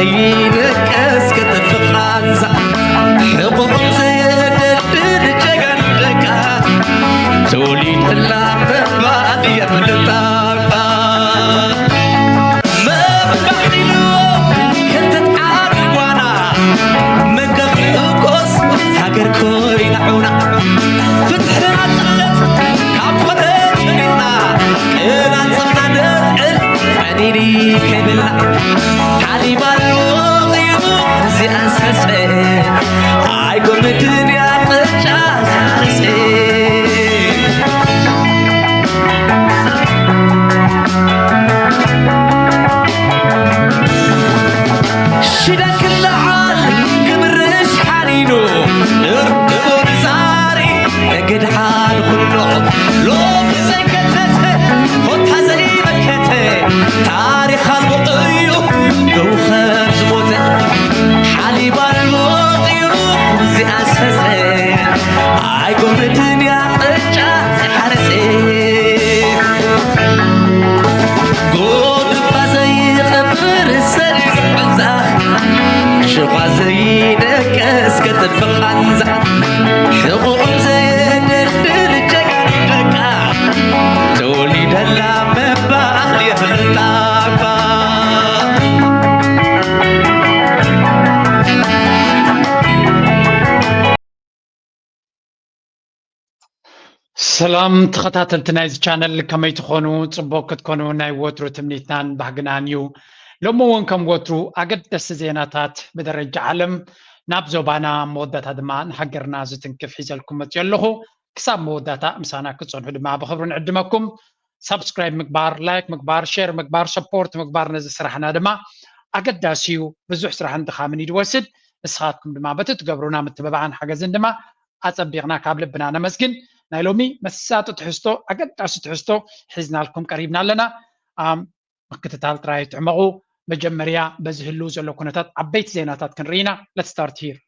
ይደቀስ ከተፍቓንዛ ሕቑቕ ዘየደድድ ጀጋኑ ደቃ ተወሊደላ ምባል የፍልጣ እባ። መባሒሉ ክልተ ጣዕሚ ጓና መገብ ንእኮስ ሃገር ኮይና ዑና ፍትሒ ናጽነት ካብ ኮነ ጀሚርና ቅናት ሰብና ነልዕል ቀኒኒ ከይብልና ሓሊባ ኣለዎ እዩ እዚኣን ሰሰ ኣይኮነትን እያ ምርጫ ዝሓሰ ሽደን ክለዓል ክምርሽ ሓኒኑ ንርድኡ ንዛሪ ነገድ ሓደ ኩሎ ሎሚ ዘይከተተ ኮታ ዘይመከተ ታሪኽ ኣልቦ እዩ ደው ከም ዝሞተ ሓሊባ ኣልቦ እዩ እዚኣ ሰሰ ኣይኮነትን እያ ቅጫ ዝሓረሰ ጎድፋ ዘይቐብር ሰሪሕ ቃንዛ ሽኳ ዘይደቀስ ከጥፍ ቃንዛ ሕቑቕ ዘየደርድር ጀጋኑ ደቃ ተወሊደላ ምባል የፍልጣ እባ። ሰላም ተኸታተልቲ ናይዚ ቻነል፣ ከመይ ትኾኑ? ጽቡቕ ክትኮኑ ናይ ወትሩ ትምኒትናን ባህግናን እዩ። ሎሚ እውን ከም ወትሩ ኣገደስቲ ዜናታት ብደረጃ ዓለም ናብ ዞባና፣ መወዳእታ ድማ ንሃገርና ዝትንክፍ ሒዘልኩም መፅዮ ኣለኹ። ክሳብ መወዳእታ ምሳና ክትጸንሑ ድማ ብኽብሪ ንዕድመኩም። ሳብስክራይብ ምግባር፣ ላይክ ምግባር፣ ሼር ምግባር፣ ሰፖርት ምግባር ነዚ ስራሕና ድማ ኣገዳሲ እዩ። ብዙሕ ስራሕን ድኻምን እዩ ዝወስድ። ንስኻትኩም ድማ በቲ ትገብሩና ምትብባዕን ሓገዝን ድማ ኣጸቢቕና ካብ ልብና ነመስግን። ናይ ሎሚ መሳጢ ትሕዝቶ፣ ኣገዳሲ ትሕዝቶ ሒዝናልኩም ቀሪብና ኣለና። ኣም፣ ምክትታል ጥራይ ትሕመቑ። መጀመርያ በዚ ህልው ዘሎ ኩነታት ዓበይቲ ዜናታት ክንርኢ ኢና። Let's start here.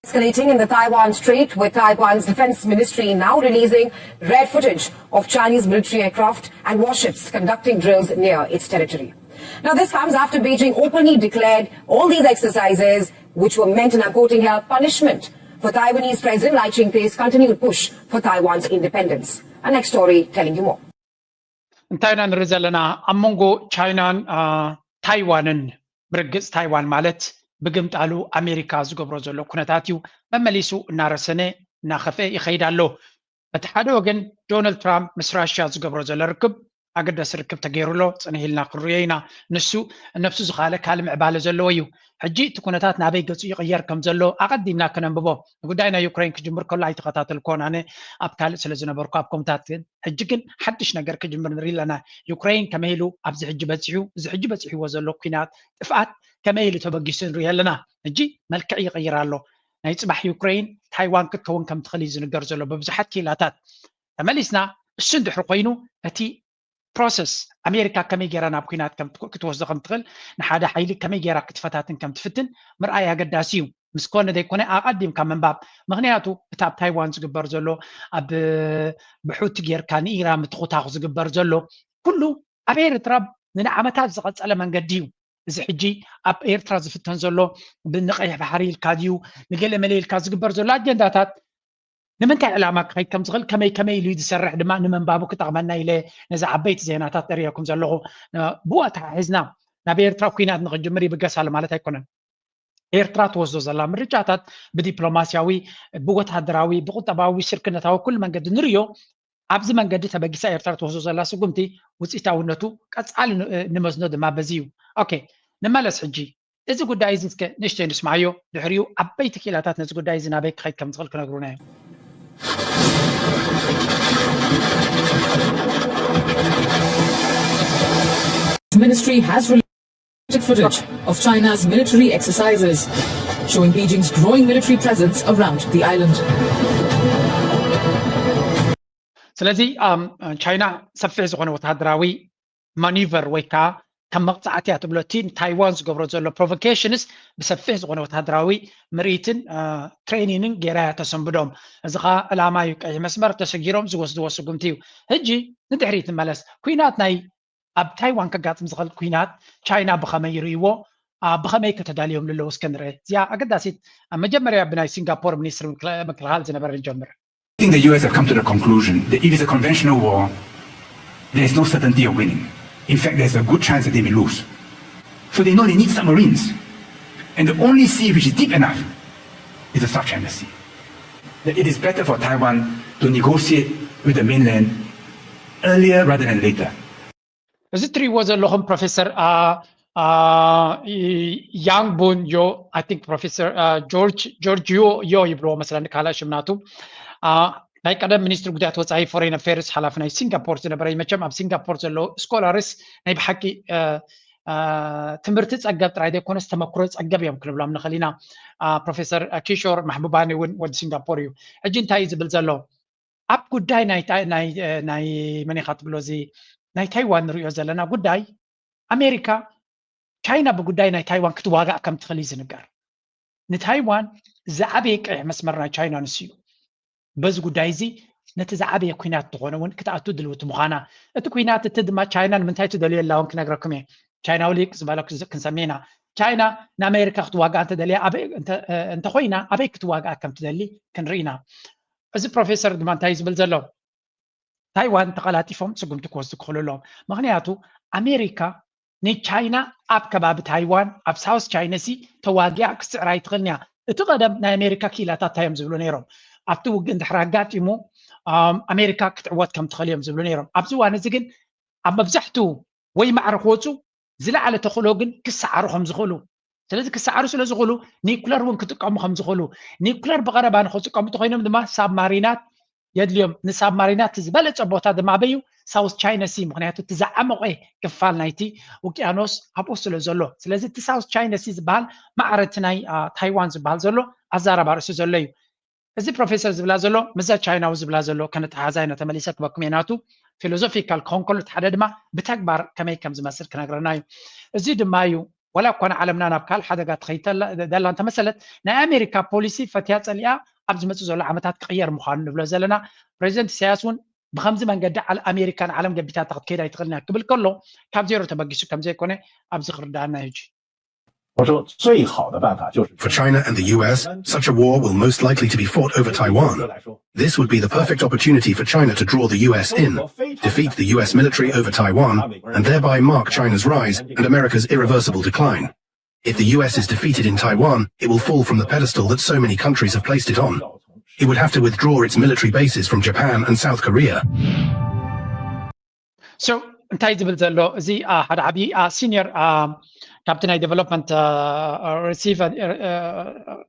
Escalating in the Taiwan Strait, with Taiwan's defense ministry now releasing rare footage of Chinese military aircraft and warships conducting drills near its territory. Now, this comes after Beijing openly declared all these exercises, which were meant, and I'm quoting here, punishment for Taiwanese President Lai Ching-te's continued push for Taiwan's independence. Our next story telling you more. እንታይ ኢና ንርኢ ዘለና? ኣብ መንጎ ቻይናን፣ አ፣ ታይዋንን፣ ብርግጽ ታይዋን ማለት ብግምጣሉ ኣሜሪካ ዝገብሮ ዘሎ ኩነታት እዩ። መመሊሱ እናረሰነ እናኸፍአ ይኸይድ ኣሎ። በቲ ሓደ ወገን ዶናልድ ትራምፕ ምስ ራሽያ ዝገብሮ ዘሎ ርክብ ኣገዳሲ ርክብ ተገይሩ ኣሎ፣ ጽንሕ ኢልና ክንርእዮ ኢና። ንሱ ነብሱ ዝኻለ ካልእ ምዕባለ ዘለዎ እዩ። ሕጂ እቲ ኩነታት ናበይ ገጹ ይቕየር ከም ዘሎ ኣቐዲምና ክነንብቦ። ንጉዳይ ናይ ዩክሬን ክጅምር ከሎ ኣይተኸታተልኩዎን ኣነ ኣብ ካልእ ስለ ዝነበርኩ ኣብ ኮምታት ግን ሕጂ ግን ሓድሽ ነገር ክጅምር ንርኢ ኣለና። ዩክሬን ከመይ ኢሉ ኣብዚ ሕጂ በጺሑ፣ እዚ ሕጂ በጺሕዎ ዘሎ ኲናት ጥፍኣት ከመይ ኢሉ ተበጊሱ ንርኢ ኣለና። ሕጂ መልክዕ ይቕይር ኣሎ። ናይ ጽባሕ ዩክሬን ታይዋን ክትከውን ከም ትኽእል እዩ ዝንገር ዘሎ ብብዙሓት ክኢላታት። ተመሊስና እሱ እንድሕር ኮይኑ እቲ ፕሮሰስ ኣሜሪካ ከመይ ገይራ ናብ ኲናት ከም ትክ-፣ ክትወስዶ ከም ትኽእል፣ ንሓደ ሓይሊ ከመይ ገይራ ክትፈታትን ከም ትፍትን ምርኣይ ኣገዳሲ እዩ። ምስ ኮነ ዘይኮነ ኣቐዲምካ ምንባብ። ምኽንያቱ እቲ ኣብ ታይዋን ዝግበር ዘሎ፣ ኣብ ብሑቲ ጌርካ ንኢራን ምትኹታኹ ዝግበር ዘሎ ኩሉ ኣብ ኤርትራ ንዓመታት ዝቐጸለ መንገዲ እዩ። እዚ ሕጂ ኣብ ኤርትራ ዝፍተን ዘሎ ብንቐይሕ ባሕሪ ኢልካ ድዩ ንገለ መለ ኢልካ ዝግበር ዘሎ ኣጀንዳታት ንምንታይ ዕላማ ክኸይድ ከም ዝኽእል፣ ከመይ ከመይ ኢሉ እዩ ዝሰርሕ ድማ ንምንባቡ ክጠቕመና ኢለ ነዚ ዓበይቲ ዜናታት እርእየኩም ዘለኹ። እ፣ ብኡ ኣተሓሒዝና ናብ ኤርትራ ኲናት ንኽጅምር ይብገስ ኣሎ ማለት ኣይኮነን። ኤርትራ ትወስዶ ዘላ ምርጫታት ብዲፕሎማስያዊ፣ ብወታደራዊ፣ ብቁጠባዊ፣ ሽርክነታዊ ኩሉ መንገዲ ንርእዮ። ኣብዚ መንገዲ ተበጊሳ ኤርትራ ትወስዶ ዘላ ስጉምቲ ውጽኢታውነቱ ቀጻሊ ን-፣ እ፣ ንመዝኖ ድማ በዚ እዩ። ኦኬ፣ ንመለስ ሕጂ። እዚ ጉዳይ እዚ እስከ ንእሽተይ ንስማዓዮ፣ ድሕሪኡ ዓበይቲ ክኢላታት ነዚ ጉዳይ እዚ ናበይ ክኸይድ ከም ዝኽእል ክነግሩና እዮም። Ministry has released footage of China's military exercises, showing Beijing's growing military presence around the island. ስለዚ፣ ኣም፣ ቻይና ሰፊሕ ዝኾነ ወተሃደራዊ ማኒቨር ወይ ከዓ ከም መቕጻዕቲ እያ ትብሎ። እቲ ንታይዋን ዝገብሮ ዘሎ ፕሮቮኬሽንስ ብሰፊሕ ዝኾነ ወተሃደራዊ ምርኢትን፣ አ፣ ትሬኒንን ገይራ እያ ተሰንብዶም። እዚ ኸዓ ዕላማ እዩ። ቀይሕ መስመር ተሰጊሮም ዝወስድዎ ስጉምቲ እዩ። ሕጂ ንድሕሪት ንመለስ። ኲናት ናይ፣ ኣብ ታይዋን ከጋጥም ዝኽእል ኲናት ቻይና ብኸመይ ይርእይዎ? ብኸመይ ከተዳልዮም ኣለዉ እስከ ንርአ። እዚኣ ኣገዳሲት። መጀመርያ ብናይ ሲንጋፖር ሚኒስትሪ ምክልኻል ዝነበረ ንጀምር። I think the U S have come to the conclusion that if it's a conventional war, there is no certainty of winning. In fact, there's a good chance that they may lose. So they know they need submarines. And the only sea which is deep enough is the South China Sea. That it is better for Taiwan to negotiate with the mainland earlier rather than later. እዚ እትሪእዎ ዘለኹም ፕሮፌሰር ያንግ ቡን ዮ፣ I think ፕሮፌሰር ጆርጅ ጆርጅ ዮ ዮ ይብልዎ መስለኒ ካልእ ሽም ናቱ። ናይ ቀደም ሚኒስትሪ ጉዳያት ወፃኢ፣ ፎሬን ኣፌርስ፣ ሓላፊ ናይ ሲንጋፖር ዝነበረ እዩ። መቸም ኣብ ሲንጋፖር ዘለዉ ስኮላርስ ናይ ብሓቂ ትምህርቲ ፀገብ ጥራይ ዘይኮነስ ተመክሮ ፀገብ እዮም ክንብሎም ንኽእል ኢና። ፕሮፌሰር ኪሾር ማሕቡባኒ እውን ወዲ ሲንጋፖር እዩ። ሕጂ እንታይ እዩ ዝብል ዘሎ? ኣብ ጉዳይ ናይ መን ኢኻ ትብሎ፣ እዚ ናይ ታይዋን ንሪኦ ዘለና ጉዳይ፣ ኣሜሪካ፣ ቻይና ብጉዳይ ናይ ታይዋን ክትዋጋእ ከም ትኽእል እዩ ዝንገር። ንታይዋን ዝዓበየ ቀይሕ መስመር ናይ ቻይና ንሱ እዩ። በዚ ጉዳይ እዚ ነቲ ዝዓበየ ኲናት ዝኾነ እውን ክትኣቱ ድልውቲ ምዃና፣ እቲ ኲናት እቲ ድማ ቻይና ንምንታይ ትደልዮ ኣላ እውን ክነግረኩም እየ። ቻይናዊ ሊቅ ዝበሎ ክንሰምዕ ኢና። ቻይና ንኣሜሪካ ክትዋጋእ እንተደልያ፣ እንተኾይና ኣበይ ክትዋጋእ ከም ትደሊ ክንርኢ ኢና። እዚ ፕሮፌሰር ድማ እንታይ እዩ ዝብል ዘሎ? ታይዋን ተቐላጢፎም ስጉምቲ ክወስዱ ክኽእሉ ኣለዎም። ምኽንያቱ ኣሜሪካ ንቻይና ኣብ ከባቢ ታይዋን ኣብ ሳውስ ቻይና ሲ ተዋጊኣ ክትስዕር ኣይትኽእልን እያ። እቲ ቀደም ናይ ኣሜሪካ ክኢላታት እንታይ እዮም ዝብሉ ነይሮም? ኣብቲ ውግእ እንድሕር ኣጋጢሙ ኣሜሪካ ክትዕወት ከም ትኽእል እዮም ዝብሉ ነይሮም። ኣብዚ እዋን እዚ ግን ኣብ መብዛሕትኡ ወይ ማዕረ ክወፁ ዝለዓለ ተኽእሎ ግን ክሰዓሩ ከም ዝኽእሉ፣ ስለዚ ክሰዓሩ ስለ ዝኽእሉ ኒኩለር እውን ክጥቀሙ ከም ዝኽእሉ፣ ኒኩለር ብቐረባ ንኽጥቀሙ እንተኮይኖም ድማ ሳብማሪናት የድልዮም። ንሳብማሪናት ዝበለፀ ቦታ ድማ ኣበዩ ሳውስ ቻይና ሲ፣ ምክንያቱ እቲ ዝዓመቐ ክፋል ናይቲ ውቅያኖስ ኣብኡ ስለ ዘሎ። ስለዚ እቲ ሳውስ ቻይና ሲ ዝበሃል ማዕረ እቲ ናይ ታይዋን ዝበሃል ዘሎ ኣዛራባ ርእሲ ዘሎ እዩ። እዚ ፕሮፌሰር ዝብላ ዘሎ ምስዛ ቻይናዊ ዝብላ ዘሎ ከነተሓዛ ኢና ተመሊሰ ክበኩም እየ። ናቱ ፊሎዞፊካል ኮንኮሉት ሓደ ድማ ብተግባር ከመይ ከም ዝመስል ክነግረና እዩ። እዚ ድማ እዩ ዋላ እኳ ንዓለምና ናብ ካልእ ሓደጋ ትኸይድ ደላ እንተመሰለት፣ ናይ ኣሜሪካ ፖሊሲ ፈትያ ጸሊኣ ኣብ ዝመጽእ ዘሎ ዓመታት ክቕየር ምዃኑ ንብሎ ዘለና። ፕሬዚደንት ኢሳያስ እውን ብኸምዚ መንገዲ ኣሜሪካ ንዓለም ገቢታታ ክትከይድ ኣይትኽእልን እያ ክብል ከሎ ካብ ዜሮ ተበጊሱ ከም ዘይኮነ ኣብዚ ክርዳኣና እዩ። For China and the U S, such a war will most likely to be fought over Taiwan. This would be the perfect opportunity for China to draw the U S in, defeat the U S military over Taiwan, and thereby mark China's rise and America's irreversible decline. If the U S is defeated in Taiwan, it will fall from the pedestal that so many countries have placed it on. It would have to withdraw its military bases from Japan and South Korea. So እንታይ ዝብል ዘሎ እዚ ሓደ ዓብዪ ሲኒየር ካብቲ ናይ ዴቨሎፕመንት ሪሲቨ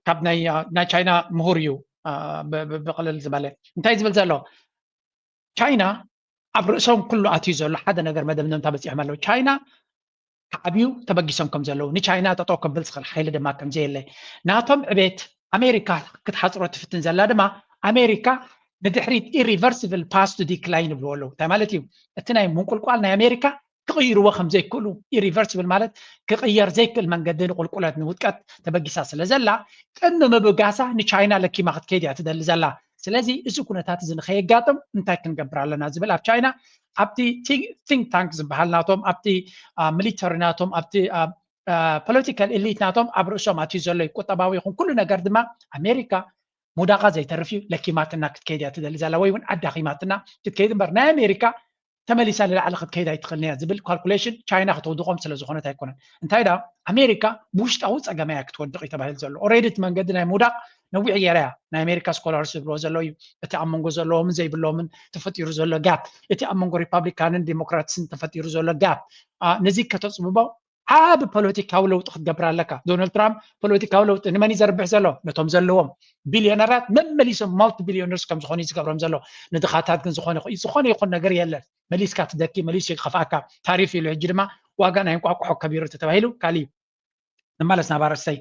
ካብ ናይ ቻይና ምሁር እዩ። ብቕልል ዝበለ እንታይ ዝብል ዘሎ፣ ቻይና ኣብ ርእሶም ኩሉ ኣትዩ ዘሎ ሓደ ነገር መደምደምታ በፂሖም ኣለዉ። ቻይና ክዓብዩ ተበጊሶም ከም ዘለዉ፣ ንቻይና ጠጠው ከብል ዝኽእል ሓይሊ ድማ ከም ዘየለ፣ ናቶም ዕቤት ኣሜሪካ ክትሓፅሮ ትፍትን ዘላ ድማ ኣሜሪካ ንድሕሪት ኢሪቨርሲብል ፓስ ቱ ዲክላይን ይብልዎ ኣለዉ። እንታይ ማለት እዩ? እቲ ናይ ምንቁልቋል ናይ ኣሜሪካ ክቕይርዎ ከም ዘይክእሉ፣ ኢሪቨርሲብል ማለት ክቕየር ዘይክእል መንገዲ ንቁልቁለት ንውድቀት ተበጊሳ ስለ ዘላ ቅድሚ ምብጋሳ ንቻይና ለኪማ ክትከይድ እያ ትደሊ ዘላ። ስለዚ እዚ ኩነታት እዚ ንኸየጋጥም እንታይ ክንገብር ኣለና ዝብል ኣብ ቻይና ኣብቲ ቲንክ ታንክ ዝበሃል ናቶም ኣብቲ ሚሊተሪ ናቶም ኣብቲ ፖለቲካል ኤሊት ናቶም ኣብ ርእሶም ኣትዩ ዘሎ እዩ። ቁጠባዊ ይኹን ኩሉ ነገር ድማ ኣሜሪካ ሙዳቓ ዘይተርፍ እዩ ለኪማትና ክትከይድ እያ ትደሊ ዘላ ወይ እውን ኣዳኺማትና ክትከይድ እምበር ናይ ኣሜሪካ ተመሊሳ ንላዕሊ ክትከይድ ኣይትኽእልን እያ ዝብል ካልኩሌሽን ቻይና ከተውድቖም ስለ ዝኾነት ኣይኮነን። እንታይ ደኣ ኣሜሪካ ብውሽጣዊ ፀገማ እያ ክትወድቕ እዩ ተባሂሉ ዘሎ። ኦሬዲ እቲ መንገዲ ናይ ምውዳቕ ነዊሕ ገይራ እያ። ናይ ኣሜሪካ ስኮላርስ ዝብልዎ ዘለዉ እዩ። እቲ ኣብ መንጎ ዘለዎምን ዘይብሎምን ተፈጢሩ ዘሎ ጋፕ፣ እቲ ኣብ መንጎ ሪፓብሊካንን ዴሞክራትስን ተፈጢሩ ዘሎ ጋፕ፣ ነዚ ከተፅብቦ ዓቢ ፖለቲካዊ ለውጢ ክትገብር ኣለካ። ዶናልድ ትራምፕ ፖለቲካዊ ለውጢ ንመን እዩ ዘርብሕ ዘሎ? ነቶም ዘለዎም ቢልዮነራት መመሊሶም ማልቲ ቢልዮነርስ ከም ዝኾኑ እዩ ዝገብሮም ዘሎ። ንድኻታት ግን ዝኾነ ዝኾነ ይኹን ነገር የለን። መሊስካ ትደኪ፣ መሊሱ ይኸፍኣካ። ታሪፍ ኢሉ ሕጂ ድማ ዋጋ ናይ እንቋቑሖ ከቢሩ ተተባሂሉ ካልእ እዩ። ንመለስ ናብ ኣርእስተይ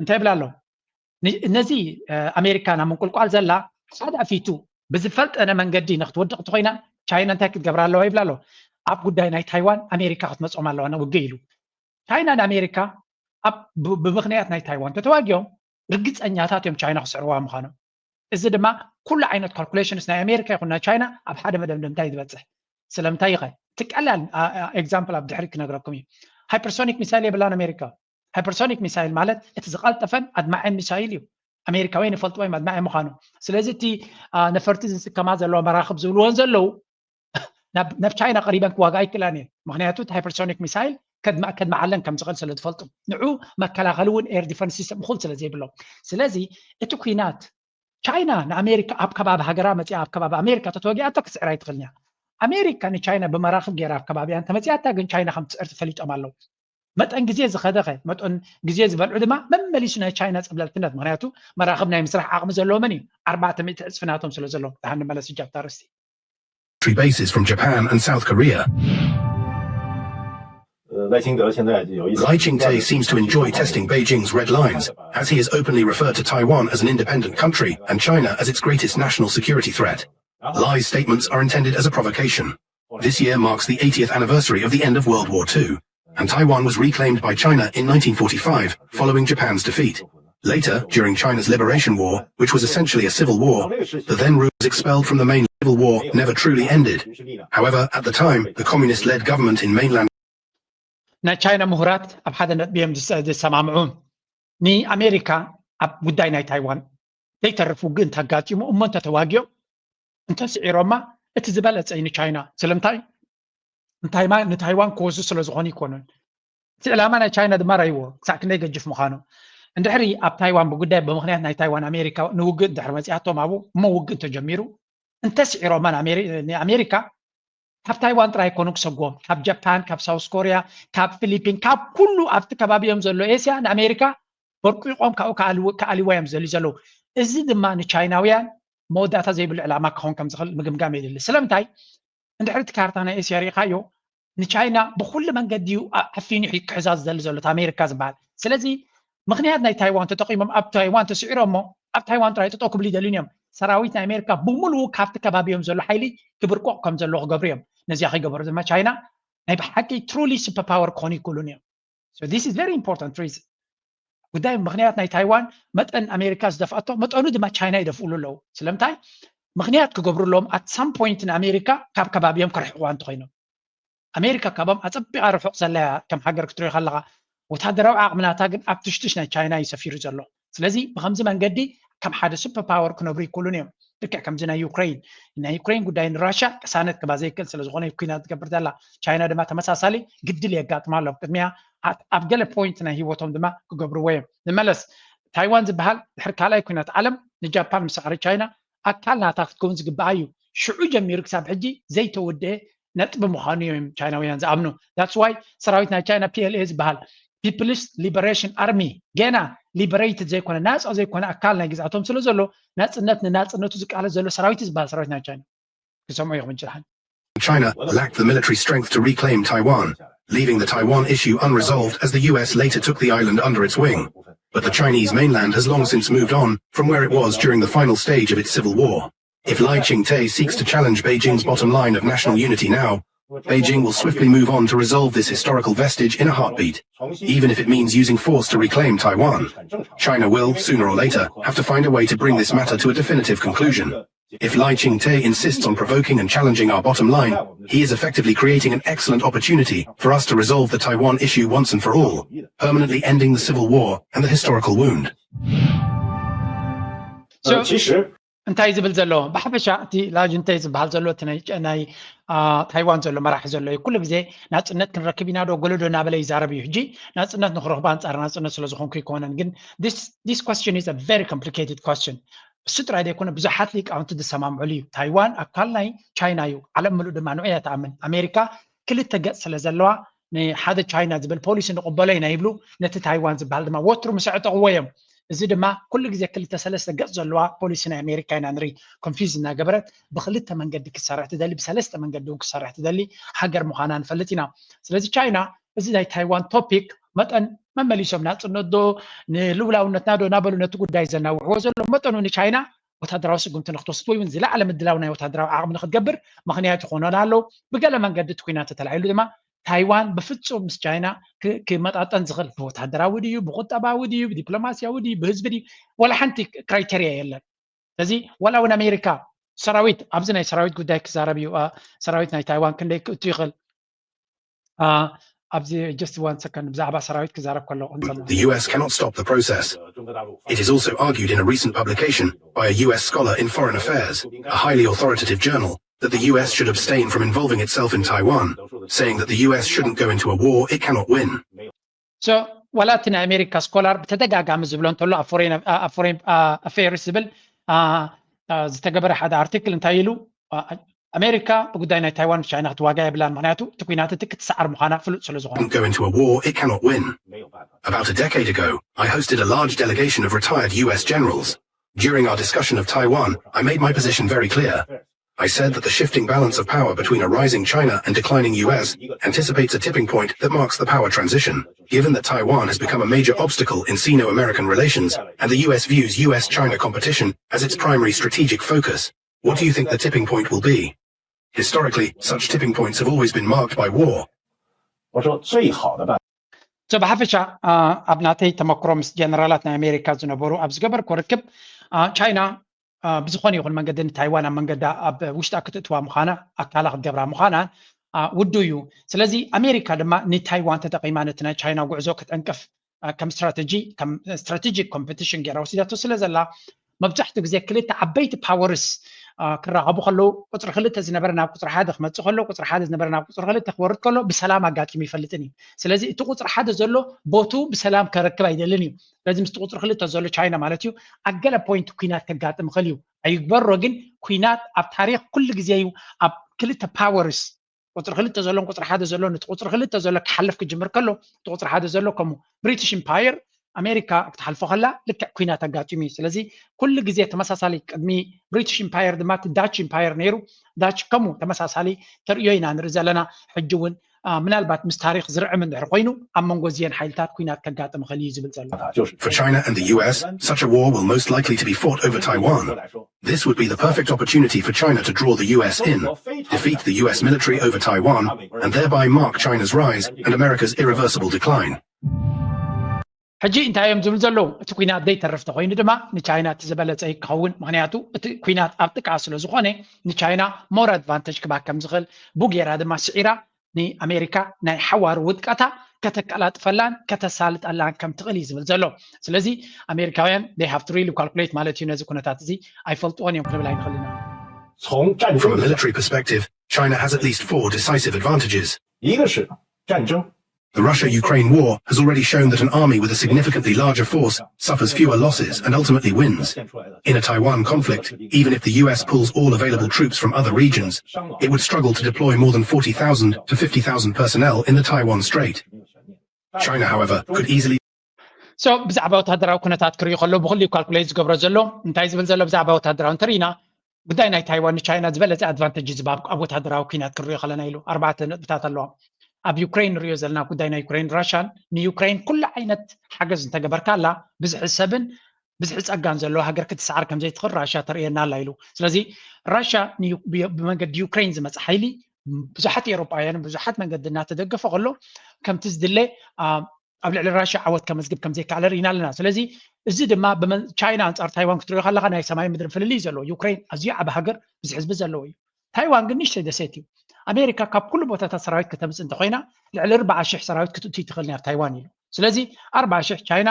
እንታይ ይብል ኣሎ? ነዚ ኣሜሪካ ናብ ምንቁልቋል ዘላ ሓዳፊቱ ብዝፈልጠነ መንገዲ ንክትወድቕ እንተኮይና ቻይና እንታይ ክትገብር ኣለዋ ይብል ኣሎ። ኣብ ጉዳይ ናይ ታይዋን ኣሜሪካ ክትመፅኦም ኣለዋ ንውግእ ኢሉ። ቻይና ንኣሜሪካ ኣብ ብምክንያት ናይ ታይዋን ተተዋጊኦም ርግፀኛታት እዮም ቻይና ክስዕርዋ ምዃኖም። እዚ ድማ ኩሉ ዓይነት ካልኩሌሽንስ ናይ ኣሜሪካ ይኹን ናይ ቻይና ኣብ ሓደ መደምደምታ እዩ ዝበፅሕ። ስለምንታይ ይኸ እቲ ቀላል ኤግዛምፕል ኣብ ድሕሪት ክነግረኩም እዩ። ሃይፐርሶኒክ ሚሳይል የብላን ኣሜሪካ። ሃይፐርሶኒክ ሚሳይል ማለት እቲ ዝቐልጠፈን ኣድማዒን ሚሳይል እዩ። ኣሜሪካውያን ይፈልጥዎ እዮም ኣድማዒ ምዃኑ። ስለዚ እቲ አ፣ ነፈርቲ ዝስከማ ዘለዋ መራኽብ ዝብልዎን ዘለዉ ናብ ናብ ቻይና ቀሪበን ክዋጋ ኣይክእላን እየን። ምክንያቱ እቲ ሃይፐርሶኒክ ሚሳይል ከድማ- ከድምዓለን ከም ዝኽእል ስለ ዝፈልጡ፣ ንዑ መከላኸሊ እውን ኤር ዲፈንስ ሲስተም እኹል ስለ ዘይብሎም። ስለዚ እቲ ኩናት ቻይና ንኣሜሪካ ኣብ ከባቢ ሃገራ መፂኣ ኣብ ከባቢ ኣሜሪካ ተተወጊኣቶ ክትስዕር ኣይትኽእልን እያ። ኣሜሪካ ንቻይና ብመራኽብ ገይራ ኣብ ከባቢያ እንተመፂኣታ ግን ቻይና ከም ትስዕር ተፈሊጦም ኣለዉ። መጠን ግዜ ዝኸደኸ መጠን ግዜ ዝበልዑ ድማ መመሊሱ ናይ ቻይና ፀብለልትነት፣ ምክንያቱ መራኽብ ናይ ምስራሕ ዓቕሚ ዘለዎምን እዩ። ኣርባዕተ ሚእቲ ዕፅፊ ናቶም ስለ ዘለዎም። ደሓን ንመለስ እጃብታ ርስቲ Military bases from Japan and South Korea. Lai Ching-te 现在有一 Lai Ching-te seems to enjoy testing Beijing's red lines, as he has openly referred to Taiwan as an independent country and China as its greatest national security threat. Lai's statements are intended as a provocation. This year marks the eightieth anniversary of the end of World War Two, and Taiwan was reclaimed by China in nineteen forty-five, following Japan's defeat. Later, during China's Liberation War, which was essentially a civil war, the then rulers expelled from the main civil war never truly ended. However, at the time, the communist-led government in mainland ናይ ቻይና ምሁራት ኣብ ሓደ ነጥቢ እዮም ዝሰ- ዝሰማምዑ። ንኣሜሪካ ኣብ ጉዳይ ናይ ታይዋን ዘይተርፍ ውግእ እንተጋጢሙ እሞ እንተተዋጊኦም እንተስዒሮማ እቲ ዝበለፀ እዩ ንቻይና። ስለምንታይ? እንታይ ማ- ንታይዋን ክወስዱ ስለ ዝኾኑ ይኮኑን። እቲ ዕላማ ናይ ቻይና ድማ ረይዎ ክሳዕ ክንደይ ገጅፍ ምዃኑ። እንድሕሪ ኣብ ታይዋን ብጉዳይ ብምክንያት ናይ ታይዋን ኣሜሪካ ንውግእ እንድሕር መፂኣቶም ኣብኡ እሞ ውግእ እንተጀሚሩ እንተስዒሮማ ንኣሜሪ- ንኣሜሪካ ካብ ታይዋን ጥራይ ኣይኮኑን ክሰግዎም፣ ካብ ጃፓን፣ ካብ ሳውስ ኮርያ፣ ካብ ፊሊፒን፣ ካብ ኩሉ ኣብቲ ከባቢኦም ዘሎ ኤስያ ንኣሜሪካ በርቂቖም ካብኡ ክኣልው- ክኣልዋ እዮም ዝደልዩ ዘለዉ። እዚ ድማ ንቻይናውያን መወዳእታ ዘይብሉ ዕላማ ክኸውን ከም ዝኽእል ምግምጋም የድሊ። ስለምንታይ? እንድሕሪ እቲ ካርታ ናይ ኤስያ ሪኢኻዮ ንቻይና ብኩሉ መንገዲ እዩ ኣ- ዓፊኑ ሒ- ክሕዛ ዝደሊ ዘሎ እቲ ኣሜሪካ ዝበሃል። ስለዚ ምክንያት ናይ ታይዋን ተጠቂሞም ኣብ ታይዋን ተስዒሮሞ ኣብ ታይዋን ጥራይ ጠጠው ክብሉ ይደልዩን እዮም። ሰራዊት ናይ ኣሜሪካ ብምሉኡ ካብቲ ከባቢኦም ዘሎ ሓይሊ ክብርቆቕ ከም ዘለዎ ክገብሩ እዮም። ነዚኣ ከይገበሩ ድማ ቻይና ናይ ብሓቂ ትሩሊ ሱፐር ፓወር ክኾኑ ይክእሉን እዮም። So this is very important reason. ጉዳይ ምክንያት ናይ ታይዋን መጠን ኣሜሪካ ዝደፍኣቶ መጠኑ ድማ ቻይና ይደፍእሉ ኣለዉ። ስለምንታይ? ምክንያት ክገብሩ ኣለዎም። At some point ንኣሜሪካ ካብ ከባቢኦም ክርሕቕዋ እንተኮይኖም ኣሜሪካ ካባም ኣፀቢቓ ርሑቕ ዘለያ ከም ሃገር ክትሪኦ ከለኻ ወታደራዊ ዓቕሚ ናታ ግን ኣብ ትሽትሽ ናይ ቻይና እዩ ሰፊሩ ዘሎ። ስለዚ ብከምዚ መንገዲ ከም ሓደ ሱፐር ፓወር ክነብሩ ይክእሉን እዮም። ልክዕ ከምዚ ናይ ዩክሬን ናይ ዩክሬን ጉዳይ ንራሽያ ቅሳነት ክባ ዘይክእል ስለዝኾነ ኩናት ትገብር ዘላ። ቻይና ድማ ተመሳሳሊ ግድል የጋጥማ ኣሎ። ቅድሚያ ኣብ ገለ ፖይንት ናይ ህይወቶም ድማ ክገብርዎ እዮም። ንመለስ ታይዋን ዝበሃል ድሕሪ ካልኣይ ኩናት ዓለም ንጃፓን ምስዕሪ ቻይና ኣካል ናታ ክትከውን ዝግብኣ እዩ። ሽዑ ጀሚሩ ክሳብ ሕጂ ዘይተወደአ ነጥቢ ምዃኑ እዮም ቻይናውያን ዝኣምኑ። That's why ሰራዊት ናይ ቻይና ፒ ኤል ኤ ዝበሃል ፒፕልስ ሊበሬሽን ኣርሚ ገና ሊበሬትድ ዘይኮነ ናፃ ዘይኮነ ኣካል ናይ ግዝኣቶም ስለ ዘሎ ናፅነት ንናፅነቱ ዝቃለስ ዘሎ ሰራዊት ዝበሃል ሰራዊት ናይ ቻይና ክሰምዑ ኢኹም ጭርሓን China lacked the military strength to reclaim Taiwan, leaving the Taiwan issue unresolved as the U S later took the island under its wing. But the Chinese mainland has long since moved on from where it was during the final stage of its civil war. If Lai Ching-te seeks to challenge Beijing's bottom line of national unity now, Beijing will swiftly move on to resolve this historical vestige in a heartbeat, even if it means using force to reclaim Taiwan. China will, sooner or later, have to find a way to bring this matter to a definitive conclusion. If Lai Ching-te insists on provoking and challenging our bottom line, he is effectively creating an excellent opportunity for us to resolve the Taiwan issue once and for all, permanently ending the civil war and the historical wound. So, 其实 እንታይ ዝብል ዘሎ ብሓፈሻ እቲ ላጅንተ ዝበሃል ዘሎ እቲ ናይ ጨ- ናይ አ፣ ታይዋን ዘሎ መራሒ ዘሎ እዩ። ኩሉ ግዜ ናፅነት ክንረክብ ኢና ዶ ገለዶ እናበለ ይዛረብ እዩ። ሕጂ ናፅነት ንክረኽቡ ኣንፃር ናፅነት ስለ ዝኾንኩ ይኮነን። ግን this question is a very complicated question። እሱ ጥራይ ዘይኮነ ብዙሓት ሊቃውንቲ ዝሰማምዕሉ እዩ። ታይዋን ኣካል ናይ ቻይና እዩ። ዓለም ምሉእ ድማ ንዑ እያ ትኣምን። ኣሜሪካ ክልተ ገፅ ስለ ዘለዋ ንሓደ ቻይና ዝብል ፖሊሲ ንቕበሎ ኢና ይብሉ። ነቲ ታይዋን ዝበሃል ድማ ወትሩ ምስ ኣዕጠቕዎ እዮም። እዚ ድማ ኩሉ ግዜ ክልተ ሰለስተ ገፅ ዘለዋ ፖሊሲ ናይ ኣሜሪካ ኢና ንርኢ። ኮንፊዝ እናገበረት ብክልተ መንገዲ ክሰርሕ ትደሊ ብሰለስተ መንገዲ እውን ክሰርሕ ትደሊ ሃገር ምዃና ንፈልጥ ኢና። ስለዚ ቻይና እዚ ናይ ታይዋን ቶፒክ መጠን መመሊሶም ናፅነት ዶ ንልውላውነትና ዶ እናበሉ ነቲ ጉዳይ ዘናውሕዎ ዘሎ መጠኑ ንቻይና ወታደራዊ ስጉምቲ ንክትወስድ ወይ እውን ዝለዓለ ምድላው ናይ ወታደራዊ ዓቕሚ ንክትገብር ምክንያት ይኾኖና ኣለዉ። ብገለ መንገዲ እቲ ኩናት ተተላዒሉ ድማ ታይዋን ብፍፁም ምስ ቻይና ክመጣጠን ዝኽእል ብወታደራዊ ድዩ ብቁጠባዊ ድዩ ብዲፕሎማስያዊ ድዩ ብህዝቢ ድዩ ወላ ሓንቲ ክራይተርያ የለን። ስለዚ ዋላ እውን ኣሜሪካ ሰራዊት ኣብዚ ናይ ሰራዊት ጉዳይ ክዛረብ እዩ። ሰራዊት ናይ ታይዋን ክንደይ ክእቱ ይኽእል ኣብዚ just one second ብዛዕባ ሰራዊት ክዛረብ ከለኹ ክንሰምዕ። The U S cannot stop the process. It is also argued in a recent publication by a U S scholar in foreign affairs, a highly authoritative journal, that the U S should abstain from involving itself in Taiwan, saying that the U S shouldn't go into a war it cannot win. So ዋላ እቲ ናይ ኣሜሪካ ስኮላር ብተደጋጋሚ ዝብሎ እንተሎ ኣብ ፎሬን ኣፌርስ ዝብል ዝተገበረ ሓደ ኣርቲክል እንታይ ኢሉ፣ ኣሜሪካ ብጉዳይ ናይ ታይዋን ቻይና ክትዋጋ የብላን፣ ምክንያቱ እቲ ኩናት እቲ ክትሰዓር ምዃና ፍሉጥ ስለ ዝኾነ። Go into a war it cannot win. About a decade ago, I hosted a large delegation of retired U S generals. During our discussion of Taiwan, I made my position very clear. I said that the shifting balance of power between a rising China and declining U S anticipates a tipping point that marks the power transition. Given that Taiwan has become a major obstacle in Sino American relations, and the U S views U S China competition as its primary strategic focus, what do you think the tipping point will be? Historically, such tipping points have always been marked by war. 我说最好的办法。 ብሓፈሻ ኣብ ናተይ ተመክሮ ምስ ጀነራላት ናይ ኣሜሪካ ዝነበሩ ኣብ ዝገበርኮ ርክብ፣ ቻይና ብዝኾነ ይኹን መንገዲ ንታይዋን ኣብ መንገዳ ኣብ ውሽጣ ክትእትዋ ምዃና፣ ኣካላ ክትገብራ ምዃና ውዱ እዩ። ስለዚ ኣሜሪካ ድማ ንታይዋን ተጠቒማ ነቲ ናይ ቻይና ጉዕዞ ክትዕንቅፍ ከም ስትራተጂ፣ ከም ስትራቴጂክ ኮምፒቲሽን ገይራ ወሲዳቶ ስለ ዘላ፣ መብዛሕትኡ ግዜ ክልተ ዓበይቲ ፓወርስ ክራኸቡ ከለዉ፣ ቁፅሪ ክልተ ዝነበረ ናብ ቁፅሪ ሓደ ክመፅእ ከሎ፣ ቁፅሪ ሓደ ዝነበረ ናብ ቁፅሪ ክልተ ክወርድ ከሎ ብሰላም ኣጋጢሙ ይፈልጥን እዩ። ስለዚ እቲ ቁፅሪ ሓደ ዘሎ ቦቱ ብሰላም ከረክብ ኣይደልን እዩ። ስለዚ ምስቲ ቁፅሪ ክልተ ዘሎ ቻይና ማለት እዩ፣ ኣብ ገለ ፖይንት ኩናት ከጋጥም ይኽእል እዩ። ኣይግበሮ ግን ኩናት ኣብ ታሪክ ኩሉ ግዜ እዩ ኣብ ክልተ ፓወርስ ቁፅሪ ክልተ ዘሎን ቁፅሪ ሓደ ዘሎን፣ እቲ ቁፅሪ ክልተ ዘሎ ክሓልፍ ክጅምር ከሎ፣ እቲ ቁፅሪ ሓደ ዘሎ ከምኡ ብሪቲሽ ኢምፓየር ኣሜሪካ ክትሓልፎ ከላ ልክዕ ኩናት ኣጋጢሙ እዩ። ስለዚ ኩሉ ግዜ ተመሳሳሊ፣ ቅድሚ ብሪቲሽ ኢምፓየር ድማ እቲ ዳች ኢምፓየር ነይሩ። ዳች ከምኡ ተመሳሳሊ ተርእዮ ኢና ንርኢ ዘለና። ሕጂ እውን ምናልባት ምስ ታሪክ ዝርዕም እንድሕር ኮይኑ ኣብ መንጎ እዚአን ሓይልታት ኩናት ከጋጥም ይኽእል እዩ ዝብል ዘሎ። For China and the U S, such a war will most likely to be fought over Taiwan. This would be the perfect opportunity for China to draw the U S in, defeat the U S military over Taiwan, and thereby mark China's rise and America's irreversible decline. ሕጂ እንታይ እዮም ዝብሉ ዘለዉ? እቲ ኩናት ዘይተርፍ ተኮይኑ ድማ ንቻይና እቲ ዝበለፀ ክኸውን፣ ምክንያቱ እቲ ኩናት ኣብ ጥቃ ስለ ዝኾነ ንቻይና ሞር ኣድቫንቴጅ ክባ ከም ዝኽእል፣ ቡ ጌራ ድማ ስዒራ ንኣሜሪካ ናይ ሓዋር ውድቀታ ከተቀላጥፈላን ከተሳልጠላን ከም ትኽእል እዩ ዝብል ዘሎ። ስለዚ ኣሜሪካውያን they have to really calculate ማለት እዩ፣ ነዚ ኩነታት እዚ ኣይፈልጥዎን እዮም ክንብል ኣይንኽእል ኢና። From a military perspective, China has at least four decisive advantages. 一个是战争， The Russia Ukraine war has already shown that an army with a significantly larger force suffers fewer losses and ultimately wins. In a Taiwan conflict, even if the U S pulls all available troops from other regions, it would struggle to deploy more than forty thousand to fifty thousand personnel in the Taiwan Strait. China, however, could easily So ብዛዕባ ወታደራዊ ኩነታት ክርኢ ከሎ ብኩሉ ካልኩሌት ዝገብሮ ዘሎ እንታይ ዝብል ዘሎ ብዛዕባ ወታደራዊ እንተርኢና፣ ጉዳይ ናይ ታይዋን ንቻይና ዝበለፀ ኣድቫንቴጅ ዝባብ ኣብ ወታደራዊ ኩናት ክንሪኦ ከለና ኢሉ ኣርባዕተ ነጥብታት ኣለዋ። ኣብ ዩክሬን ንሪኦ ዘለና ጉዳይ ናይ ዩክሬን ራሻን፣ ንዩክሬን ኩሉ ዓይነት ሓገዝ እንተገበርካላ ብዝሒ ሰብን ብዝሒ ፀጋን ዘለዎ ሃገር ክትሰዓር ከም ዘይትኽእል ራሻ ተርእየና ኣላ ኢሉ። ስለዚ ራሻ ብመንገዲ ዩክሬን ዝመፀ ሓይሊ ብዙሓት ኤውሮጳውያንን ብዙሓት መንገዲ እናተደገፈ ከሎ ከምቲ ዝድለ ኣብ ልዕሊ ራሻ ዓወት ከመዝግብ ከም ዘይከኣለ ርኢና ኣለና። ስለዚ እዚ ድማ ቻይና ኣንጻር ታይዋን ክትሪኦ ከለካ ናይ ሰማይ ምድሪ ፍልልይ ዘለዎ። ዩክሬን ኣዝዩ ዓቢ ሃገር፣ ብዙሕ ህዝቢ ዘለዎ እዩ። ታይዋን ግን ንእሽተይ ደሴት እዩ። ኣሜሪካ ካብ ኩሉ ቦታታት ሰራዊት ከተምጽእ እንተኮይና ልዕሊ ኣርባዓ ሽሕ ሰራዊት ክትእቱ ትኽእል ናብ ታይዋን ኢሉ። ስለዚ ኣርባዓ ሽሕ፣ ቻይና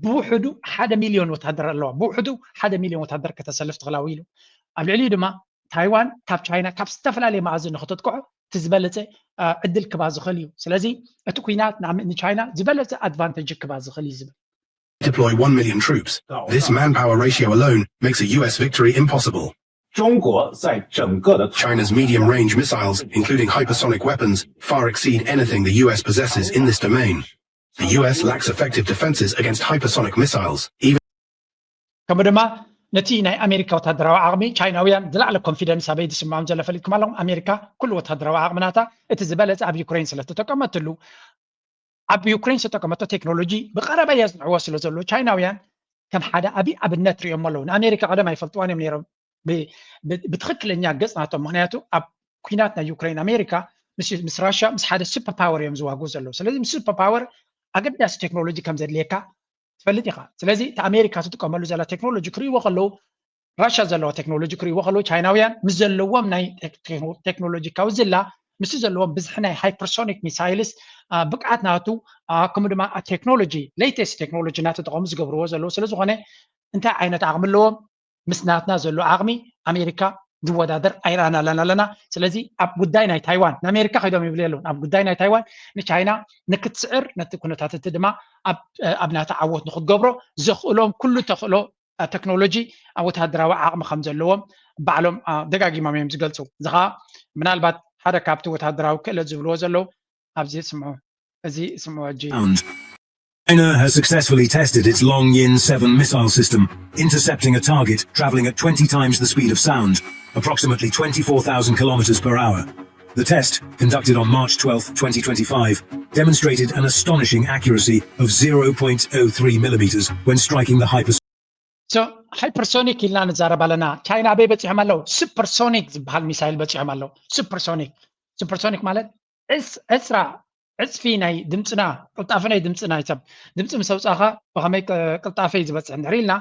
ብውሕዱ ሓደ ሚልዮን ወታደር ኣለዋ። ብውሕዱ ሓደ ሚልዮን ወታደር ከተሰልፍ ትኽእል ኢሉ። ኣብ ልዕሊኡ ድማ ታይዋን ካብ ቻይና ካብ ዝተፈላለየ መኣዝን ንክተጥቅዖ እቲ ዝበለፀ ዕድል ክባ ዝኽእል እዩ። ስለዚ እቲ ኩናት ንቻይና ዝበለፀ ኣድቫንቴጅ ክባ ዝኽእል እዩ ዝብል። Deploy one million troops. This manpower ratio alone makes a U S victory impossible. 中国在整个的 China's medium range missiles, including hypersonic weapons, far exceed anything the U S possesses in this domain. The U S lacks effective defenses against hypersonic missiles, even ከምኡ ድማ ነቲ ናይ ኣሜሪካ ወታደራዊ ዓቕሚ ቻይናውያን ዝለዓለ ኮንፊደንስ ኣበይ ዝስምዖም ዘሎ ፈሊጥኩም ኣለኹም። ኣሜሪካ ኩሉ ወታደራዊ ዓቕሚ ናታ እቲ ዝበለፀ ኣብ ዩክሬን ስለ ዝተጠቀመትሉ፣ ኣብ ዩክሬን ዝተጠቀመቶ ቴክኖሎጂ ብቐረባ የፅንዕዎ ስለ ዘሎ ቻይናውያን ከም ሓደ ዓብዪ ኣብነት ሪኦም ኣለዉ። ንኣሜሪካ ቀደም ኣይፈልጥዋን እዮም ነይሮም ብትክክለኛ ገፅ ናቶም። ምክንያቱ ኣብ ኩናት ናይ ዩክሬን ኣሜሪካ ምስ ራሻ ምስ ሓደ ሱፐር ፓወር እዮም ዝዋግኡ ዘለዉ። ስለዚ ምስ ሱፐር ፓወር ኣገዳሲ ቴክኖሎጂ ከም ዘድልየካ ትፈልጥ ኢኻ። ስለዚ እቲ ኣሜሪካ ትጥቀመሉ ዘላ ቴክኖሎጂ ክርእይዎ ከለዉ፣ ራሻ ዘለዋ ቴክኖሎጂ ክርእይዎ ከለዉ፣ ቻይናውያን ምስ ዘለዎም ናይ ቴክኖሎጂካዊ ዝላ ምስቲ ዘለዎም ብዝሒ ናይ ሃይፐርሶኒክ ሚሳይልስ ብቅዓት ናቱ ከምኡ ድማ ቴክኖሎጂ ሌተስት ቴክኖሎጂ እናተጠቐሙ ዝገብርዎ ዘለዉ ስለ ዝኾነ እንታይ ዓይነት ዓቕሚ ኣለዎም ምስ ናትና ዘሎ ዓቕሚ ኣሜሪካ ዝወዳደር ኣይረኣናለን ኣለና። ስለዚ ኣብ ጉዳይ ናይ ታይዋን ንኣሜሪካ ከይዶም ይብሉ የለውን። ኣብ ጉዳይ ናይ ታይዋን ንቻይና ንክትስዕር ነቲ ኩነታት እቲ ድማ ኣብ ናታ ዓወት ንክትገብሮ ዘኽእሎም ኩሉ ተኽእሎ ቴክኖሎጂ ወተሃደራዊ ዓቕሚ ከም ዘለዎም ባዕሎም ደጋጊሞም እዮም ዝገልፁ። እዚ ከዓ ምናልባት ሓደ ካብቲ ወተሃደራዊ ክእለት ዝብልዎ ዘለዉ ኣብዚ ስምዑ፣ እዚ ስምዑ ሕጂ። China has successfully tested its Longyin seven missile system, intercepting a target traveling at twenty times the speed of sound, approximately twenty-four thousand kilometers per hour. The test, conducted on March twelfth, twenty twenty-five, demonstrated an astonishing accuracy of zero point zero three millimeters when striking the hyper So hypersonic ኢልና ንዛረብ ኣለና። ቻይና ኣበይ በፂሖም ኣለዉ? ሱፐርሶኒክ ዝበሃል ሚሳይል በፂሖም ኣለዉ። ሱፐርሶኒክ ሱፐርሶኒክ ማለት ዕስራ ዕፅፊ ናይ ድምፅና ቅልጣፈ ናይ ድምፂ ናይ ሰብ ድምፂ ምስ ኣውፃእኻ ብኸመይ ቅልጣፈ እዩ ዝበፅሕ እንድሕር ኢልና፣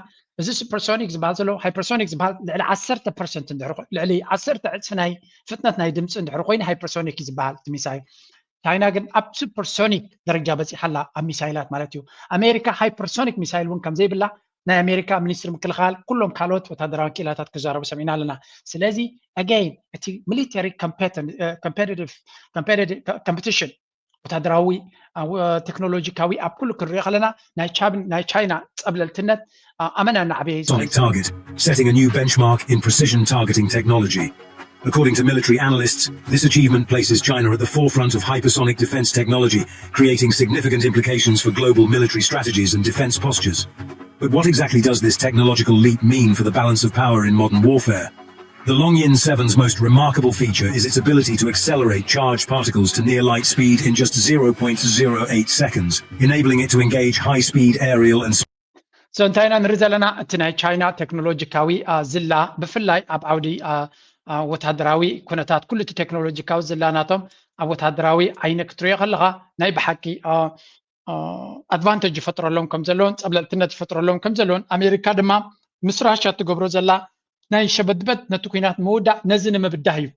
እዚ ሱፐርሶኒክ ዝበሃል ዘሎ ሃይፐርሶኒክ ዝበሃል ልዕሊ ዓሰርተ ፐርሰንት እንድሕር ልዕሊ ዓሰርተ ዕፅፊ ናይ ፍጥነት ናይ ድምፂ እንድሕር ኮይኑ ሃይፐርሶኒክ እዩ ዝበሃል እቲ ሚሳይል። ቻይና ግን ኣብ ሱፐርሶኒክ ደረጃ በፂሓ ኣላ ኣብ ሚሳይላት ማለት እዩ። ኣሜሪካ ሃይፐርሶኒክ ሚሳይል እውን ከምዘይብላ ናይ ኣሜሪካ ሚኒስትሪ ምክልኻል ኩሎም ካልኦት ወታደራዊ ክኢላታት ክዛረቡ ሰሚዕና ኣለና። ስለዚ ኣገይን እቲ ሚሊተሪ ኮምፒቲሽን ወታደራዊ ቴክኖሎጂካዊ ኣብ ኩሉ ክንሪኦ ከለና ናይ ቻይና ፀብለልትነት ኣመና እናዕበየ sonic target, setting a new benchmark in precision targeting technology. According to military analysts, this achievement places China at the forefront of hypersonic defense technology, creating significant implications for global military strategies and defense postures. But what exactly does this technological leap mean for the balance of power in modern warfare? The Longyin seven's most remarkable feature is its ability to accelerate charged particles to near light speed in just zero point zero eight seconds, enabling it to engage high-speed aerial and So እንታይ ኢና ንርኢ ዘለና? እቲ ናይ ቻይና ቴክኖሎጂካዊ ዝላ ብፍላይ ኣብ ዓውዲ ወታደራዊ ኩነታት ኩሉ እቲ ቴክኖሎጂካዊ ዝላ ናቶም ኣብ ወታደራዊ ዓይኒ ክትሪኦ ከለኻ ናይ ብሓቂ ኣድቫንተጅ ይፈጥረሎም ከም ዘለውን ፀብለልትነት ይፈጥረሎም ከም ዘለውን ኣሜሪካ ድማ ምስ ራሽያ እትገብሮ ዘላ ናይ ሸበድበድ ነቲ ኩናት ምውዳእ ነዚ ንምብዳህ እዩ።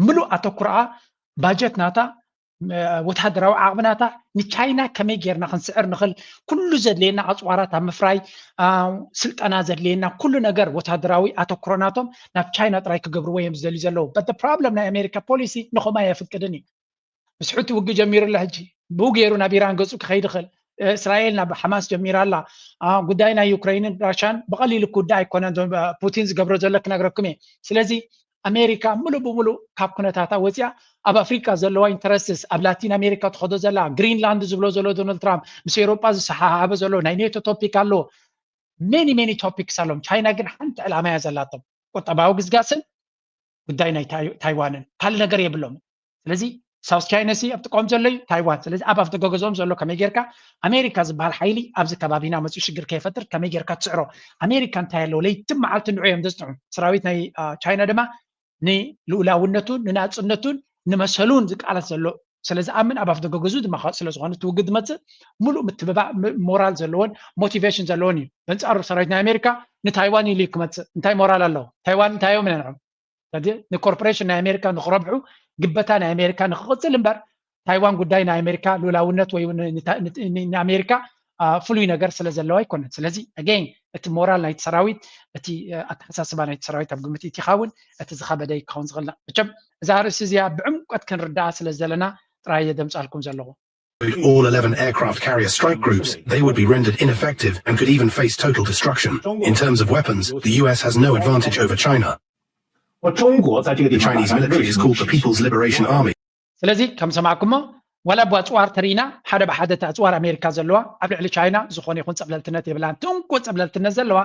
ምሉእ ኣተኩርኣ ባጀት ናታ ወተሃደራዊ ዓቕሚ ናታ ንቻይና ከመይ ጌርና ክንስዕር ንኽእል ኩሉ ዘድልየና ኣፅዋራት ኣብ ምፍራይ ስልጠና ዘድልየና ኩሉ ነገር ወተሃደራዊ ኣተኩሮ ናቶም ናብ ቻይና ጥራይ ክገብርዎ እዮም ዝደልዩ ዘለዉ። But problem ናይ ኣሜሪካ ፖሊሲ ንኸምኡ ኣየፍቅድን እዩ። ምስ ሑቲ ውግእ ጀሚሩ ኣሎ ሕጂ ብኡ ገይሩ ናብ ኢራን ገፁ ክኸይድ ይኽእል። እስራኤል ናብ ሓማስ ጀሚራ ኣላ። ጉዳይ ናይ ዩክሬንን ራሻን ብቐሊሉ ክውዳእ ኣይኮነን። ፑቲን ዝገብሮ ዘሎ ክነግረኩም እየ። ስለዚ ኣሜሪካ ሙሉእ ብሙሉእ ካብ ኩነታታ ወፂኣ ኣብ ኣፍሪካ ዘለዋ ኢንተረስትስ ኣብ ላቲን ኣሜሪካ ትኸዶ ዘላ ግሪንላንድ ዝብሎ ዘሎ ዶናልድ ትራምፕ ምስ ኤውሮጳ ዝሰሓሓበ ዘሎ ናይ ኔቶ ቶፒክ ኣሎ። ሜኒ ሜኒ ቶፒክስ ኣሎም። ቻይና ግን ሓንቲ ዕላማ እያ ዘላቶም ቁጠባዊ ግስጋስን ጉዳይ ናይ ታይዋንን ካልእ ነገር የብሎም። ስለዚ ሳውስ ቻይና ሲ ኣብ ጥቆም ዘሎ እዩ ታይዋን። ስለዚ ኣብ ኣፍደገ ገዝኦም ዘሎ ከመይ ጌርካ ኣሜሪካ ዝበሃል ሓይሊ ኣብዚ ከባቢና መፅኡ ሽግር ከይፈጥር ከመይ ጌርካ ትስዕሮ? ኣሜሪካ እንታይ ኣለዎ? ለይትን መዓልትን ንዑ እዮም ዘፅንዑ። ሰራዊት ናይ ቻይና ድማ ንልኡላውነቱን ንናፅነቱን ንመሰሉን ዝቃለስ ዘሎ ስለ ዝኣምን ኣብ ኣፍደገ ገዝኡ ድማ ስለ ዝኾነ እቲ ውግእ ዝመፅእ ሙሉእ ምትብባዕ ሞራል ዘለዎን ሞቲቬሽን ዘለዎን እዩ። በንፃሩ ሰራዊት ናይ ኣሜሪካ ንታይዋን ኢሉ እዩ ክመፅእ እንታይ ሞራል ኣለዎ? ታይዋን እንታይ እዮም ነንዖም ንኮርፖሬሽን ናይ ኣሜሪካ ንክረብሑ ግበታ ናይ ኣሜሪካ ንክቕፅል እምበር ታይዋን ጉዳይ ናይ ኣሜሪካ ልኡላውነት ወይ ንኣሜሪካ ፍሉይ ነገር ስለ ዘለዎ ኣይኮነን። ስለዚ ኣገይን እቲ ሞራል ናይቲ ሰራዊት እቲ ኣተሓሳስባ ናይቲ ሰራዊት ኣብ ግምት ኢትኻ እውን እቲ ዝኸበደ ክኸውን ዝኽእል መቸም እዛ ርእሲ እዚኣ ብዕምቆት ክንርዳኣ ስለ ዘለና ጥራይ እየ ደምፃልኩም ዘለኹ። All eleven aircraft carrier strike groups, they would be rendered ineffective and could even face total destruction. In terms of weapons, the U S has no advantage over China. The Chinese military is called the People's Liberation Army. ስለዚ ከም ሰማዕኩሞ ዋላ ብኣፅዋር ተሪኢና ሓደ ብሓደ እቲ ኣፅዋር ኣሜሪካ ዘለዋ ኣብ ልዕሊ ቻይና ዝኾነ ይኹን ፀብለልትነት የብላን። ትንኮ ፀብለልትነት ዘለዋ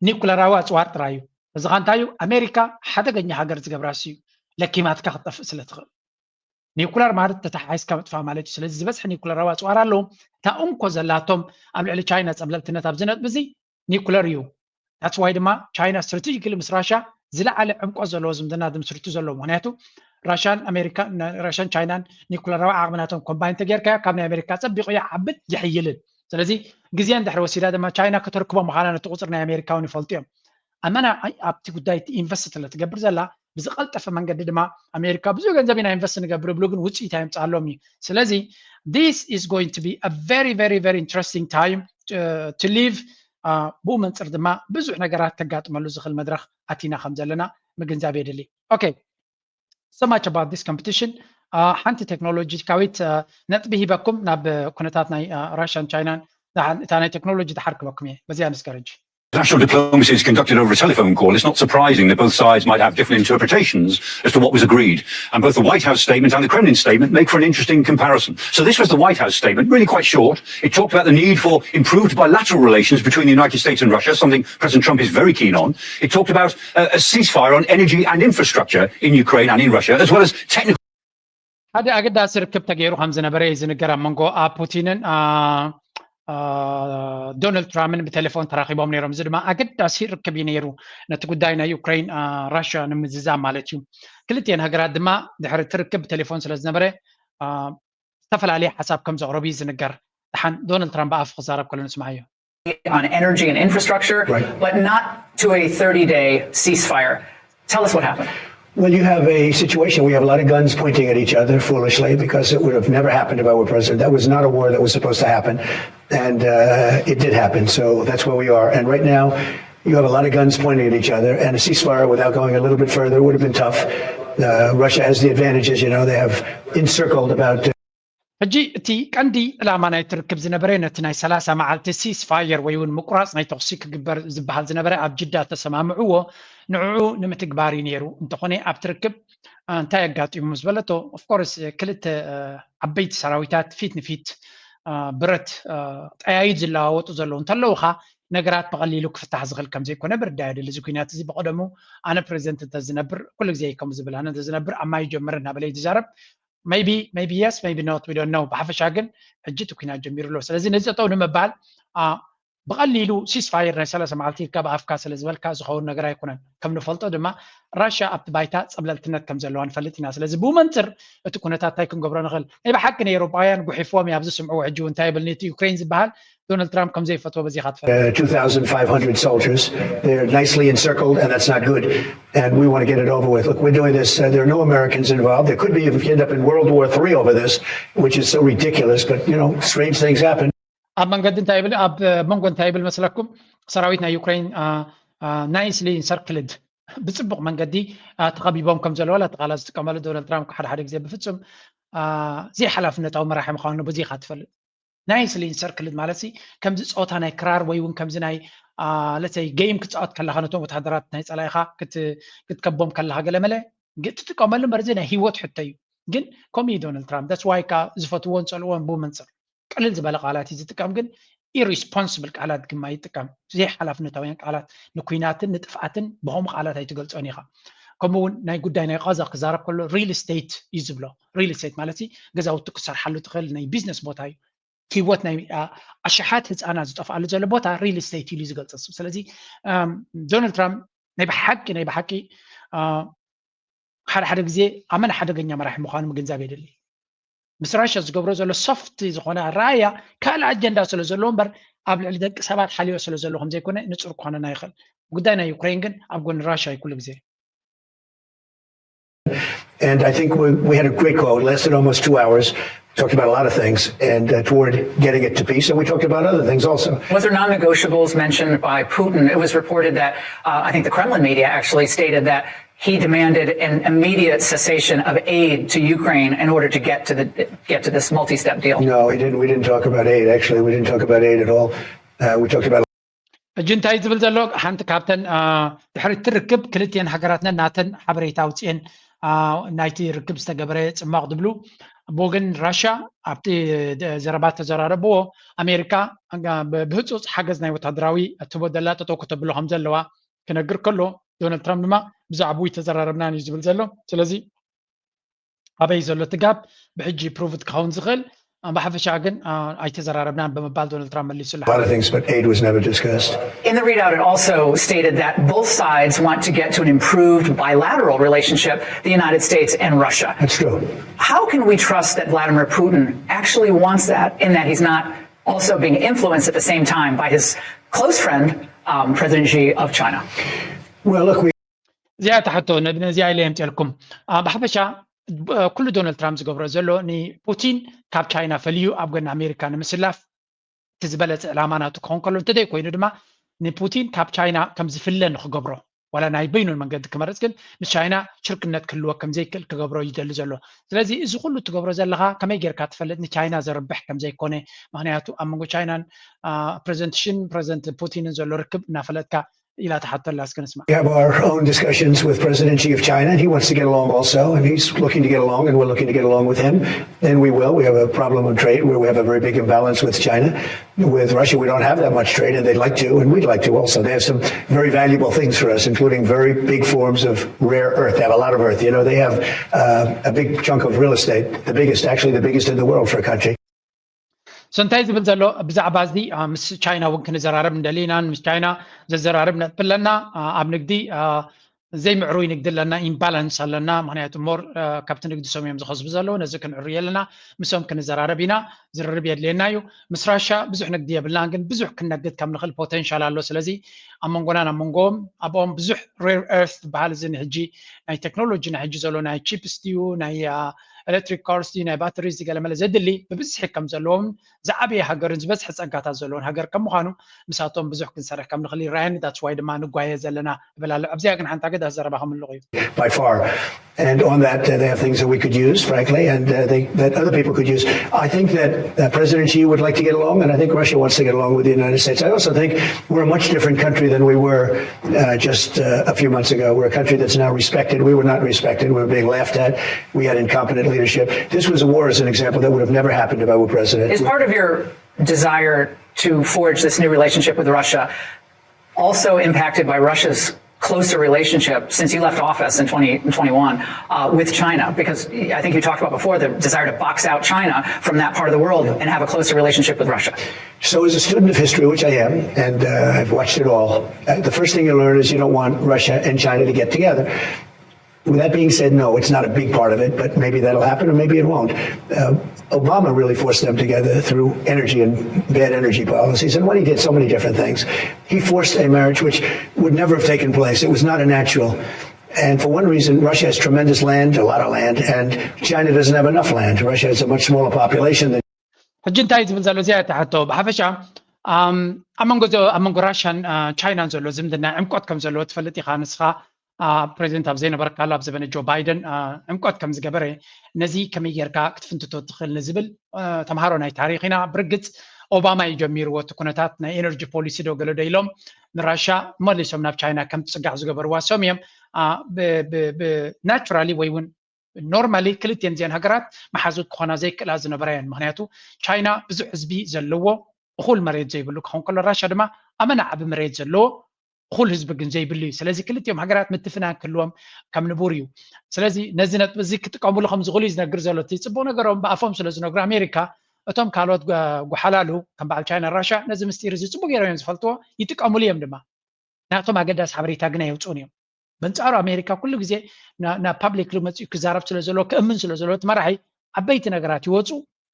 ኒኩለራዊ ኣፅዋር ጥራይ እዩ። እዚ ኸ እንታይ እዩ? ኣሜሪካ ሓደገኛ ሃገር ዝገብራ እሱ እዩ። ለኪማትካ ክትጠፍእ ስለ ትኽእል። ኒኩለር ማለት ተተሓሒዝካ ምጥፋእ ማለት እዩ። ስለዚ ዝበዝሐ ኒኩለራዊ ኣፅዋር ኣለዎም። እታ እንኮ ዘላቶም ኣብ ልዕሊ ቻይና ፀብለልትነት ኣብዚ ነጥቢ እዚ ኒኩለር እዩ። That's why ድማ ቻይና ስትራቴጂካሊ ምስ ራሻ ዝለዓለ ዕምቆት ዘለዎ ዝምድና ዝምስርቱ ዘለዉ። ምክንያቱ ራሻን ኣሜሪካ ራሻን ቻይናን ኒኩለራዊ ዓቕሚ ናቶም ኮምባይን ተጌርካዮ ካብ ናይ ኣሜሪካ ፀቢቑ ይዓብን ይሕይልን። ስለዚ ግዜ እንድሕር ወሲዳ ድማ ቻይና ከተርክቦ ምዃና ነቲ ቁፅሪ ናይ ኣሜሪካ እውን ይፈልጡ እዮም። ኣመና ኣብቲ ጉዳይ ኢንቨስት ስለ ትገብር ዘላ ብዝቐልጠፈ መንገዲ ድማ ኣሜሪካ ብዙሕ ገንዘብ ኢና ኢንቨስት ንገብር ብሉ ግን ውፅኢት ኣየምፅኣሎም እዩ። ስለዚ this is going to be a very very very interesting time to live። ብኡ መንፅር ድማ ብዙሕ ነገራት ከጋጥመሉ ዝኽእል መድረኽ ኣቲና ከም ዘለና ምግንዛብ የድሊ። Okay, so much about this competition. ሓንቲ ቴክኖሎጂካዊት ነጥቢ ሂበኩም ናብ ኩነታት ናይ ራሽያን ቻይናን እታ ናይ ቴክኖሎጂ ድሓር ክበኩም እየ። በዚኣ ንስገር ሕጂ። International diplomacy is conducted over a telephone call, it's not surprising that both sides might have different interpretations as to what was agreed. And both the White House statement and the Kremlin statement make for an interesting comparison. So this was the White House statement, really quite short. It talked about the need for improved bilateral relations between the United States and Russia, something President Trump is very keen on. It talked about uh, a ceasefire on energy and infrastructure in Ukraine and in Russia, as well as technical ሓደ ኣገዳሲ ርክብ ተገይሩ ከም ዝነበረ እዩ ዝንገር ኣብ መንጎ ፑቲንን ዶናልድ ትራምፕን ብቴሌፎን ተራኺቦም ነይሮም። እዚ ድማ ኣገዳሲ ርክብ እዩ ነይሩ ነቲ ጉዳይ ናይ ዩክሬን ራሽያ ንምዝዛም ማለት እዩ። ክልቲኤን ሃገራት ድማ ድሕሪ እቲ ርክብ ብቴሌፎን ስለ ዝነበረ ዝተፈላለየ ሓሳብ ከም ዘቕረቡ እዩ ዝንገር። ደሓን ዶናልድ ትራምፕ ብኣፉ ክዛረብ ከሎ ንስምዓዮ። on energy and infrastructure, right. But not to a thirty day ceasefire. Tell us what happened. Well, you have a situation where you have a lot of guns pointing at each other foolishly because it would have never happened if I were president. That was not a war that was supposed to happen. And uh, it did happen. So that's where we are. And right now, you have a lot of guns pointing at each other, and a ceasefire without going a little bit further would have been tough. Uh, Russia has the advantages, you know, they have encircled about. Uh, ሕጂ እቲ ቀንዲ ዕላማ ናይ ትርክብ ዝነበረ ነቲ ናይ ሰላሳ መዓልቲ ሲስ ፋየር ወይ እውን ምቁራፅ ናይ ተኽሲ ክግበር ዝበሃል ዝነበረ ኣብ ጅዳ ተሰማምዕዎ ንዕኡ ንምትግባር እዩ ነይሩ። እንተኾነ ኣብ ትርክብ እንታይ ኣጋጢሙ ምስ በለቶ ኦፍኮርስ ክልተ ዓበይቲ ሰራዊታት ፊት ንፊት ብረት ጠያይት ዝለዋወጡ ዘለዉ እንተለዉ ኻ ነገራት ብቐሊሉ ክፍታሕ ዝኽእል ከም ዘይኮነ ብርዳ የድሊ። እዚ ኩናት እዚ ብቐደሙ ኣነ ፕሬዚደንት እንተዝነብር ኩሉ ግዜ እዩ ከምኡ ዝብል ኣነ እንተዝነብር ኣብ ማይ ይጀምር እናበለ እዩ ዝዛረብ። Maybe, maybe yes, maybe not, we don't know. ብሓፈሻ ግን ሕጂ እቲ ኩናት ጀሚሩ ኣሎ። ስለዚ ነዚ ጠጠው ንምባል ብቐሊሉ ሲስፋየር ናይ ሰላሳ መዓልቲ ኢልካ ብኣፍካ ስለ ዝበልካ ዝኸውን ነገር ኣይኮነን። ከም ንፈልጦ ድማ ራሽያ ኣብቲ ባይታ ፀብለልትነት ከም ዘለዋ ንፈልጥ ኢና። ስለዚ ብኡ መንፅር እቲ ኩነታት እንታይ ክንገብሮ ንኽእል? ናይ ብሓቂ ናይ ኤውሮጳውያን ጉሒፍዎም እዩ ኣብዚ ስምዕዎ። ሕጂ እውን እንታይ ይብል ነቲ ዩክሬን ዝበሃል ዶናልድ ትራምፕ ከም ዘይፈትዎ በዚኻ ትፈልጥ። Uh, two thousand five hundred soldiers. They're nicely encircled, and that's not good. And we want to get it over with. Look, we're doing this. Uh, there are no Americans involved. There could be if you end up in World War Three over this, which is so ridiculous. But you know, strange things happen. ኣብ መንገዲ እንታይ ይብል ኣብ መንጎ እንታይ ይብል መስለኩም? ሰራዊት ናይ ዩክሬን ናይስሊ ኢንሰርክልድ ብፅቡቕ መንገዲ ተኸቢቦም ከም ዘለዉ እቲ ቃላት ዝጥቀመሉ ዶናልድ ትራምፕ ሓደ ሓደ ግዜ ብፍፁም ዘይሓላፍነታዊ መራሒ ምዃኑ በዚኻ ትፈልጥ። ናይስሊ ኢንሰርክልድ ማለት ከምዚ ፀወታ ናይ ክራር ወይ እውን ከምዚ ናይ ለተይ ጌም ክትፃወት ከለካ ነቶም ወታደራት ናይ ፀላኢካ ክትከቦም ከለካ ገለመለ ትጥቀመሉ እምበር እዚ ናይ ሂወት ሕቶ እዩ። ግን ከምኡ እዩ ዶናልድ ትራምፕ that's why ዝፈትዎን ፀልዎን ብኡ መንፅር ቅልል ዝበለ ቃላት እዩ ዝጥቀም። ግን ኢሪስፖንስብል ቃላት ግማ ይጥቀም። ዘይሓላፍነታውያን ቃላት ንኩናትን ንጥፍኣትን ብኸምኡ ቃላት ኣይትገልፆን ኢኻ። ከምኡ እውን ናይ ጉዳይ ናይ ቃዛ ክዛረብ ከሎ ሪል ስቴት እዩ ዝብሎ። ሪል ስቴት ማለት ገዛውቲ ክሰርሓሉ ትኽእል ናይ ቢዝነስ ቦታ እዩ። ሂወት ናይ ኣሽሓት ህፃናት ዝጠፍኣሉ ዘሎ ቦታ ሪል ስቴት ኢሉ ዝገልፅ። ስለዚ ዶናልድ ትራምፕ ናይ ብሓቂ ናይ ብሓቂ ሓደ ሓደ ግዜ ኣመን ሓደገኛ መራሒ ምዃኑ ምግንዛብ የድሊ። ምስ ራሽያ ዝገብሮ ዘሎ ሶፍት ዝኾነ ራያ ካልእ ኣጀንዳ ስለ ዘለዎ እምበር ኣብ ልዕሊ ደቂ ሰባት ሓልዮ ስለ ዘሎ ከም ዘይኮነ ንፁር ክኾነና ይኽእል። ጉዳይ ናይ ዩክሬን ግን ኣብ ጎኒ ራሽያ እዩ ኩሉ ግዜ። And I think we, we had a great call. It lasted almost two hours. Talked about a lot of things and uh, toward getting it to peace. And we talked about other things also. Was there non negotiables mentioned by Putin? It was reported that uh, I think the Kremlin media actually stated that he demanded an immediate cessation of aid to Ukraine in order to get to the get to this multi-step deal. No, he didn't. We didn't talk about aid. Actually, we didn't talk about aid at all. Uh, we talked about. ሕጂ እንታይ ዝብል ዘሎ ሓንቲ ካብተን ድሕሪ እቲ ርክብ ክልቲኤን ሃገራትነን ናተን ሓበሬታ ኣውፅኤን ናይቲ ርክብ ዝተገበረ ፅማቕ ዝብሉ ብወገን ራሽያ ኣብቲ ዘረባ ተዘራረብዎ ኣሜሪካ ብህፁፅ ሓገዝ ናይ ወታደራዊ ትቦ ደላ ጠጠው ከተብሎ ከም ዘለዋ ክነግር ከሎ ዶናልድ ትራምፕ ድማ ብዛዕባ ተዘራረብናን እዩ ዝብል ዘሎ። ስለዚ ኣበይ ዘሎ እቲ ጋፕ ብሕጂ ፕሩቭድ ክኸውን ዝኽእል ብሓፈሻ ግን ኣይተዘራረብናን ብምባል ዶናልድ ትራምፕ መሊሱላ። In the readout, it also stated that both sides want to get to an improved bilateral relationship, the United States and Russia. That's true. How can we trust that Vladimir Putin actually wants that, in that he's not also being influenced at the same time by his close friend, um, President Xi of China? Well, look, we እዚኣ ተሓቶ ነዚኣ ኢለ የምፅልኩም። ብሓፈሻ ኩሉ ዶናልድ ትራምፕ ዝገብሮ ዘሎ ንፑቲን ካብ ቻይና ፈልዩ ኣብ ጎኒ ኣሜሪካ ንምስላፍ እቲ ዝበለፀ ዕላማ ናቱ ክኸውን ከሎ እንተዘይ ኮይኑ ድማ ንፑቲን ካብ ቻይና ከም ዝፍለ ንክገብሮ ዋላ ናይ በይኑን መንገዲ ክመርፅ ግን ምስ ቻይና ሽርክነት ክህልዎ ከም ዘይክእል ክገብሮ ይደሊ ዘሎ። ስለዚ እዚ ኩሉ ትገብሮ ዘለካ ከመይ ጌርካ ትፈልጥ ንቻይና ዘርብሕ ከም ዘይኮነ? ምክንያቱ ኣብ መንጎ ቻይናን ፕሬዚደንት ሽን ፕሬዚደንት ፑቲንን ዘሎ ርክብ እናፈለጥካ ኢላ ትሓተላ እስከ ንስማ። We have our own discussions with President Xi of China, and he wants to get along also, and he's looking to get along, and we're looking to get along with him, and we will. We have a problem of trade where we have a very big imbalance with China. With Russia, we don't have that much trade, and they'd like to, and we'd like to also. They have some very valuable things for us, including very big forms of rare earth. They have a lot of earth. You know, they have uh, a big chunk of real estate, the biggest, actually the biggest in the world for a country. So እንታይ ዝብል ዘሎ ብዛዕባ እዚ ምስ ቻይና እውን ክንዘራረብ እንደሊ ኢና። ምስ ቻይና ዘዘራርብ ነጥቢ ኣለና። ኣብ ንግዲ ዘይምዕሩይ ንግዲ ኣለና፣ ኢምባላንስ ኣለና። ምክንያቱ ሞር ካብቲ ንግዲ ሶም እዮም ዝኸስቡ ዘለዉ። ነዚ ክንዕርዮ ኣለና፣ ምሶም ክንዘራረብ ኢና። ዝርርብ የድልየና እዩ። ምስ ራሻ ብዙሕ ንግዲ የብልናን፣ ግን ብዙሕ ክነግድ ከም ንኽእል ፖቴንሻል ኣሎ። ስለዚ ኣብ መንጎናን ኣብ መንጎም ኣብኦም ብዙሕ ሬር ኤርት ዝበሃል እዚ ንሕጂ ናይ ቴክኖሎጂ ናይ ሕጂ ዘሎ ናይ ቺፕስ ድዩ ናይ ኤሌክትሪክ ካርስ ድዩ ናይ ባትሪ ዝገለመለ ዘድሊ ብብዝሒ ከም ዘለዎም ዝዓበየ ሃገርን ዝበዝሐ ፀጋታት ዘለዎን ሃገር ከም ምዃኑ ምሳቶም ብዙሕ ክንሰርሕ ከም ንኽእል ይረኣየኒ። ዳትስ ዋይ ድማ ንጓየ ዘለና እብል ኣሎ። ኣብዚኣ ግን ሓንቲ ኣገዳሲ ዘረባ ከምልቑ እዩ። By far. And on that, uh, they have things that we could use, frankly, and uh, they, that other people could use. I think that uh, President Xi would like to get along, and I think Russia wants to get along with the United States. I also think we're a much different country than we were uh, just uh, a few months ago. We're a country that's now respected. We were not respected. We were being laughed at. We had incompetent leadership. This was a war, as an example, that would have never happened if I were president. Is part of your desire to forge this new relationship with Russia also impacted by Russia's closer relationship since you left office in twenty twenty-one uh, with China? Because I think you talked about before the desire to box out China from that part of the world and have a closer relationship with Russia. So, as a student of history, which I am, and uh, I've watched it all, uh, the first thing you learn is you don't want Russia and China to get together. With that being said, no, it's not a big part of it, but maybe that'll happen or maybe it won't. Uh, Obama really forced them together through energy and bad energy policies. And what he did, so many different things. He forced a marriage which would never have taken place. It was not a natural. And for one reason, Russia has tremendous land, a lot of land, and China doesn't have enough land. Russia has a much smaller population than ሕጂ እንታይ ዝብል ዘሎ እዚኣ ተሓቶ ብሓፈሻ ኣብ መንጎ ኣብ መንጎ ራሽያን ቻይናን ዘሎ ዝምድና ዕምቆት ከም ዘለዎ ትፈልጥ ኢኻ ንስኻ ፕሬዚደንት ኣብ ዘይነበርካሉ ኣብ ዘበነ ጆ ባይደን ዕምቆት ከም ዝገበረ ነዚ ከመይ ጌርካ ክትፍንትቶ ትኽእል ንዝብል ተምሃሮ ናይ ታሪክ ኢና። ብርግፅ ኦባማ እዩ ጀሚርዎ እቲ ኩነታት ናይ ኤነርጂ ፖሊሲ ዶ ገለ ዶ ኢሎም ንራሻ መሊሶም ናብ ቻይና ከም ትፅጋዕ ዝገበርዋ ሶም እዮም። ናቹራሊ ወይ እውን ኖርማሊ ክልቲኤን እዚአን ሃገራት መሓዙት ክኾና ዘይክእላ ዝነበራ እየን። ምክንያቱ ቻይና ብዙሕ ህዝቢ ዘለዎ እኹል መሬት ዘይብሉ ክኸውን ከሎ ራሻ ድማ ኣመና ዓቢ መሬት ዘለዎ እኹል ህዝቢ ግን ዘይብሉ እዩ። ስለዚ ክልቲኦም ሃገራት ምትፍናን ክህልዎም ከም ንቡር እዩ። ስለዚ ነዚ ነጥቢ እዚ ክጥቀሙሉ ከም ዝኽእሉ እዩ ዝነግር ዘሎ። እቲ ፅቡቅ ነገሮም ብኣፎም ስለ ዝነግሩ ኣሜሪካ እቶም ካልኦት ጎሓላሉ ከም በዓል ቻይና ራሻ ነዚ ምስጢር እዚ ፅቡቅ ገይሮም እዮም ዝፈልጥዎ፣ ይጥቀሙሉ እዮም ድማ። ናቶም ኣገዳሲ ሓበሬታ ግና የውፅኡን እዮም። በንፃሩ ኣሜሪካ ኩሉ ግዜ ናብ ፓብሊክ መፅኡ ክዛረብ ስለ ዘለዎ ክእምን ስለ ዘለዎ እቲ መራሒ ዓበይቲ ነገራት ይወፁ።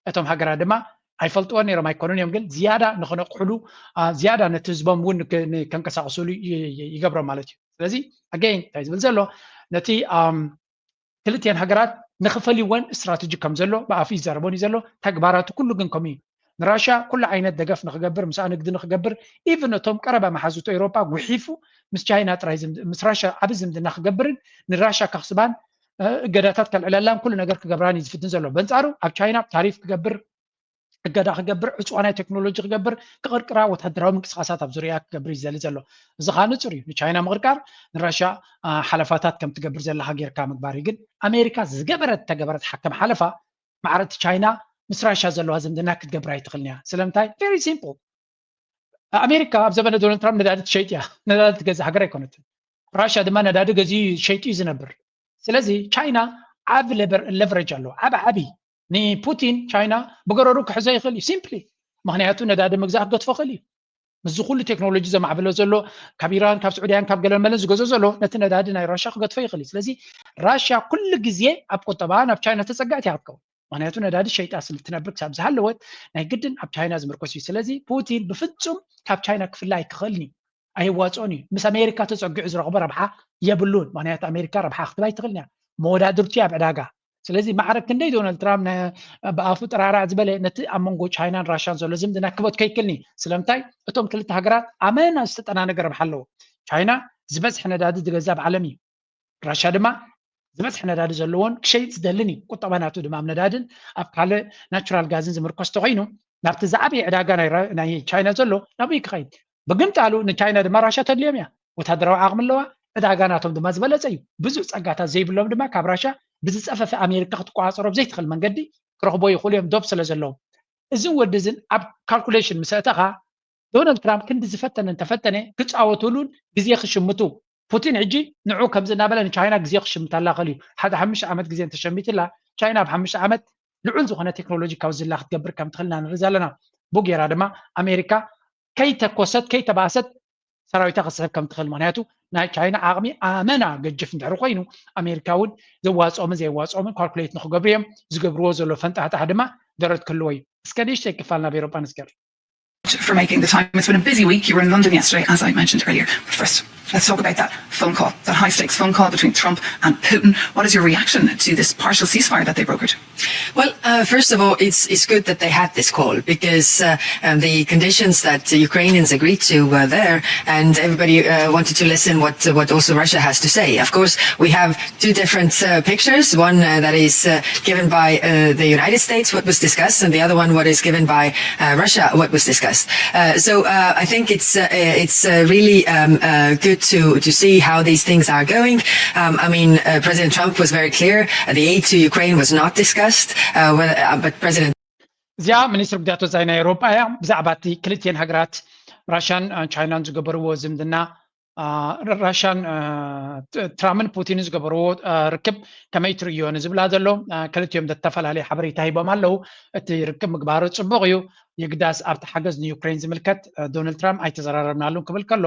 እቶም ሃገራት ድማ ኣይፈልጥዎን ነይሮም ኣይኮኑን እዮም፣ ግን ዝያዳ ንክነቅሕሉ ዝያዳ ነቲ ህዝቦም እውን ከንቀሳቀስሉ ይገብሮም ማለት እዩ። ስለዚ ኣገይን እንታይ ዝብል ዘሎ ነቲ ክልቲኤን ሃገራት ንክፈልይወን ስትራተጂ ከም ዘሎ ብኣፉ ይዛረቦን እዩ ዘሎ። ተግባራቱ ኩሉ ግን ከምኡ እዩ። ንራሽያ ኩሉ ዓይነት ደገፍ ንክገብር ምስኣ ንግዲ ንክገብር ኢቭን እቶም ቀረባ መሓዙቶ ኤውሮጳ ጉሒፉ ምስ ቻይና ጥራይ ምስ ራሽያ ዓብ ዝምድና ክገብርን ንራሽያ ከኽስባን እገዳታት ከልዕለላን ኩሉ ነገር ክገብራን እዩ ዝፍትን ዘሎ። በንፃሩ ኣብ ቻይና ታሪፍ ክገብር እገዳ ክገብር ዕፅዋ ናይ ቴክኖሎጂ ክገብር ክቕርቅራ ወታደራዊ ምንቅስቃሳት ኣብ ዙሪያ ክገብር እዩ ዝደሊ ዘሎ። እዚ ከዓ ንፁር እዩ። ንቻይና ምቕርቃር ንራሽያ ሓለፋታት ከም ትገብር ዘለካ ጌርካ ምግባር እዩ። ግን ኣሜሪካ ዝገበረት ተገበረት ሓከም ሓለፋ ማዕረቲ ቻይና ምስ ራሽያ ዘለዋ ዝምድና ክትገብር ኣይትኽእልን እያ። ስለምንታይ? ቨሪ ሲምፕል። ኣሜሪካ ኣብ ዘበነ ዶናልድ ትራምፕ ነዳዲ ትሸይጥ እያ። ነዳዲ ትገዝእ ሃገር ኣይኮነትን። ራሽያ ድማ ነዳዲ ገዚኡ ሸይጡ እዩ ዝነብር። ስለዚ ቻይና ዓብ ለቨሬጅ ኣለዎ። ዓብ ዓብይ ንፑቲን ቻይና ብገረሩ ክሕዞ ይኽእል እዩ ሲምፕሊ። ምክንያቱ ነዳዲ ምግዛእ ክገድፎ ይኽእል እዩ። ምስዚ ኩሉ ቴክኖሎጂ ዘማዕብሎ ዘሎ ካብ ኢራን ካብ ስዑድያን ካብ ገለመለን ዝገዝኦ ዘሎ ነቲ ነዳዲ ናይ ራሽያ ክገድፎ ይኽእል እዩ። ስለዚ ራሽያ ኩሉ ግዜ ኣብ ቁጠባ ናብ ቻይና ተፀጋዕቲ እያ ክትከውን። ምክንያቱ ነዳዲ ሸይጣ ስለ ትነብር ክሳብ ዝሃለወት ናይ ግድን ኣብ ቻይና ዝምርኮስ እዩ። ስለዚ ፑቲን ብፍፁም ካብ ቻይና ክፍለ ኣይክኽእልን እዩ። ኣይዋፅኦን እዩ። ምስ ኣሜሪካ ተፀጊዑ ዝረኽቦ ረብሓ የብሉን። ምክንያቱ ኣሜሪካ ረብሓ ክትብ ኣይትኽእልን እያ። መወዳድርቱ ኣብ ዕዳጋ። ስለዚ ማዕረ ክንደይ ዶናልድ ትራምፕ ብኣፉ ጥራራዕ ዝበለ ነቲ ኣብ መንጎ ቻይናን ራሻን ዘሎ ዝምድና ክበትኮ ይክልኒ። ስለምንታይ? እቶም ክልተ ሃገራት ኣመና ዝተጠናነገ ረብሓ ኣለዎ። ቻይና ዝበዝሐ ነዳዲ ዝገዛ ኣብ ዓለም እዩ። ራሻ ድማ ዝበዝሐ ነዳዲ ዘለዎን ክሸይጥ ዝደልን እዩ። ቁጠባ ናቱ ድማ ኣብ ነዳድን ኣብ ካልእ ናቹራል ጋዝን ዝምርኮስ ተኮይኑ ናብቲ ዝዓበየ ዕዳጋ ናይ ቻይና ዘሎ ናብኡ ክኸይድ። ብግምጣሉ ንቻይና ድማ ራሻ ተድልዮም እያ። ወታደራዊ ዓቕሚ ኣለዋ። ዕዳጋ ናቶም ድማ ዝበለፀ እዩ። ብዙሕ ፀጋታት ዘይብሎም ድማ ካብ ራሻ ብዝፀፈፈ ኣሜሪካ ክትቆፃፀሮም ዘይትኽእል መንገዲ ክረኽቦ ይኽእሉ እዮም፣ ዶብ ስለ ዘለዎም። እዝን ወዲ እዝን ኣብ ካልኩሌሽን ምስ ኣእተኻ ዶናልድ ትራምፕ ክንዲ ዝፈተነ እንተፈተነ ክፃወትሉን ግዜ ክሽምቱ ፑቲን ሕጂ ንዑ ከምዚ እናበለ ንቻይና ግዜ ክሽምት ኣላኸል እዩ። ሓደ ሓሙሽተ ዓመት ግዜ እንተሸሚትላ ቻይና ኣብ ሓሙሽተ ዓመት ልዑል ዝኾነ ቴክኖሎጂ ካብ ዝላ ክትገብር ከም ትኽእል ኢና ንርኢ ዘለና። ብጌራ ድማ ኣሜሪካ ከይተኮሰት ከይተባእሰት ሰራዊታ ክስሕብ ከም ትኽእል። ምክንያቱ ናይ ቻይና ዓቕሚ ኣመና ገጅፍ እንድሕር ኮይኑ ኣሜሪካ እውን ዘዋፅኦምን ዘየዋፅኦምን ካልኩሌት ንክገብሩ እዮም ዝገብርዎ ዘሎ። ፈንጣሕጣሕ ድማ ደረት ክህልዎ እዩ። እስከ ንእሽተይ ክፋል ናብ ኤሮጳ ንስገር። for making the time. It's been a busy week. You were in London yesterday, as I mentioned earlier. But first, let's talk about that phone call, that high stakes phone call between Trump and Putin. What is your reaction to this partial ceasefire that they brokered? Well, uh, first of all, it's it's good that they had this call because uh, um, the conditions that the Ukrainians agreed to were there, and everybody uh, wanted to listen what what also Russia has to say. Of course, we have two different uh, pictures. One uh, that is uh, given by uh, the United States, what was discussed, and the other one, what is given by uh, Russia, what was discussed. Uh, so uh, I think it's uh, it's uh, really um, uh, good to to see how these things are going. Um, I mean, uh, President Trump was very clear. The aid to Ukraine was not discussed, uh, whether, uh, but President እዚኣ ሚኒስትር ጉዳያት ወፃኢ ናይ ኤውሮጳ እያ። ብዛዕባ እቲ ክልቲኤን ሃገራት ራሽያን ቻይናን ዝገበርዎ ዝምድና፣ ራሽያን ትራምፕን ፑቲንን ዝገበርዎ ርክብ ከመይ ትርእዮ ንዝብላ ዘሎ፣ ክልቲኦም ዝተፈላለየ ሓበሬታ ሂቦም ኣለዉ። እቲ ርክብ ምግባሩ ፅቡቕ እዩ። የግዳስ ኣብቲ ሓገዝ ንዩክሬን ዝምልከት ዶናልድ ትራምፕ ኣይተዘራረብናሉን ክብል ከሎ፣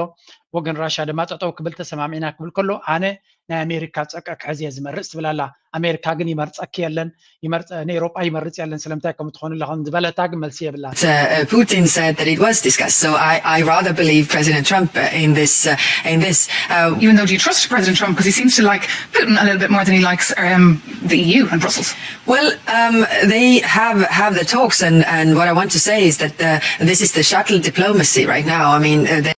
ወገን ራሽያ ድማ ጠጠው ክብል ተሰማሚዕና ክብል ከሎ፣ ኣነ ናይ ኣሜሪካ ፀቀ ክሕዝ እየ ዝመርፅ ትብል ኣላ። ኣሜሪካ ግን ይመርፀኪ የለን፣ ንኤውሮጳ ይመርፅ የለን፣ ስለምንታይ ከምኡ ትኾኑ ኣለኹም ዝበለታ ግን መልሲ የብላን። Putin said that it was discussed, so I, I rather believe President Trump uh, in this. Uh, in this, uh, Even though, do you trust President Trump? Because he seems to like Putin a little bit more than he likes um, the E U and Brussels. Well, um, they have have the talks, and and what I want to say is that uh, this is the shuttle diplomacy right now. I mean, uh, they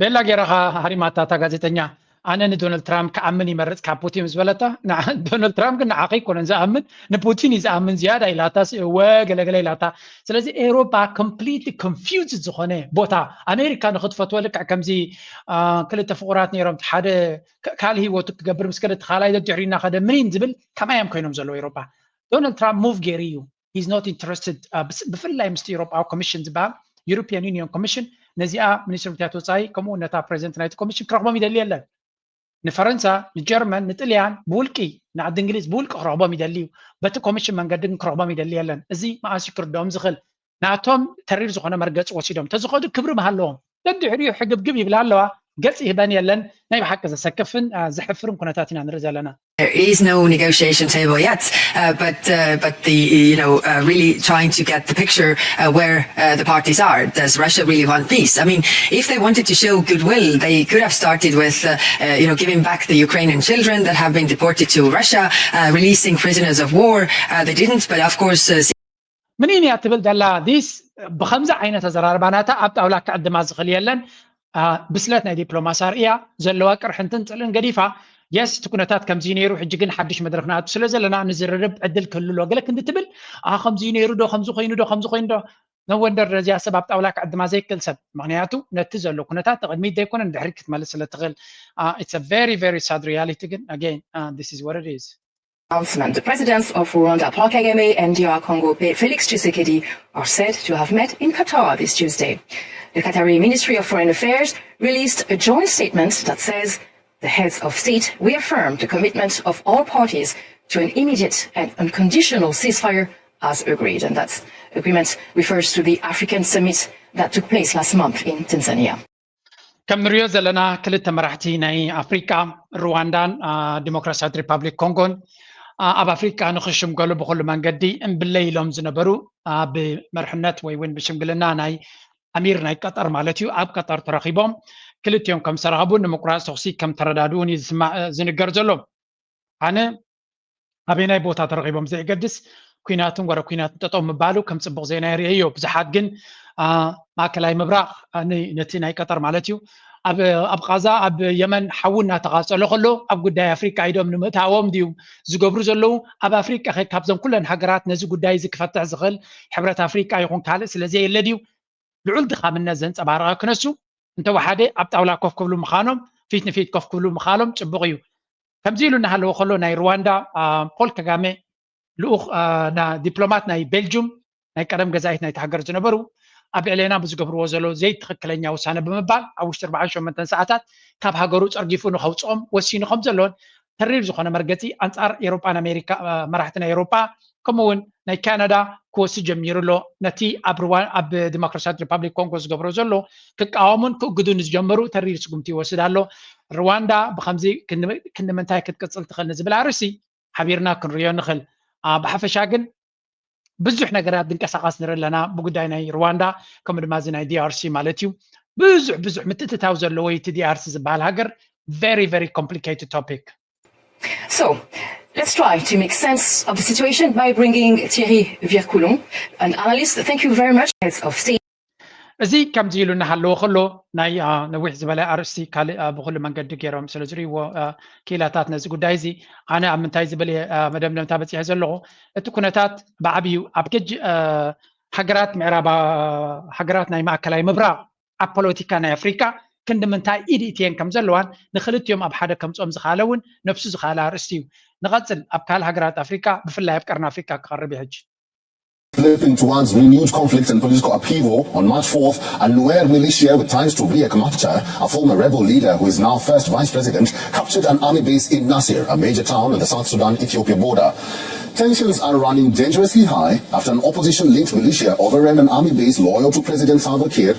ቤላ ጌራኻ ሃሪማታ እታ ጋዜጠኛ። ኣነ ንዶናልድ ትራምፕ ክኣምን ይመርፅ ካብ ፑቲን ምስ በለታ፣ ዶናልድ ትራምፕ ግን ንዓኸ ኣይኮነን ዝኣምን፣ ንፑቲን እዩ ዝኣምን ዝያዳ ኢላታ፣ እወ ገለገለ ኢላታ። ስለዚ ኤውሮፓ ኮምፕሊትሊ ኮንፊውዝድ ዝኾነ ቦታ፣ ኣሜሪካ ንክትፈትወ ልክዕ ከምዚ ክልተ ፍቑራት ነይሮም፣ ሓደ ካልእ ህይወቱ ክገብር ምስ ከደ እቲ ካልኣይ ደድሕሪ እናኸደ ምኒን ዝብል ከምኣዮም ኮይኖም ዘለዉ ኤውሮፓ። ዶናልድ ትራምፕ ሙቭ ገይሩ እዩ። He's not interested. ብፍላይ ምስቲ ኤውሮጳዊ ኮሚሽን ዝበሃል፣ ዩሮፒያን ዩኒየን ኮሚሽን፣ ነዚኣ ሚኒስትር ጉዳያት ወፃኢ ከምኡ እውን ነታ ፕሬዚደንት ናይቲ ኮሚሽን ክረኽቦም ይደሊ የለን። ንፈረንሳ፣ ንጀርመን፣ ንጥልያን ብውልቂ፣ ንዓዲ እንግሊዝ ብውልቂ ክረኽቦም ይደሊ እዩ። በቲ ኮሚሽን መንገዲ ግን ክረኽቦም ይደሊ የለን። እዚ መኣስ ክርድኦም ዝኽእል? ናቶም ተሪር ዝኾነ መርገፂ ወሲዶም ተዝኸዱ ክብሪ ምሃለዎም። ደድሕሪኡ ሕግብግብ ይብላ ኣለዋ። ገፅ ይህበን የለን። ናይ ብሓቂ ዘሰክፍን ዘሕፍርን ኩነታት ኢና ንርኢ ዘለና። There is no negotiation table yet, uh, but uh, but the you know uh, really trying to get the picture uh, where uh, the parties are. Does Russia really want peace? I mean, if they wanted to show goodwill, they could have started with uh, uh, you know giving back the Ukrainian children that have been deported to Russia, uh, releasing prisoners of war. Uh, they didn't, but of course. Uh, ምኒን እያ ትብል ዘላ ዲስ? ብከምዚ ዓይነት ኣዘራርባ ናታ ኣብ ጣውላ ክዕድማ ዝኽእል የለን። ብስለት ናይ ዲፕሎማሲ ኣርእያ ዘለዋ ቅርሕንትን ፅልእን ገዲፋ፣ የስ እቲ ኩነታት ከምዚ ነይሩ፣ ሕጂ ግን ሓድሽ መድረክ ንኣቱ ስለ ዘለና ንዝርርብ ዕድል ክህሉ ኣለዎ ገለ ክንዲ ትብል። ከምዚ ነይሩ ዶ ከምዚ ኮይኑ ዶ ከምዚ ኮይኑ ዶ? ነወንደር ነዚኣ ሰብ ኣብ ጣውላ ክዕድማ ዘይክእል ሰብ፣ ምክንያቱ ነቲ ዘሎ ኩነታት ንቅድሚት ዘይኮነ ንድሕሪት ክትመልስ ስለ ትኽእል። It's a very very sad reality ግን again this is what it is. announcement. The presidents of Rwanda, Paul Kagame, and D R Congo, Felix Tshisekedi, are said to have met in Qatar this Tuesday. The Qatari Ministry of Foreign Affairs released a joint statement that says the heads of state reaffirmed the commitment of all parties to an immediate and unconditional ceasefire as agreed. And that agreement refers to the African summit that took place last month in Tanzania. ከም ንሪኦ ዘለና ክልተ መራሕቲ ናይ ኣፍሪቃ፣ ሩዋንዳን ዲሞክራሲያዊት ሪፓብሊክ ኮንጎን ኣብ ኣፍሪቃ ንክሽምገሉ ብኩሉ መንገዲ እምብለይ ኢሎም ዝነበሩ፣ ብመርሕነት ወይ እውን ብሽምግልና ናይ ኣሚር ናይ ቀጠር ማለት እዩ፣ ኣብ ቀጠር ተረኺቦም ክልቲኦም ከም ዝተራኸቡን ንምቁራፅ ተኹሲ ከም ተረዳድኡን እዩ ዝስማዕ ዝንገር ዘሎ። ኣነ ኣበየናይ ቦታ ተረኺቦም ዘይገድስ፣ ኩናትን ወረ ኩናትን ጠጠው ምባሉ ከም ፅቡቕ ዜና ይርእዮ። ብዙሓት ግን ማእከላይ ምብራቕ ነቲ ናይ ቀጠር ማለት እዩ ኣብ ቃዛ ኣብ የመን ሓዊ እናተቓፀሎ ከሎ ኣብ ጉዳይ ኣፍሪቃ ኢዶም ንምእታዎም ድዩ ዝገብሩ ዘለዉ? ኣብ ኣፍሪቃ ከ ካብዘን ኩለን ሃገራት ነዚ ጉዳይ እዚ ክፈትሕ ዝኽእል ሕብረት ኣፍሪቃ ይኹን ካልእ ስለዘየለ ድዩ? ልዑል ድኻምነት ዘንፀባረቐ ክነሱ እንተወሓደ ኣብ ጣውላ ኮፍ ክብሉ ምዃኖም ፊት ንፊት ኮፍ ክብሉ ምዃኖም ፅቡቕ እዩ። ከምዚ ኢሉ እናሃለወ ከሎ ናይ ሩዋንዳ ፖል ከጋሜ ልኡኽ ዲፕሎማት ናይ ቤልጁም ናይ ቀደም ገዛኢት ናይቲ ሃገር ዝነበሩ ኣብ ልዕሌና ብዝገብርዎ ዘሎ ዘይትኽክለኛ ውሳነ ብምባል ኣብ ውሽጢ ኣርባዓን ሸሞንተን ሰዓታት ካብ ሃገሩ ጸርጊፉ ንኸውፅኦም ወሲኑ ከም ዘሎን ተሪር ዝኾነ መርገፂ ኣንፃር ኤሮጳን ኣሜሪካ መራሕቲ ናይ ኤሮጳ ከምኡ እውን ናይ ካናዳ ክወስድ ጀሚሩ ኣሎ። ነቲ ኣብ ሩዋ ኣብ ዲሞክራሲያዊት ሪፓብሊክ ኮንጎ ዝገብሮ ዘሎ ክቃወሙን ክእግዱን ዝጀመሩ ተሪር ስጉምቲ ይወስድ ኣሎ። ሩዋንዳ ብከምዚ ክንዲ ምንታይ ክትቅፅል ትኽእል ንዝብል ኣርእስቲ ሓቢርና ክንሪኦ ንኽእል። ብሓፈሻ ግን ብዙሕ ነገራት ድንቀሳቐስ ንርኢ ኣለና ብጉዳይ ናይ ሩዋንዳ ከምኡ ድማ እዚ ናይ ዲኣርሲ ማለት እዩ። ብዙሕ ብዙሕ ምትእትታው ዘለዎ እቲ ዲኣርሲ ዝበሃል ሃገር very very complicated topic. So let's try to make sense of the situation by bringing Thierry Vircoulon, an analyst. Thank you very much. Heads of state. እዚ ከምዚ ኢሉ እናሃለወ ከሎ ናይ ነዊሕ ዝበለ ኣርእስቲ ካልእ ብኩሉ መንገዲ ገይሮም ስለ ዝርእይዎ ክኢላታት ነዚ ጉዳይ እዚ ኣነ ኣብ ምንታይ ዝብል እየ መደምደምታ በፂሐ ዘለኹ። እቲ ኩነታት ብዓብዩ ኣብ ገጅ ሃገራት ምዕራብ ሃገራት ናይ ማእከላይ ምብራቕ ኣብ ፖለቲካ ናይ ኣፍሪካ ክንዲ ምንታይ ኢድ እትየን ከም ዘለዋን ንክልቲኦም ኣብ ሓደ ከምፅኦም ዝኻለ እውን ነብሱ ዝኻለ ኣርእስቲ እዩ። ንቐፅል ኣብ ካልእ ሃገራት ኣፍሪካ ብፍላይ ኣብ ቀርኒ ኣፍሪካ ክቐርብ እዩ ሕጂ። Flipping towards renewed conflict and political upheaval, on March fourth, a Nuer militia with ties to Riek Machar, a former rebel leader who is now first vice president, captured an army base in Nasir, a major town on the South Sudan-Ethiopia border. Tensions are running dangerously high after an opposition-linked militia overran an army base loyal to President Salva Kiir.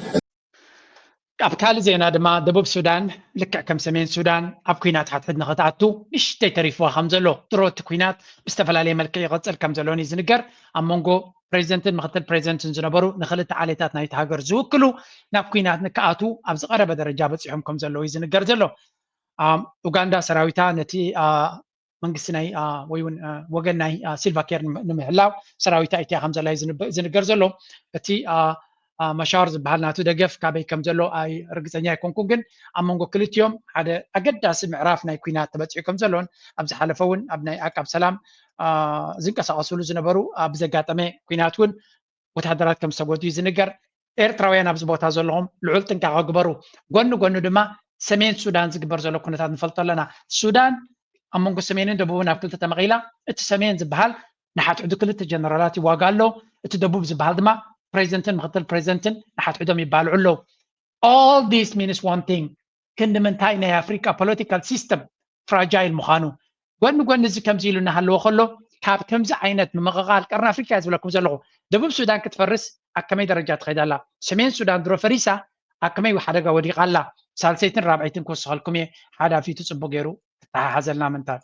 ኣብ ካልእ ዜና ድማ ደቡብ ሱዳን ልክዕ ከም ሰሜን ሱዳን ኣብ ኩናት ሓድሕድ ንኽትኣቱ ንእሽተይ ተሪፍዋ ከም ዘሎ ድሮ እቲ ኩናት ብዝተፈላለየ መልክዕ ይቕፅል ከም ዘሎን እዩ ዝንገር። ኣብ መንጎ ፕሬዚደንትን ምክትል ፕሬዚደንትን ዝነበሩ ንክልተ ዓሌታት ናይቲ ሃገር ዝውክሉ ናብ ኩናት ንክኣቱ ኣብ ዝቐረበ ደረጃ በፂሖም ከም ዘለዉ እዩ ዝንገር ዘሎ። ኡጋንዳ ሰራዊታ ነቲ መንግስቲ ናይ ወይ እውን ወገን ናይ ሲልቫ ኬር ንምሕላው ሰራዊታ ኢትያ ከም ዘላ ዝንገር ዘሎ። እቲ መሻር ዝበሃል ናቱ ደገፍ ካበይ ከም ዘሎ ርግፀኛ ኣይኮንኩን፣ ግን ኣብ መንጎ ክልቲኦም ሓደ ኣገዳሲ ምዕራፍ ናይ ኩናት ተበፂሑ ከም ዘሎን ኣብ ዝሓለፈ እውን ኣብ ናይ ኣቃብ ሰላም ዝንቀሳቀስሉ ዝነበሩ ብዘጋጠመ ኩናት እውን ወታደራት ከም ዝተጎድኡ ዝንገር። ኤርትራውያን ኣብዚ ቦታ ዘለኹም ልዑል ጥንቃቐ ግበሩ። ጎኒ ጎኒ ድማ ሰሜን ሱዳን ዝግበር ዘሎ ኩነታት ንፈልጦ ኣለና። ሱዳን ኣብ መንጎ ሰሜንን ደቡብን ኣብ ክልተ ተመቒላ፣ እቲ ሰሜን ዝበሃል ንሓድሕዱ ክልተ ጀነራላት ይዋጋ ኣሎ፣ እቲ ደቡብ ዝበሃል ድማ ፕሬዚደንትን ምክትል ፕሬዚደንትን ንሓድሕዶም ይባልዑ ኣለዉ። All this means one thing፣ ክንዲ ምንታይ ናይ ኣፍሪቃ ፖለቲካል ሲስተም ፍራጃይል ምዃኑ። ጎኒ ጎኒ እዚ ከምዚ ኢሉ እናሃለወ ከሎ ካብ ከምዚ ዓይነት ምምቕቓል ቀርኒ ኣፍሪቃ እየ ዝብለኩም ዘለኹ። ደቡብ ሱዳን ክትፈርስ ኣብ ከመይ ደረጃ ትኸይድ ኣላ? ሰሜን ሱዳን ድሮ ፈሪሳ ኣብ ከመይ ሓደጋ ወዲቓ ኣላ? ሳልሰይትን ራብዐይትን ክውስኸልኩም እየ። ሓዳፊቱ ጽቡቕ ገይሩ ክተሓሓዘልና ምንታን።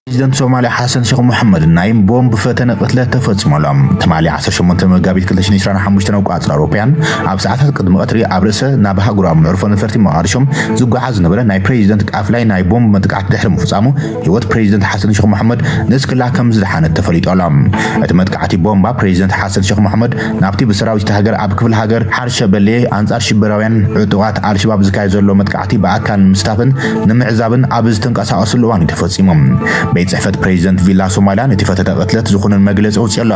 ፕሬዚደንት ሶማልያ ሓሰን ሸኽ መሐመድ ናይ ቦምብ ፈተነ ቅትለት ተፈፂሙሎም። ትማሊ ዓሰርተ ሸሞንተ መጋቢት ክልተ ሽሕን ዕስራን ሓሙሽተን ኣቆፃፅራ ኣውሮፓውያን ኣብ ሰዓታት ቅድሚ ቀትሪ ኣብ ርእሰ ናብ ሃገራዊ መዕርፎ ነፈርቲ መቓድሾ ዝጓዓዝ ዝነበረ ናይ ፕሬዚደንት ቃፍላይ ናይ ቦምብ መጥቃዕቲ ድሕሪ ምፍፃሙ ህይወት ፕሬዚደንት ሓሰን ሸኽ መሐመድ ንእስክላ ከም ዝደሓነት ተፈሊጡ ኣሎ። እቲ መጥቃዕቲ ቦምባ ፕሬዚደንት ሓሰን ሸኽ መሐመድ ናብቲ ብሰራዊት እታ ሃገር ኣብ ክፍለ ሃገር ሓርሸበሌ ኣንፃር ሽበራውያን ዕጡቓት ኣልሸባብ ዝካየድ ዘሎ መጥቃዕቲ ብኣካል ንምስታፍን ንምዕዛብን ኣብ ዝተንቀሳቐስሉ እዋን እዩ ተፈፂሙ። ቤት ፅሕፈት ፕሬዚደንት ቪላ ሶማልያ ነቲ ፈተነ ቅትለት ዝኹንን መግለፂ ኣውፂኡ ኣሎ።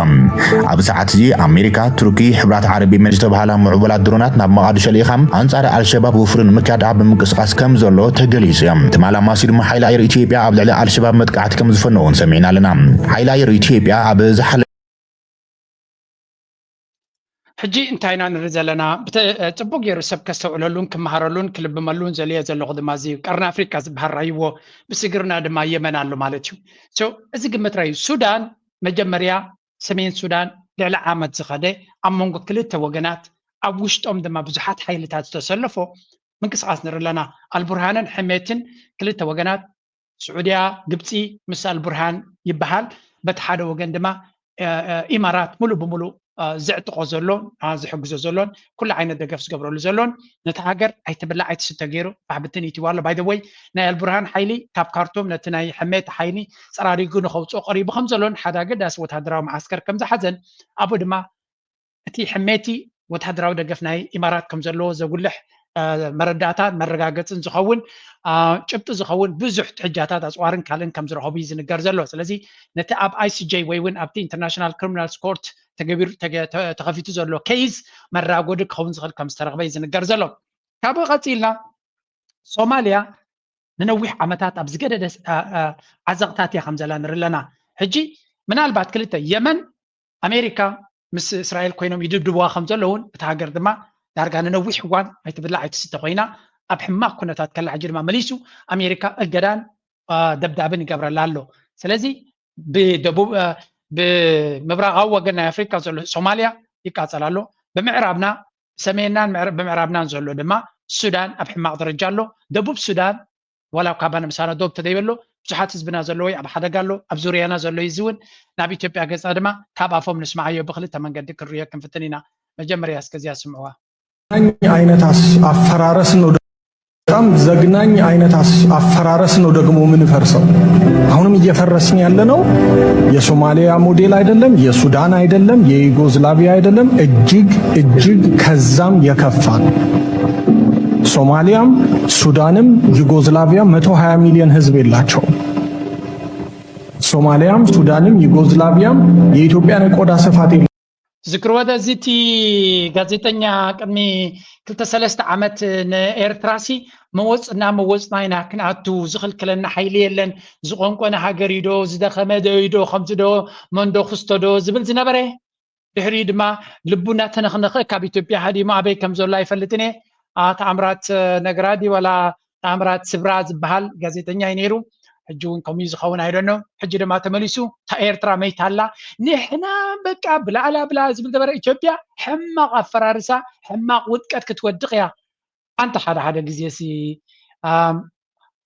ኣብዚ ሰዓት እዚ ኣሜሪካ፣ ቱርኪ፣ ሕቡራት ዓረብ ኤሚሬት ዝተባሃላ ምዕቡላት ድሮናት ናብ መቓድሾ ልኢኻ ኣንፃር ኣልሸባብ ወፍሪ ንምክያድ ኣብ ምንቅስቓስ ከም ዘሎ ተገሊፁ እዩ። ትማሊ ኣማስዩ ድማ ሓይሊ ኣየር ኢትዮጵያ ኣብ ልዕሊ ኣልሸባብ መጥቃዕቲ ከም ዝፈነወ እውን ሰሚዕና ኣለና። ሓይሊ ኣየር ኢትዮጵያ ኣብ ዝሓለ ሕጂ እንታይ ኢና ንርኢ ዘለና? ብተ- ጽቡቅ ገይሩ ሰብ ከስተውዕለሉን ክመሃረሉን ክልብመሉን ዘልዮ ዘለኹ ድማ እዚ እዩ። ቀርኒ ኣፍሪቃ ዝበሃል ራይዎ ብስግርና ድማ የመን ኣሎ ማለት እዩ። So እዚ ግምት ራዩ ሱዳን መጀመርያ ሰሜን ሱዳን ልዕሊ ዓመት ዝኸደ ኣብ መንጎ ክልተ ወገናት ኣብ ውሽጦም ድማ ብዙሓት ሓይልታት ዝተሰለፎ ምንቅስቃስ ንርኢ ኣለና። ኣልቡርሃንን ሕሜትን ክልተ ወገናት ስዑድያ፣ ግብፂ ምስ ኣልቡርሃን ይበሃል። በቲ ሓደ ወገን ድማ ኢማራት ሙሉእ ብሙሉእ ዘዕጥቆ ዘሎን ዝሕግዞ ዘሎን ኩሉ ዓይነት ደገፍ ዝገብረሉ ዘሎን ነቲ ሃገር ኣይትብላዕ ኣይትስተ ገይሩ ባሕብትን ይትዋ ኣሎ። ባይ ወይ ናይ ኣልቡርሃን ሓይሊ ካብ ካርቱም ነቲ ናይ ሕሜት ሓይሊ ፀራሪጉ ንኸውፅኦ ቀሪቡ ከም ዘሎን ሓደ ኣገዳሲ ወታደራዊ መዓስከር ከም ዝሓዘን ኣብኡ ድማ እቲ ሕሜቲ ወታደራዊ ደገፍ ናይ ኢማራት ከም ዘለዎ ዘጉልሕ መረዳእታን መረጋገፅን ዝኸውን ጭብጢ ዝኸውን ብዙሕ ትሕጃታት ኣፅዋርን ካልእን ከም ዝረኸቡ እዩ ዝንገር ዘሎ። ስለዚ ነቲ ኣብ ኣይሲጀይ ወይ እውን ኣብቲ ኢንተርናሽናል ክሪሚናል ኮርት ተገቢሩ ተኸፊቱ ዘሎ ኬይዝ መራጎዲ ክኸውን ዝኽእል ከም ዝተረኽበ እዩ ዝንገር ዘሎ። ካብኡ ቀፂልና ሶማልያ ንነዊሕ ዓመታት ኣብ ዝገደደ ዓዘቕታት እያ ከም ዘላ ንርኢ ኣለና። ሕጂ ምናልባት ክልተ የመን ኣሜሪካ ምስ እስራኤል ኮይኖም ይድብድብዋ ከም ዘለውን እታ ሃገር ድማ ዳርጋ ንነዊሕ እዋን ኣይትብላዕ ኣይትስተ ኮይና ኣብ ሕማቕ ኩነታት ከላ ሕጂ ድማ መሊሱ ኣሜሪካ እገዳን ደብዳብን ይገብረላ ኣሎ። ስለዚ ብደቡብ ብምብራቓዊ ወገን ናይ ኣፍሪካ ዘሎ ሶማልያ ይቃፀል ኣሎ። ብምዕራብና ብሰሜንናን ብምዕራብናን ዘሎ ድማ ሱዳን ኣብ ሕማቕ ደረጃ ኣሎ። ደቡብ ሱዳን ዋላ ካባና ምሳና ዶብ ተደይበሎ ብዙሓት ህዝብና ዘለዎ ኣብ ሓደጋ ኣሎ። ኣብ ዙርያና ዘሎ እዚ እውን ናብ ኢትዮጵያ ገፅና ድማ ካብ ኣፎም ንስማዓዮ ብክልተ መንገዲ ክንሪኦ ክንፍትን ኢና። መጀመርያ እስከዚያ ስምዕዋ። ዘግናኝ አይነት አፈራረስ ነው። በጣም ዘግናኝ አይነት አፈራረስ ነው ደግሞ የምንፈርሰው። አሁንም እየፈረስን ያለነው የሶማሊያ ሞዴል አይደለም፣ የሱዳን አይደለም፣ የዩጎዝላቪያ አይደለም። እጅግ እጅግ ከዛም የከፋ ነው። ሶማሊያም ሱዳንም ዩጎዝላቪያ መቶ ሃያ ሚሊዮን ህዝብ የላቸውም። ሶማሊያም ሱዳንም ዩጎዝላቪያም የኢትዮጵያን የቆዳ ስፋት የላቸውም። ዝክርዎ እዚ እቲ ጋዜጠኛ ቅድሚ ክልተ ሰለስተ ዓመት ንኤርትራሲ መወፅና መወፅና ኢና ክንኣቱ ዝኽልክለና ሓይሊ የለን፣ ዝቆንቆነ ሃገር እዩ ዶ ዝደኸመ ዶ እዩ ዶ ከምዚ ዶ መንዶ ክስቶ ዶ ዝብል ዝነበረ ድሕሪኡ ድማ ልቡ እናተነኽነኸ ካብ ኢትዮጵያ ሃዲሙ ኣበይ ከም ዘሎ ኣይፈልጥን እየ። ተኣምራት ነግራ ድዩ ዋላ ተኣምራት ስብራ ዝበሃል ጋዜጠኛ እዩ ነይሩ። ሕጂ እውን ከምኡ ዝኸውን ኣይደኖ። ሕጂ ድማ ተመሊሱ እታ ኤርትራ መይታ ኣላ ንሕና በቃ ብላዕላ ብላ ዝብል ነበረ። ኢትዮጵያ ሕማቕ ኣፈራርሳ ሕማቕ ውድቀት ክትወድቕ እያ። ኣንተ ሓደ ሓደ ግዜ ሲ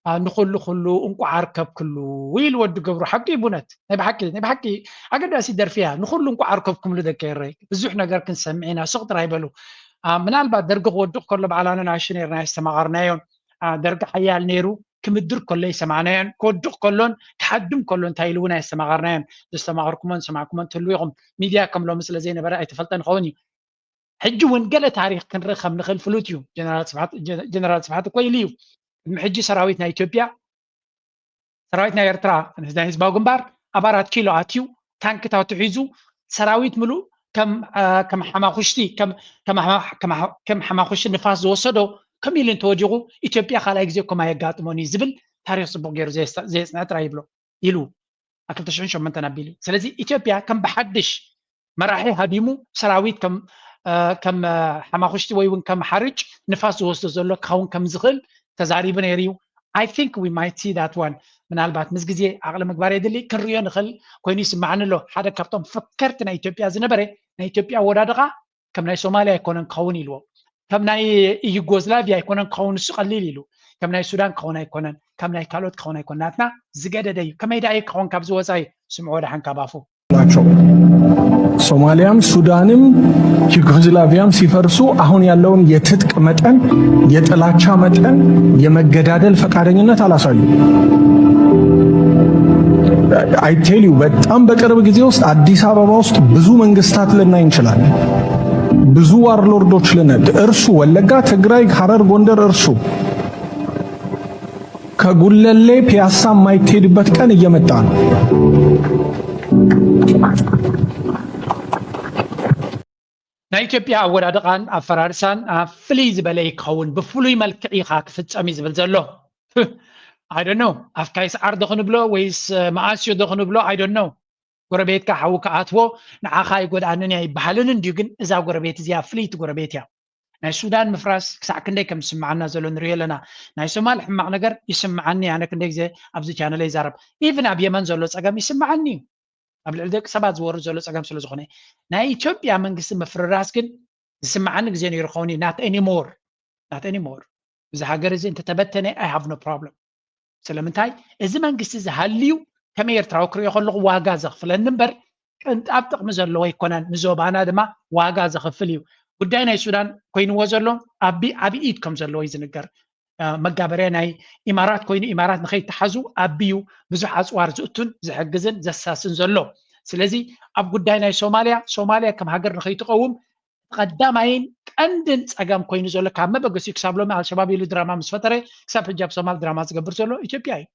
ንኹሉ ኩሉ እንቋዕ ኣርከብክሉ ኢሉ ወዲ ገብሩ ሓቂ ቡነት ናይ ብሓቂ ናይ ብሓቂ ኣገዳሲ ደርፊ እያ። ንኹሉ እንቋዕ ኣርከብኩምሉ ደቂ ኤረይ ብዙሕ ነገር ክንሰምዕ ኢና። ስቕ ጥራይ በሉ። ምናልባት ደርጊ ክወድቕ ከሎ ባዕላና ንኣሽቱ ነርና የስተማቐርናዮን ደርጊ ሓያል ነይሩ ክምድር ከሎ ይሰማዕናዮን ክወድቕ ከሎን ክሓድም ከሎ እንታይ ኢሉ እውን ኣየስተማቐርናዮን። ዘስተማቐርኩሞን ዝሰማዕኩሞን ትህልዉ ኢኹም። ሚድያ ከም ሎሚ ስለ ዘይነበረ ኣይተፈልጠን ይኸውን እዩ። ሕጂ እውን ገለ ታሪኽ ክንርኢ ከም ንኽእል ፍሉጥ እዩ። ጀነራል ስብሓት እኮ ኢሉ እዩ ቅድሚ ሕጂ ሰራዊት ናይ ኢትዮጵያ ሰራዊት ናይ ኤርትራ ናይ ህዝባዊ ግንባር ኣብ ኣራት ኪሎ ኣትዩ ታንክታቱ ሒዙ ሰራዊት ምሉእ ከም ሓማኹሽቲ ከም ሓማኹሽቲ ንፋስ ዝወሰዶ ከም ኢሉ እንተወዲቑ ኢትዮጵያ ካልኣይ ግዜ ኮም ኣየጋጥሞን እዩ ዝብል ታሪኽ ፅቡቕ ገይሩ ዘየፅንዐ ጥራይ ይብሎ ኢሉ ኣብ ክልተ ሽሕን ሸሞንተን ኣቢሉ። ስለዚ ኢትዮጵያ ከም ብሓድሽ መራሒ ሃዲሙ ሰራዊት ከም ከም ሓማኹሽቲ ወይ እውን ከም ሓርጭ ንፋስ ዝወስዶ ዘሎ ክኸውን ከም ዝኽእል ተዛሪቡ ነይሩ እዩ። I think we might see that one ምናልባት ምስ ግዜ ዓቕሊ ምግባር የድሊ ክንሪኦ ንኽእል ኮይኑ ይስምዓኒ ኣሎ። ሓደ ካብቶም ፈከርቲ ናይ ኢትዮጵያ ዝነበረ ናይ ኢትዮጵያ ኣወዳድቓ ከም ናይ ሶማልያ ኣይኮነን ክኸውን ኢልዎ። ከም ናይ ዩጎዝላቪያ ኣይኮነን ክኸውን እሱ ቀሊል ኢሉ ከም ናይ ሱዳን ክኸውን ኣይኮነን ከም ናይ ካልኦት ክኸውን ኣይኮነን ናትና ዝገደደ እዩ። ከመይ ደኣ ክኸውን ካብዚ ወፃኢ ስምዖ ደሓን ካብ ኣፉ። ናቸው። ሶማሊያም ሱዳንም ዩጎዝላቪያም ሲፈርሱ አሁን ያለውን የትጥቅ መጠን የጥላቻ መጠን የመገዳደል ፈቃደኝነት አላሳዩ። I tell you በጣም በቅርብ ጊዜ ውስጥ አዲስ አበባ ውስጥ ብዙ መንግስታት ልናይ እንችላለን። ብዙ ዋርሎርዶች ልነድ እርሱ ወለጋ፣ ትግራይ፣ ሐረር፣ ጎንደር እርሱ ከጉለሌ ፒያሳ የማይትሄድበት ቀን እየመጣ ነው። ናይ ኢትዮጵያ ኣወዳድቓን ኣፈራርሳን ፍልይ ዝበለ ይኸውን ብፍሉይ መልክዕ ኢኻ ክፍጸም እዩ ዝብል ዘሎ። I don't know ኣፍካ ይስዓር ዶ ክንብሎ ወይስ መኣስዮ ዶ ክንብሎ I don't know። ጎረቤትካ ሓዊ ክኣትዎ ንዓኻ ኣይጎድኣንን እያ ይበሃልን እንድዩ ግን እዛ ጎረቤት እዚኣ ፍልይቲ ጎረቤት እያ። ናይ ሱዳን ምፍራስ ክሳዕ ክንደይ ከም ዝስምዓና ዘሎ ንሪኦ ኣለና። ናይ ሶማል ሕማቕ ነገር ይስምዓኒ ኣነ ክንደይ ግዜ ኣብዚ ቻነለይ ይዛረብ። ኢቭን ኣብ የመን ዘሎ ፀገም ይስምዓኒ እዩ። ኣብ ልዕሊ ደቂ ሰባት ዝወርድ ዘሎ ፀገም ስለ ዝኾነ ናይ ኢትዮጵያ መንግስቲ ምፍርራስ ግን ዝስምዓኒ ግዜ ነይሩ ክኸውን እዩ not anymore not anymore እዚ ሃገር እዚ እንተተበተነ I have no problem ስለምንታይ እዚ መንግስቲ እዚ ሃልዩ ከም ኤርትራዊ ክሪኦ ከለኹ ዋጋ ዘኽፍለኒ እምበር ቅንጣብ ጥቕሚ ዘለዎ ኣይኮነን፣ ንዞባና ድማ ዋጋ ዘኽፍል እዩ። ጉዳይ ናይ ሱዳን ኮይንዎ ዘሎ ኣቢ ዓብዪ ኢድ ከም ዘለዎ እዩ ዝንገር። መጋበርያ ናይ ኢማራት ኮይኑ ኢማራት ንኸይተሓዙ ኣቢዩ ብዙሕ ኣፅዋር ዝእቱን ዝሕግዝን ዘሳስን ዘሎ። ስለዚ ኣብ ጉዳይ ናይ ሶማልያ፣ ሶማልያ ከም ሃገር ንኸይትቐውም ቀዳማይን ቀንድን ፀገም ኮይኑ ዘሎ ካብ መበገሲኡ ክሳብ ሎሚ ኣልሸባብ ኢሉ ድራማ ምስ ፈጠረ ክሳብ ሕጂ ኣብ ሶማል ድራማ ዝገብር ዘሎ ኢትዮጵያ እዩ።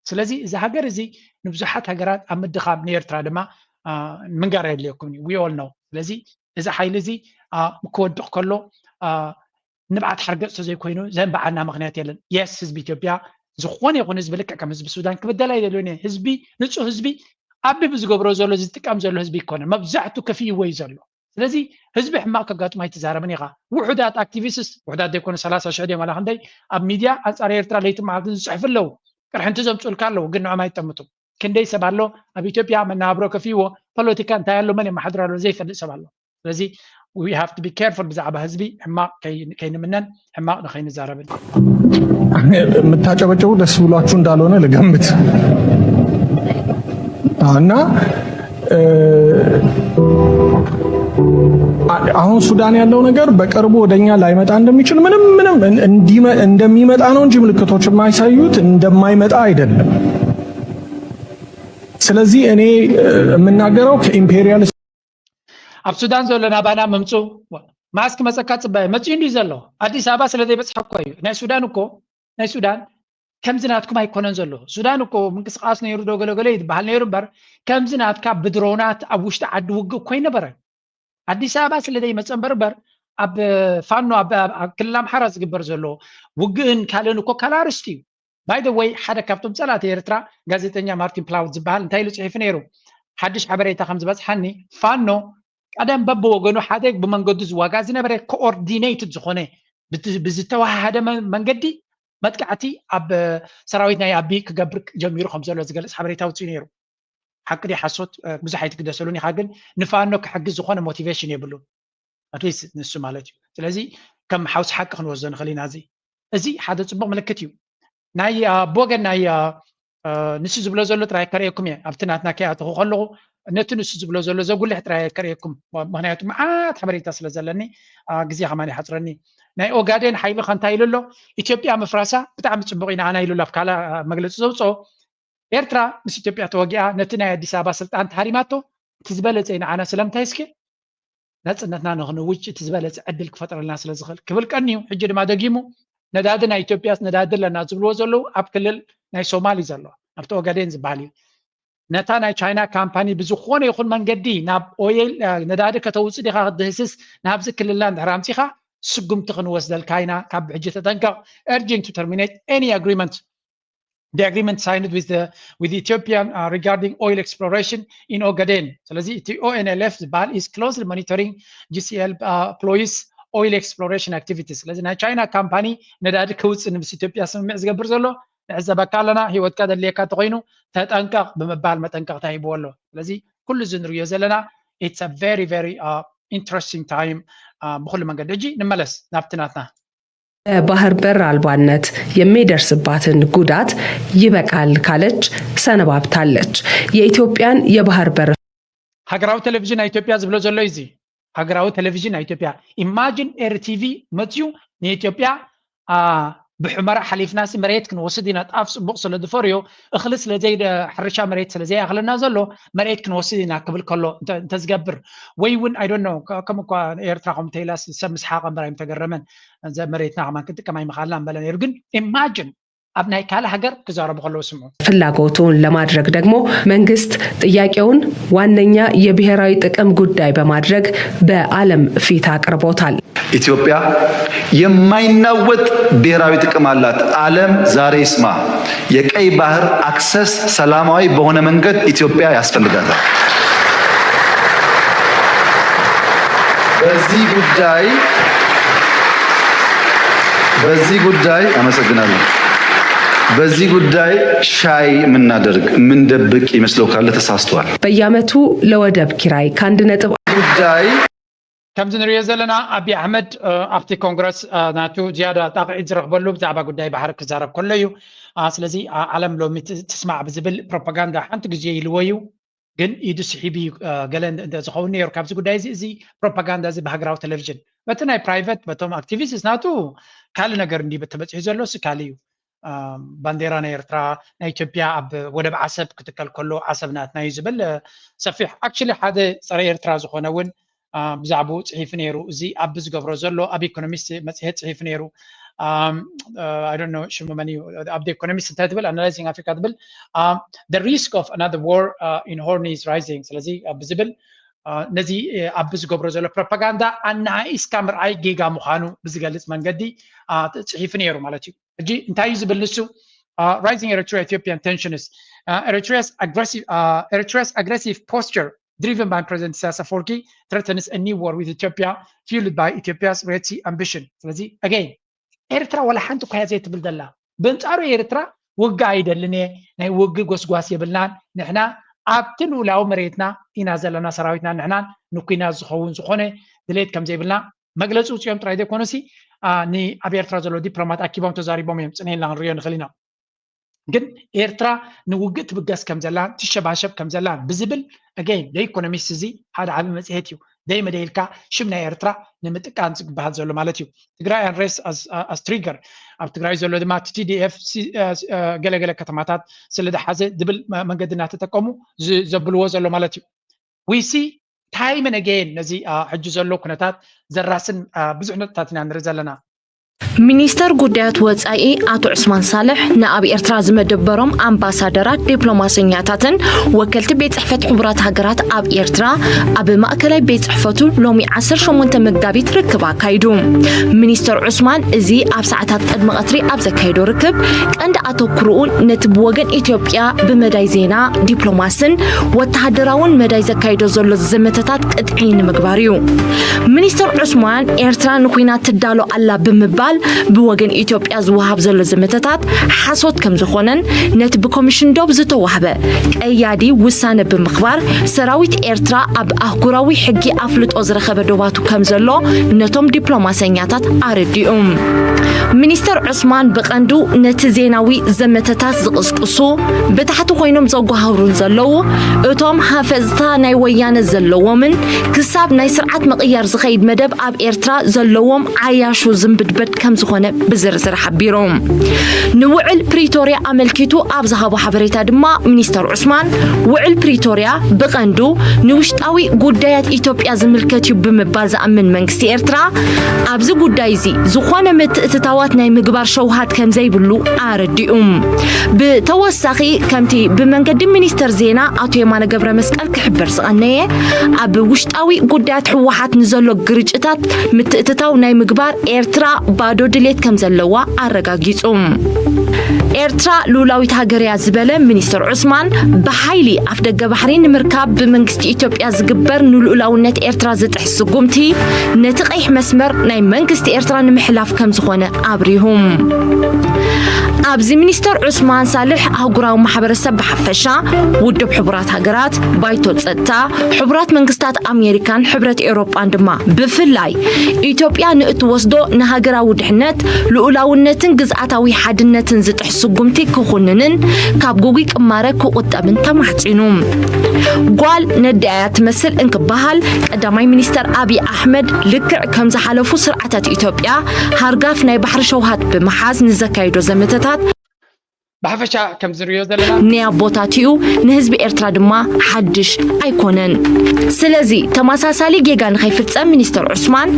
ስለዚ እዚ ሃገር እዚ ንብዙሓት ሃገራት ኣብ ምድኻም ንኤርትራ ድማ ምንጋር የድልየኩም እዩ። We all know። ስለዚ እዚ ሓይሊ እዚ ክወድቕ ከሎ ንብዓት ሓርገፅ ተዘይኮይኑ ዘንብዓና ምክንያት የለን። የስ ህዝቢ ኢትዮጵያ ዝኾነ ይኹን ህዝቢ ልክዕ ከም ህዝቢ ሱዳን ክብደል ኣይደልዮን እየ። ህዝቢ ንፁህ ህዝቢ ኣቢ ብዝገብሮ ዘሎ ዝጥቀም ዘሎ ህዝቢ ይኮነ መብዛሕቱ ከፊእዎ እዩ ዘሎ። ስለዚ ህዝቢ ሕማቕ ከጋጥሞ ኣይትዛረብን ኢኻ። ውሑዳት ኣክቲቪስትስ ውሑዳት ዘይኮነ ሰላሳ ሽሕ ድዮም ዋላ ክንደይ ኣብ ሚድያ ኣንፃር ኤርትራ ለይትን መዓልትን ዝፅሕፉ ኣለዉ። ቅርሕንቲ ዘምፅኡልካ ኣለዉ ግን ንዖም ኣይጠምቱም። ክንደይ ሰብ ኣሎ ኣብ ኢትዮጵያ መነባብሮ ከፊእዎ ፖለቲካ እንታይ ኣሎ መን የመሓድር ኣሎ ዘይፈልጥ ሰብ ኣሎ። ስለዚ we have to be careful ብዛዕባ ህዝቢ ሕማቕ ከይንምነን ሕማቕ ንኸይንዛረብን። የምታጨበጭቡ ደስ ብሏችሁ እንዳልሆነ ልገምት እና አሁን ሱዳን ያለው ነገር በቅርቡ ወደኛ ላይመጣ እንደሚችል ምንም ምንም እንደሚመጣ ነው እንጂ ምልክቶች የማይሳዩት እንደማይመጣ አይደለም። ስለዚህ እኔ የምናገረው ከኢምፔሪያል ኣብ ሱዳን ዘሎ ናባና ምምፁ ማስክ መፀካ ፅባይ መፅኡ እንዲዩ ዘሎ ኣዲስ ኣበባ ስለ ዘይበፅሐ እኮ እዩ። ናይ ሱዳን እኮ ናይ ሱዳን ከምዚ ናትኩም ኣይኮነን ዘሎ። ሱዳን እኮ ምንቅስቃስ ነይሩ ዶ ገለገለ ይበሃል ነይሩ እምበር ከምዚ ናትካ ብድሮናት ኣብ ውሽጢ ዓዲ ውግእ እኮ ኣይነበረን። ኣዲስ ኣበባ ስለ ዘይመፀ እምበር እምበር ኣብ ፋኖ ኣብ ክልል ኣምሓራ ዝግበር ዘሎ ውግእን ካልእን እኮ ካልእ ኣርስቲ እዩ። By the way ሓደ ካብቶም ፀላእቲ ኤርትራ ጋዜጠኛ ማርቲን ፕላውት ዝበሃል እንታይ ኢሉ ፅሒፉ ነይሩ? ሓድሽ ሓበሬታ ከም ዝበፅሓኒ ፋኖ ቀደም በብወገኑ ሓደ ብመንገዱ ዝዋጋ ዝነበረ ኮኦርዲኔትድ ዝኾነ ብዝተዋሃደ መንገዲ መጥቃዕቲ ኣብ ሰራዊት ናይ ኣቢ ክገብር ጀሚሩ ከም ዘሎ ዝገልፅ ሓበሬታ ውፅኡ ነይሩ። ሓቂ ድዩ ሓሶት ብዙሕ ኣይትግደሰሉን ኢኻ፣ ግን ንፋኖ ክሕግዝ ዝኾነ ሞቲቬሽን የብሉን። ኣትሊስት ንሱ ማለት እዩ። ስለዚ ከም ሓውሲ ሓቂ ክንወስዶ ንኽእል ኢና። እዚ እዚ ሓደ ፅቡቕ ምልክት እዩ። ናይ ብወገን ናይ ንሱ ዝብሎ ዘሎ ጥራይ ከርእየኩም እየ። ኣብቲ ናትና ከይኣተኹ ከለኹ ነቲ ንሱ ዝብሎ ዘሎ ዘጉልሕ ጥራይ ከርእየኩም፣ ምክንያቱ መዓት ሓበሬታ ስለ ዘለኒ ግዜ ከማን ይሓፅረኒ። ናይ ኦጋዴን ሓይሊ ከንታ ኢሉ ኣሎ። ኢትዮጵያ ምፍራሳ ብጣዕሚ ፅቡቕ ኢና ኣና ኢሉ ኣብ ካልእ መግለፂ ዘውፅኦ ኤርትራ ምስ ኢትዮጵያ ተወጊኣ ነቲ ናይ ኣዲስ ኣበባ ስልጣን ተሃሪማቶ እቲ ዝበለፀ እዩ ንዓና። ስለምንታይ እስኪ ናፅነትና ንክንውጅ እቲ ዝበለፀ ዕድል ክፈጥረልና ስለ ዝኽእል ክብል ቀንዩ። ሕጂ ድማ ደጊሙ ነዳዲ ናይ ኢትዮጵያ ነዳዲ ኣለና ዝብልዎ ዘለዉ ኣብ ክልል ናይ ሶማል እዩ ዘሎ ኣብቲ ኦጋዴን ዝበሃል እዩ። ነታ ናይ ቻይና ካምፓኒ ብዝኾነ ይኹን መንገዲ ናብ ኦይል ነዳዲ ከተውፅእ ዲኻ ክትድህስስ ናብዚ ክልልና እንድሕር ኣምፂኻ ስጉምቲ ክንወስደልካ ኢና። ካብ ሕጂ ተጠንቀቕ። Urging to terminate any agreement the agreement signed with the with Ethiopian uh, regarding oil exploration in Ogaden. ስለዚ እቲ O N L F ዝበሃል is closely monitoring G C L uh, employees oil exploration activities። ስለዚ ናይ ቻይና ካምፓኒ ነዳዲ ክውፅእ ምስ ኢትዮጵያ ስምምዕ ዝገብር ዘሎ ንዕዘበካ ኣለና። ህይወትካ ደድልየካ እንተኮይኑ ተጠንቀቕ ብምባል መጠንቀቕታ ሂብዎ ኣሎ። ስለዚ ኩሉ እዚ ንሪኦ ዘለና it's a very very uh, interesting time ብኩሉ መንገዲ። ሕጂ ንመለስ ናብቲ ናትና በባህር በር አልባነት የሚደርስባትን ጉዳት ይበቃል ካለች ሰነባብታለች። የኢትዮጵያን የባህር በር ሃገራዊ ቴሌቪዥን ናይ ኢትዮጵያ ዝብሎ ዘሎ እዚ ሃገራዊ ቴሌቪዥን ናይ ኢትዮጵያ ኢማጂን ኤር ቲቪ መፅዩ ንኢትዮጵያ ብሑመራ ሓሊፍናሲ መሬት ክንወስድ ኢና ጣፍ ፅቡቕ ስለ ዝፈርዮ እኽሊ ስለዘይ ሕርሻ መሬት ስለዘይኣኽለና ዘሎ መሬት ክንወስድ ኢና ክብል ከሎ እንተዝገብር ወይ እውን ኣይዶኖ ከም እኳ ኤርትራ ከም ተይላስ ሰብ ምስ ሓቐ እምበር ኣይምተገረመን። መሬትና ከማን ክንጥቀም ኣይምኻልና ምበለ ነይሩ። ግን ኢማጅን ኣብ ናይ ካልእ ሃገር ክዛረቡ ከለዉ ስምዑ። ፍላጎቱን ለማድረግ ደግሞ መንግስት ጥያቄውን ዋነኛ የብሔራዊ ጥቅም ጉዳይ በማድረግ በዓለም ፊት አቅርቦታል። ኢትዮጵያ የማይናወጥ ብሔራዊ ጥቅም አላት። ዓለም ዛሬ ይስማ። የቀይ ባህር አክሰስ ሰላማዊ በሆነ መንገድ ኢትዮጵያ ያስፈልጋታል። በዚህ ጉዳይ በዚህ ጉዳይ አመሰግናለሁ። በዚህ ጉዳይ ሻይ የምናደርግ የምንደብቅ ይመስለው ካለ ተሳስቷል። በየዓመቱ ለወደብ ኪራይ ከአንድ ነጥብ ጉዳይ ከምዚ ንሪኦ ዘለና ኣቢ ኣሕመድ ኣብቲ ኮንግረስ ናቱ ዝያዳ ጣቕዒት ዝረኽበሉ ብዛዕባ ጉዳይ ባሕሪ ክዛረብ ከሎ እዩ። ስለዚ ዓለም ሎሚ ትስማዕ ብዝብል ፕሮፓጋንዳ ሓንቲ ግዜ ኢልዎ እዩ። ግን ኢዱ ስሒቡ እዩ ገለ እንተዝኸውን ነይሩ ካብዚ ጉዳይ እዚ። እዚ ፕሮፓጋንዳ እዚ ብሃገራዊ ቴሌቪዥን በቲ ናይ ፕራይቨት በቶም ኣክቲቪስት ናቱ ካልእ ነገር እንዲ ተበፂሑ ዘሎ ሲ ካልእ እዩ። ባንዴራ ናይ ኤርትራ ናይ ኢትዮጵያ ኣብ ወደብ ዓሰብ ክትከል ከሎ ዓሰብ ናትና እዩ ዝብል ሰፊሕ actually ሓደ ፀረ ኤርትራ ዝኾነ እውን ብዛዕባኡ ፅሒፉ ነይሩ። እዚ ኣብ ዝገብሮ ዘሎ ኣብ ኢኮኖሚስት መፅሄት ፅሒፉ ነይሩ። ሽሙ መን እዩ ኣብ ኢኮኖሚስት እንታይ ትብል ኣናላይዚንግ ኣፍሪካ ትብል the risk of another war in Horn is rising ስለዚ ብዝብል ነዚ ኣብ ዝገብሮ ዘሎ ፕሮፓጋንዳ ኣናኢስካ ምርኣይ ጌጋ ምዃኑ ብዝገልፅ መንገዲ ፅሒፉ ነይሩ ማለት እዩ። ሕጂ እንታይ እዩ ዝብል ንሱ? Rising Eritrea Ethiopian tensions. Eritrea's aggressive, Eritrea's aggressive posture driven by President Isaias Afwerki threatens a new war with Ethiopia fueled by Ethiopia's Red Sea ambition. ስለዚ again ኤርትራ ወላ ሓንቲ እኳ ዘይትብል ዘላ ብንጻሩ ኤርትራ ውግእ ኣይደልን እየ ናይ ውግእ ጎስጓስ የብልናን ንሕና ኣብቲ ልኡላዊ መሬትና ኢና ዘለና ሰራዊትና ንሕናን ንኩናት ዝኸውን ዝኾነ ድሌት ከም ዘይብልና መግለፂ ውፅኦም ጥራይ ዘይኮነሲ ንኣብ ኤርትራ ዘሎ ዲፕሎማት ኣኪቦም ተዛሪቦም እዮም ፅንኤልና ክንሪኦ ንኽእል ኢና። ግን ኤርትራ ንውግእ ትብገስ ከም ዘላን ትሸባሸብ ከም ዘላን ብዝብል again the economist እዚ ሓደ ዓቢ መፅሄት እዩ። ደይ መደይልካ ሽም ናይ ኤርትራ ንምጥቃም ዝግበሃል ዘሎ ማለት እዩ። ትግራይ and race as trigger ኣብ ትግራይ ዘሎ ድማ ቲ ቲ ዲ ኤፍ ገለገለ ከተማታት ስለ ዝሓዘ ዝብል መንገዲ እናተጠቀሙ ዘብልዎ ዘሎ ማለት እዩ። We see time and again ነዚ ሕጂ ዘሎ ኩነታት ዘራስን ብዙሕ ነጥብታት ኢና ንርኢ ዘለና። ሚኒስተር ጉዳያት ወጻኢ ኣቶ ዑስማን ሳልሕ ንኣብ ኤርትራ ዝመደበሮም ኣምባሳደራት፣ ዲፕሎማሰኛታትን ወከልቲ ቤት ጽሕፈት ሕቡራት ሃገራት ኣብ ኤርትራ ኣብ ማእከላይ ቤት ጽሕፈቱ ሎሚ ዓሰርተ ሸሞንተ መጋቢት ርክብ ኣካይዱ። ሚኒስተር ዑስማን እዚ ኣብ ሰዓታት ቅድሚ ቀትሪ ኣብ ዘካየዶ ርክብ ቀንዲ ኣተኩርኡ ነቲ ብወገን ኢትዮጵያ ብመዳይ ዜና፣ ዲፕሎማስን ወተሃደራውን መዳይ ዘካይዶ ዘሎ ዘመተታት ቅጥዒ ንምግባር እዩ። ሚኒስተር ዑስማን ኤርትራ ንኩናት ትዳሎ ኣላ ብምባል ብወገን ኢትዮጵያ ዝወሃብ ዘሎ ዘመተታት ሓሶት ከም ዝኾነን ነቲ ብኮሚሽን ዶብ ዝተዋህበ ቀያዲ ውሳነ ብምኽባር ሰራዊት ኤርትራ ኣብ ኣህጉራዊ ሕጊ ኣፍልጦ ዝረኸበ ዶባቱ ከም ዘሎ ነቶም ዲፕሎማሰኛታት ኣረዲኡ። ሚኒስተር ዑስማን ብቐንዱ ነቲ ዜናዊ ዘመተታት ዝቕስቅሱ ብታሕቲ ኮይኖም ዘጓሃብሩን ዘለዉ እቶም ሃፈዝታ ናይ ወያነ ዘለዎምን ክሳብ ናይ ስርዓት ምቕያር ዝኸይድ መደብ ኣብ ኤርትራ ዘለዎም ዓያሹ ዝንብድበድ ከም ዝኾነ ብዝርዝር ሓቢሮም። ንውዕል ፕሪቶርያ ኣመልኪቱ ኣብ ዝሃቦ ሓበሬታ ድማ ሚኒስተር ዑስማን ውዕል ፕሪቶርያ ብቐንዱ ንውሽጣዊ ጉዳያት ኢትዮጵያ ዝምልከት እዩ ብምባል ዝኣምን መንግስቲ ኤርትራ ኣብዚ ጉዳይ እዚ ዝኾነ ምትእትታዋት ናይ ምግባር ሸውሃት ከም ዘይብሉ ኣረዲኡ። ብተወሳኺ ከምቲ ብመንገዲ ሚኒስተር ዜና ኣቶ የማነ ገብረ መስቀል ክሕበር ዝቐነየ ኣብ ውሽጣዊ ጉዳያት ህወሓት ንዘሎ ግርጭታት ምትእትታው ናይ ምግባር ኤርትራ ባዶ ድሌት ከም ዘለዋ ኣረጋጊጹ። ኤርትራ ልኡላዊት ሃገር እያ ዝበለ ሚኒስተር ዑስማን ብሓይሊ ኣፍደገ ባሕሪ ንምርካብ ብመንግስቲ ኢትዮጵያ ዝግበር ንልኡላውነት ኤርትራ ዝጥሕስ ስጉምቲ ነቲ ቀይሕ መስመር ናይ መንግስቲ ኤርትራ ንምሕላፍ ከም ዝኾነ ኣብሪሁ። ኣብዚ ሚኒስተር ዑስማን ሳልሕ ኣህጉራዊ ማሕበረሰብ ብሓፈሻ፣ ውድብ ሕቡራት ሃገራት፣ ባይቶ ጸጥታ፣ ሕቡራት መንግስታት ኣሜሪካን ሕብረት ኤውሮጳን ድማ ብፍላይ ኢትዮጵያ ንእትወስዶ ንሃገራዊ ድሕነት፣ ልኡላውነትን ግዝኣታዊ ሓድነትን ዝጥሕስ ስጉምቲ ክኹንንን ካብ ግጉይ ቅማረ ክቑጠብን ተማሕጺኑ። ጓል ነዲኣያ ትመስል እንክበሃል ቀዳማይ ሚኒስተር ኣብይ ኣሕመድ ልክዕ ከም ዝሓለፉ ስርዓታት ኢትዮጵያ ሃርጋፍ ናይ ባሕሪ ሸውሃት ብምሓዝ ንዘካይዶ ዘመተታት ብሓፈሻ ከም ዝሪዮ ዘለና ናይ ኣቦታትኡ ንህዝቢ ኤርትራ ድማ ሓድሽ ኣይኮነን። ስለዚ ተመሳሳሊ ጌጋ ንኸይፍጸም ሚኒስተር ዑስማን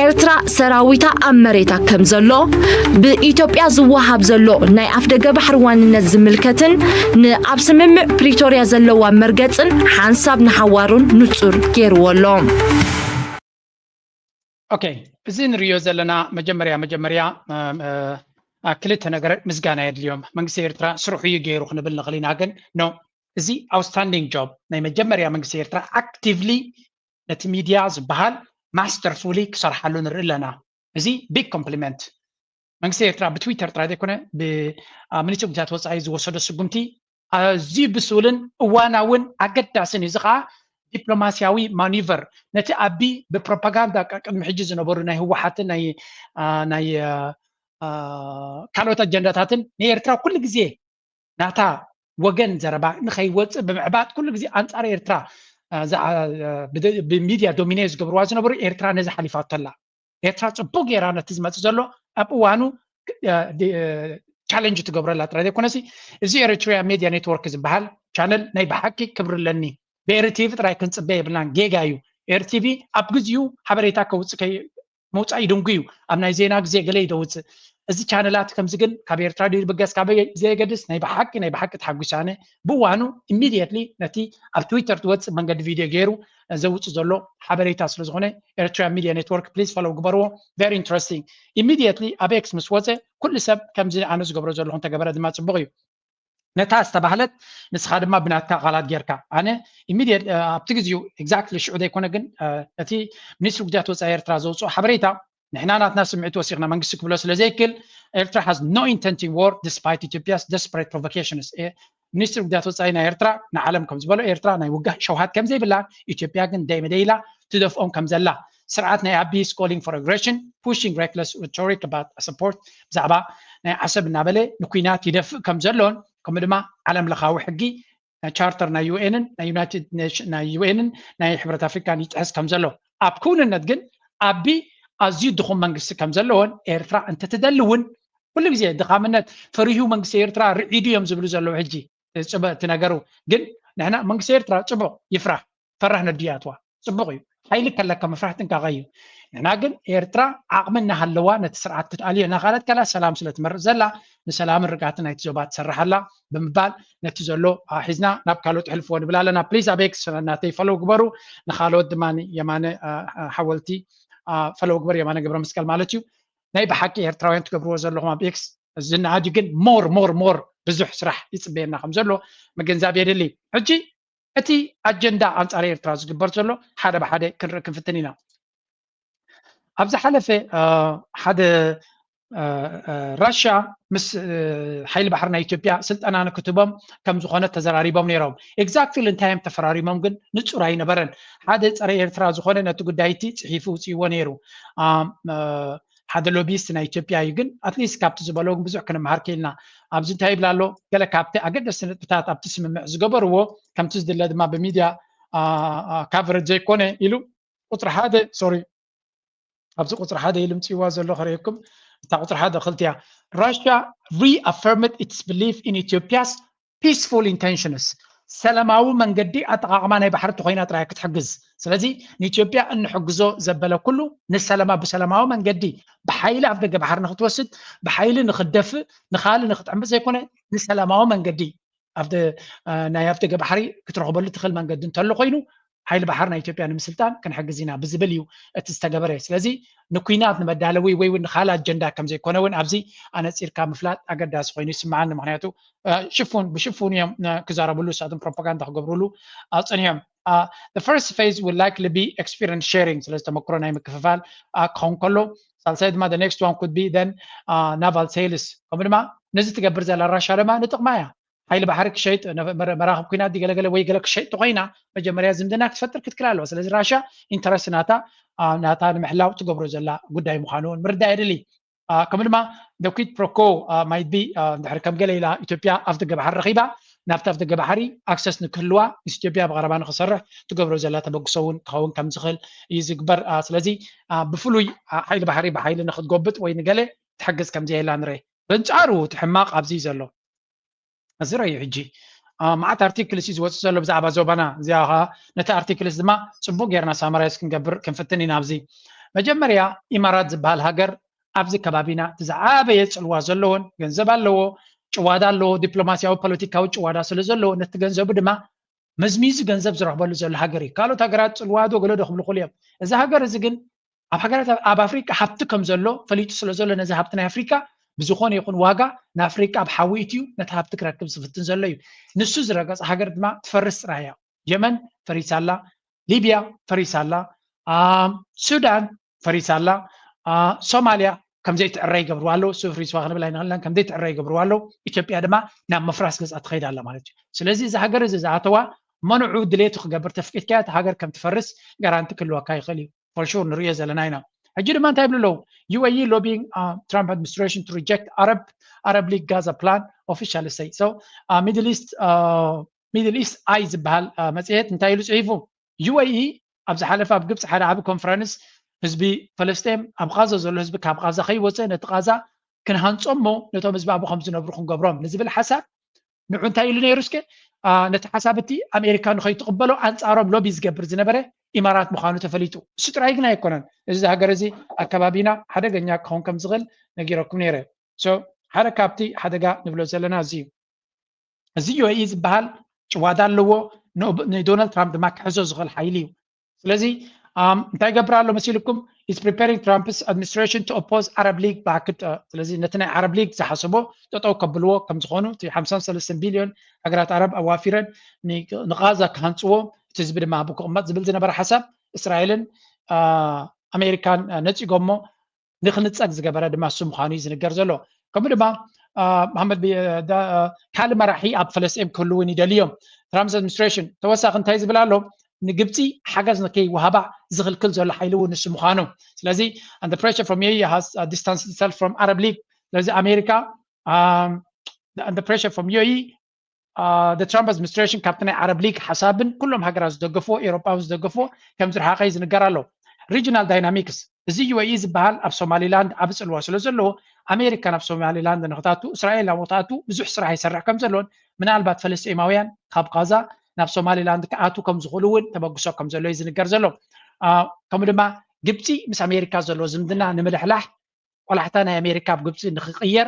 ኤርትራ ሰራዊታ ኣብ መሬታ ከም ዘሎ ብኢትዮጵያ ዝወሃብ ዘሎ ናይ ኣፍደገ ባሕሪ ዋንነት ዝምልከትን ንኣብ ስምምዕ ፕሪቶርያ ዘለዋ መርገጽን ሓንሳብ ንሓዋሩን ንጹር ገይርዎ ኣሎ። ኦኬ፣ እዚ ንሪዮ ዘለና መጀመርያ መጀመርያ ክልተ ነገር ምስጋና የድልዮም። መንግስቲ ኤርትራ ስርሑ እዩ ገይሩ ክንብል ንኽእል ኢና። ግን ኖ፣ እዚ ኣውትስታንዲንግ ጆብ ናይ መጀመርያ መንግስቲ ኤርትራ ኣክቲቭሊ ነቲ ሚድያ ዝበሃል ማስተርፉሊ ክሰርሓሉ ንርኢ ኣለና። እዚ ቢግ ኮምፕሊመንት። መንግስቲ ኤርትራ ብትዊተር ጥራይ ዘይኮነ ብሚኒስትሪ ጉዳያት ወፃኢ ዝወሰዶ ስጉምቲ ኣዝዩ ብስሉን እዋናውን ኣገዳስን እዩ። እዚ ከዓ ዲፕሎማሲያዊ ማኒቨር ነቲ ኣቢ ብፕሮፓጋንዳ ቅድሚ ሕጂ ዝነበሩ ናይ ህወሓትን ናይ ካልኦት ኣጀንዳታትን ንኤርትራ ኩሉ ግዜ ናታ ወገን ዘረባ ንኸይወፅእ ብምዕባጥ ኩሉ ግዜ ኣንፃር ኤርትራ ብሚድያ ዶሚኔት ዝገብርዋ ዝነበሩ ኤርትራ ነዚ ሓሊፋቶ ኣላ። ኤርትራ ፅቡቅ ገይራ ነቲ ዝመፅእ ዘሎ ኣብ እዋኑ ቻለንጅ ትገብረላ ጥራይ ዘይኮነሲ፣ እዚ ኤሪትሪያ ሜድያ ኔትወርክ ዝበሃል ቻነል ናይ ብሓቂ ክብሪ ኣለኒ። ብኤሪ ቲቪ ጥራይ ክንፅበ የብልናን፣ ጌጋ እዩ። ኤሪ ቲቪ ኣብ ግዚኡ ሓበሬታ ከውፅእ ምውፃእ ይድንጉ እዩ። ኣብ ናይ ዜና ግዜ ገለ እዩ ደውፅእ። እዚ ቻነላት ከምዚ ግን ካብ ኤርትራ ድዩ ዝብገስ ካበይ ዘየገድስ ናይ ብሓቂ ናይ ብሓቂ ተሓጒሳነ። ብእዋኑ ኢሚድየትሊ ነቲ ኣብ ትዊተር ትወፅእ መንገዲ ቪድዮ ገይሩ ዘውፅእ ዘሎ ሓበሬታ ስለ ዝኾነ ኤሪትሪያ ሚድያ ኔትወርክ ፕሊዝ ፎሎው ግበርዎ። ቨሪ ኢንትረስቲንግ። ኢሚድየትሊ ኣብ ኤክስ ምስ ወፀ ኩሉ ሰብ ከምዚ ኣነ ዝገብሮ ዘለኹ እንተገበረ ድማ ፅቡቕ እዩ። ነታ ዝተባህለት ንስኻ ድማ ብናትካ ቃላት ጌርካ ኣነ ኢሚድየት ኣብቲ ግዜኡ ኤግዛክትሊ ሽዑ ዘይኮነ ግን እቲ ሚኒስትሪ ጉዳያት ወፃኢ ኤርትራ ዘውፅኦ ሓበሬታ ንሕና ናትና ስምዒት ወሲኽና መንግስቲ ክብሎ ስለ ዘይክል ኤርትራ has no intent in war despite Ethiopia's desperate provocations። ሚኒስትሪ ጉዳያት ወፃኢ ናይ ኤርትራ ንዓለም ከም ዝበሎ ኤርትራ ናይ ውጋእ ሸውሃት ከም ዘይብላ ኢትዮጵያ ግን ደይ መደይ ኢላ ትደፍኦም ከም ዘላ ስርዓት ናይ ኣቢ is calling for aggression pushing reckless rhetoric about support ብዛዕባ ናይ ዓሰብ እናበለ ንኩናት ይደፍእ ከም ዘሎን ከምኡ ድማ ዓለም ለኻዊ ሕጊ ቻርተር ናይ ዩኤንን ናይ ዩናይትድ ኔሽን ናይ ዩኤንን ናይ ሕብረት ኣፍሪካን ይጥሕስ ከም ዘሎ ኣብ ክውንነት ግን ኣቢ ኣዝዩ ድኹም መንግስቲ ከም ዘለዎን ኤርትራ እንተትደሊ እውን ኩሉ ግዜ ድኻምነት ፈሪሁ መንግስቲ ኤርትራ ርዒዱ እዮም ዝብሉ ዘለዉ ሕጂ እቲ ነገሩ ግን ንሕና መንግስቲ ኤርትራ ፅቡቕ ይፍራህ ፈራህ ነድያትዋ ፅቡቕ እዩ ሓይሊ ከለካ ምፍራሕ ጥንቃቐ እዩ ንሕና ግን ኤርትራ ዓቕሚ እናሃለዋ ነቲ ስርዓት ክትኣልዮ እናኻለት ከላ ሰላም ስለ ትመርፅ ዘላ ንሰላምን ርግኣትን ናይቲ ዞባ ትሰርሕ ኣላ ብምባል ነቲ ዘሎ ሒዝና ናብ ካልኦት ሕልፍዎ ንብል ኣለና ፕሊዝ ኣብ ኤክስ ናተይ ፈለው ግበሩ ንካልኦት ድማ የማነ ሓወልቲ ፈለው ግበር የማነ ገብረ መስቀል ማለት እዩ ናይ ብሓቂ ኤርትራውያን ትገብርዎ ዘለኹም ኣብ ኤክስ ዝነኣድ ግን more more more ብዙሕ ስራሕ ይፅበየና ከም ዘሎ ምግንዛብ የድሊ ሕጂ እቲ ኣጀንዳ ኣንፃር ኤርትራ ዝግበር ዘሎ ሓደ ብሓደ ክንርኢ ክንፍትን ኢና ኣብ ዝሓለፈ ሓደ ራሽያ ምስ ሓይሊ ባሕሪ ናይ ኢትዮጵያ ስልጠና ንክትቦም ከም ዝኾነ ተዘራሪቦም ነይሮም ኤግዛክትሊ እንታይ እዮም ተፈራሪሞም ግን ንፁር ኣይነበረን ሓደ ፀረ ኤርትራ ዝኾነ ነቲ ጉዳይ እቲ ፅሒፉ ውፅእዎ ነይሩ ሓደ ሎቢስት ናይ ኢትዮጵያ እዩ ግን ኣትሊስት ካብቲ ዝበሎ ግን ብዙሕ ክንመሃር ክኢልና ኣብዚ እንታይ ይብላ ኣሎ ገለ ካብቲ ኣገደስቲ ነጥብታት ኣብቲ ስምምዕ ዝገበርዎ ከምቲ ዝድለ ድማ ብሚድያ ካቨረጅ ዘይኮነ ኢሉ ቁፅሪ ሓደ ሶሪ ኣብዚ ቁፅሪ ሓደ ኢሉ ምፅዋ ዘሎ ከርእየኩም እታ ቁፅሪ ሓደ ክልቲያ Russia reaffirmed its belief in Ethiopia's peaceful intentions ሰላማዊ መንገዲ ኣጠቃቅማ ናይ ባሕሪ ተኮይና ጥራይ ክትሕግዝ ስለዚ ንኢትዮጵያ እንሕግዞ ዘበለ ኩሉ ንሰላማ ብሰላማዊ መንገዲ ብሓይሊ ኣብ ደገ ባሕሪ ንክትወስድ ብሓይሊ ንክትደፍእ ንካሊ ንክትዕምፅ ዘይኮነ ንሰላማዊ መንገዲ ናይ ኣብ ደገ ባሕሪ ክትረክበሉ ትክእል መንገዲ እንተሎ ኮይኑ ሓይሊ ባሕር ናይ ኢትዮጵያ ንምስልጣን ክንሕግዝ ኢና ብዝብል እዩ እቲ ዝተገበረ ስለዚ ንኩናት ንመዳለዊ ወይ እውን ንካል ኣጀንዳ ከም ዘይኮነ እውን ኣብዚ ኣነፂርካ ምፍላጥ ኣገዳሲ ኮይኑ ይስምዓኒ ምክንያቱ ሽፉን ብሽፉን እዮም ክዛረብሉ ንሳቶም ፕሮፓጋንዳ ክገብርሉ ኣፀኒሖም the first phase will likely be experience sharing ስለዚ ተመክሮ ናይ ምክፍፋል ክኸውን ከሎ ሳልሳይ ድማ next one could be then naval sales ከምኡ ድማ ነዚ ትገብር ዘላ ራሻ ድማ ንጥቕማ እያ ሓይሊ ባሕሪ ክሸይጥ መራኽብ ኩናት ገለገለ ወይ ገለ ክሸይጥ ተኮይና መጀመርያ ዝምድና ክትፈጥር ክትክል ኣለዋ ስለዚ ራሻ ኢንተረስት ናታ ናታ ንምሕላው ትገብሮ ዘላ ጉዳይ ምዃኑ እውን ምርዳእ የድሊ ከምኡ ድማ the quid pro quo might be እንድሕር ከም ገለ ኢላ ኢትዮጵያ ኣፍ ደገ ባሕሪ ረኺባ ናብቲ ኣፍ ደገ ባሕሪ ኣክሰስ ንክህልዋ ምስ ኢትዮጵያ ብቐረባ ንክሰርሕ ትገብሮ ዘላ ተበግሶ እውን ክኸውን ከም ዝኽእል እዩ ዝግበር ስለዚ ብፍሉይ ሓይሊ ባሕሪ ብሓይሊ ንክትጎብጥ ወይ ንገለ ትሕግዝ ከም ዘየላ ንርኢ በንጻሩ እቲ ሕማቕ ኣብዚ ዘሎ እዚ ረዩ ሕጂ መዓት ኣርቲክልስ እዩ ዝወፅእ ዘሎ ብዛዕባ ዞባና እዚኣ ከዓ ነቲ ኣርቲክልስ ድማ ፅቡቅ ጌርና ሳመራይዝ ክንገብር ክንፍትን ኢና ኣብዚ መጀመርያ ኢማራት ዝበሃል ሃገር ኣብዚ ከባቢና እቲ ዝዓበየ ፅልዋ ዘለዎን ገንዘብ ኣለዎ ጭዋዳ ኣለዎ ዲፕሎማሲያዊ ፖለቲካዊ ጭዋዳ ስለ ዘለዎ ነቲ ገንዘቡ ድማ መዝሚዙ ገንዘብ ዝረክበሉ ዘሎ ሃገር እዩ ካልኦት ሃገራት ፅልዋዶ ገለዶ ክብሉ ክእሉ እዮም እዚ ሃገር እዚ ግን ኣብ ሃገራት ኣብ ኣፍሪቃ ሃብቲ ከም ዘሎ ፈሊጡ ስለ ዘሎ ነዚ ሃብቲ ናይ ኣፍሪቃ ብዝኾነ ይኹን ዋጋ ንኣፍሪቃ ኣብ ሓዊ እትዩ ነቲ ሃብቲ ክረክብ ዝፍትን ዘሎ እዩ ንሱ ዝረገፀ ሃገር ድማ ትፈርስ ጥራይ እያ የመን ፈሪሳ ኣላ ሊብያ ፈሪሳ ኣላ ሱዳን ፈሪሳ ኣላ ሶማልያ ከምዘይትዕረ ይገብርዋ ኣለዉ ሱ ፍሪስዋ ክንብል ኣይንኽእልናን ከምዘይትዕረ ይገብርዋ ኣለዉ ኢትዮጵያ ድማ ናብ ምፍራስ ገፃ ትኸይድ ኣላ ማለት እዩ ስለዚ እዚ ሃገር እዚ ዝኣተዋ መንዑ ድሌቱ ክገብር ተፍቂድካያ እቲ ሃገር ከም ትፈርስ ጋራንቲ ክህልወካ ይኽእል እዩ for sure ንርእዮ ዘለና ኢና ሕጂ ድማ እንታይ ይብሉ ኣለዉ UAE lobbying Trump administration to reject Arab Arab League Gaza plan official say so middle east middle east eye ዝበሃል መፅሄት እንታይ ኢሉ ፅሒፉ? ዩ ኤ ኢ ኣብ ዝሓለፈ ኣብ ግብፂ ሓደ ዓቢ ኮንፈረንስ ህዝቢ ፈለስጤም ኣብ ቃዛ ዘሎ ህዝቢ ካብ ቃዛ ከይወፀ ነቲ ቃዛ ክንሃንፆ እሞ ነቶም ህዝቢ ኣብኡ ከም ዝነብሩ ክንገብሮም ንዝብል ሓሳብ ንዑ እንታይ ኢሉ ነይሩ እስከ ነቲ ሓሳብ እቲ ኣሜሪካ ንኸይትቕበሎ ኣንፃሮም ሎቢ ዝገብር ዝነበረ ኢማራት ምዃኑ ተፈሊጡ። እሱ ጥራይ ግን ኣይኮነን። እዚ ሃገር እዚ ኣከባቢና ሓደገኛ ክኸውን ከም ዝኽእል ነጊረኩም ነይረ። ሓደ ካብቲ ሓደጋ ንብሎ ዘለና እዚ እዩ። እዚ ዩ ኤ ኢ ዝበሃል ጭዋዳ ኣለዎ። ንዶናልድ ትራምፕ ድማ ክሕዞ ዝኽእል ሓይሊ እዩ። ስለዚ እንታይ ይገብር ኣሎ መሲልኩም? Is preparing Trump's administration to oppose Arab League ባክድ። ስለዚ ነቲ ናይ ዓረብ ሊግ ዝሓሰቦ ጠጠው ከብልዎ ከም ዝኾኑ እቲ ሓምሳን ሰለስተን ቢልዮን ሃገራት ዓረብ ኣዋፊረን ንቃዛ ክሃንፅዎ እቲ ህዝቢ ድማ ኣብኡ ክቕመጥ ዝብል ዝነበረ ሓሳብ እስራኤልን ኣሜሪካን ነፂጎሞ ንክንፀግ ዝገበረ ድማ እሱ ምዃኑ እዩ ዝንገር ዘሎ። ከምኡ ድማ መሓመድ ካልእ መራሒ ኣብ ፈለስጢን ክህልውን ይደልዮም። ትራምፕ ኣድሚኒስትሬሽን ተወሳኺ እንታይ ዝብል ኣሎ? ንግብፂ ሓገዝ ንከይወሃባ ዝኽልክል ዘሎ ሓይሊ እውን ንሱ ምዃኑ። ስለዚ and the pressure from U A E has uh, distanced itself from Arab League. ስለዚ ኣሜሪካ and the pressure from U A E the Trump administration ካብቲ ናይ ዓረብ ሊግ ሓሳብን ኩሎም ሃገራት ዝደገፍዎ ኤሮጳዊ ዝደገፍዎ ከም ዝረሓቐ ዝንገር ኣሎ። ሪጅናል ዳይናሚክስ እዚ ዩ ኤ ኢ ዝበሃል ኣብ ሶማሊላንድ ዓቢ ጽልዋ ስለ ዘለዎ ኣሜሪካ ናብ ሶማሊላንድ ንክታቱ እስራኤል ናብ ወታቱ ብዙሕ ስራሕ ይሰርሕ ከም ዘሎን ምናልባት ፈለስጢማውያን ካብ ቃዛ ናብ ሶማሊላንድ ክኣቱ ከም ዝኽእሉ እውን ተበግሶ ከም ዘሎ እዩ ዝንገር ዘሎ። ከምኡ ድማ ግብፂ ምስ ኣሜሪካ ዘለዎ ዝምድና ንምልሕላሕ ቆላሕታ ናይ ኣሜሪካ ኣብ ግብፂ ንክቅየር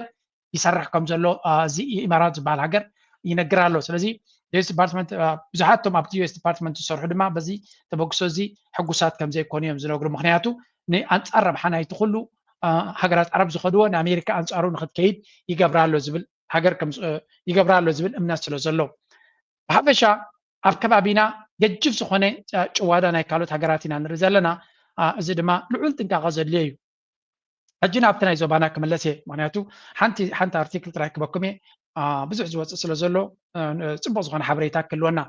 ይሰርሕ ከም ዘሎ እዚ ኢማራት ዝበሃል ሃገር ይነግር ኣሎ። ስለዚ ዩኤስ ዲፓርትመንት ብዙሓት ቶም ኣብቲ ዩኤስ ዲፓርትመንት ዝሰርሑ ድማ በዚ ተበግሶ እዚ ሕጉሳት ከም ዘይኮኑ እዮም ዝነግሩ። ምክንያቱ ንኣንፃር ረብሓ ናይቲ ኩሉ ሃገራት ዓረብ ዝኸድዎ ንኣሜሪካ ኣንፃሩ ንክትከይድ ይገብራ ኣሎ ዝብል ሃገር ይገብራ ኣሎ ዝብል እምነት ስለ ዘሎ ብሓፈሻ ኣብ ከባቢና ገጅፍ ዝኾነ ጭዋዳ ናይ ካልኦት ሃገራት ኢና ንርኢ ዘለና። እዚ ድማ ልዑል ጥንቃቐ ዘድልዮ እዩ። ሕጂ ናብቲ ናይ ዞባና ክምለስ እየ። ምክንያቱ ሓንቲ ሓንቲ ኣርቲክል ጥራይ ክበኩም እየ። ብዙሕ ዝወፅእ ስለ ዘሎ ፅቡቅ ዝኾነ ሓበሬታ ክህልወና።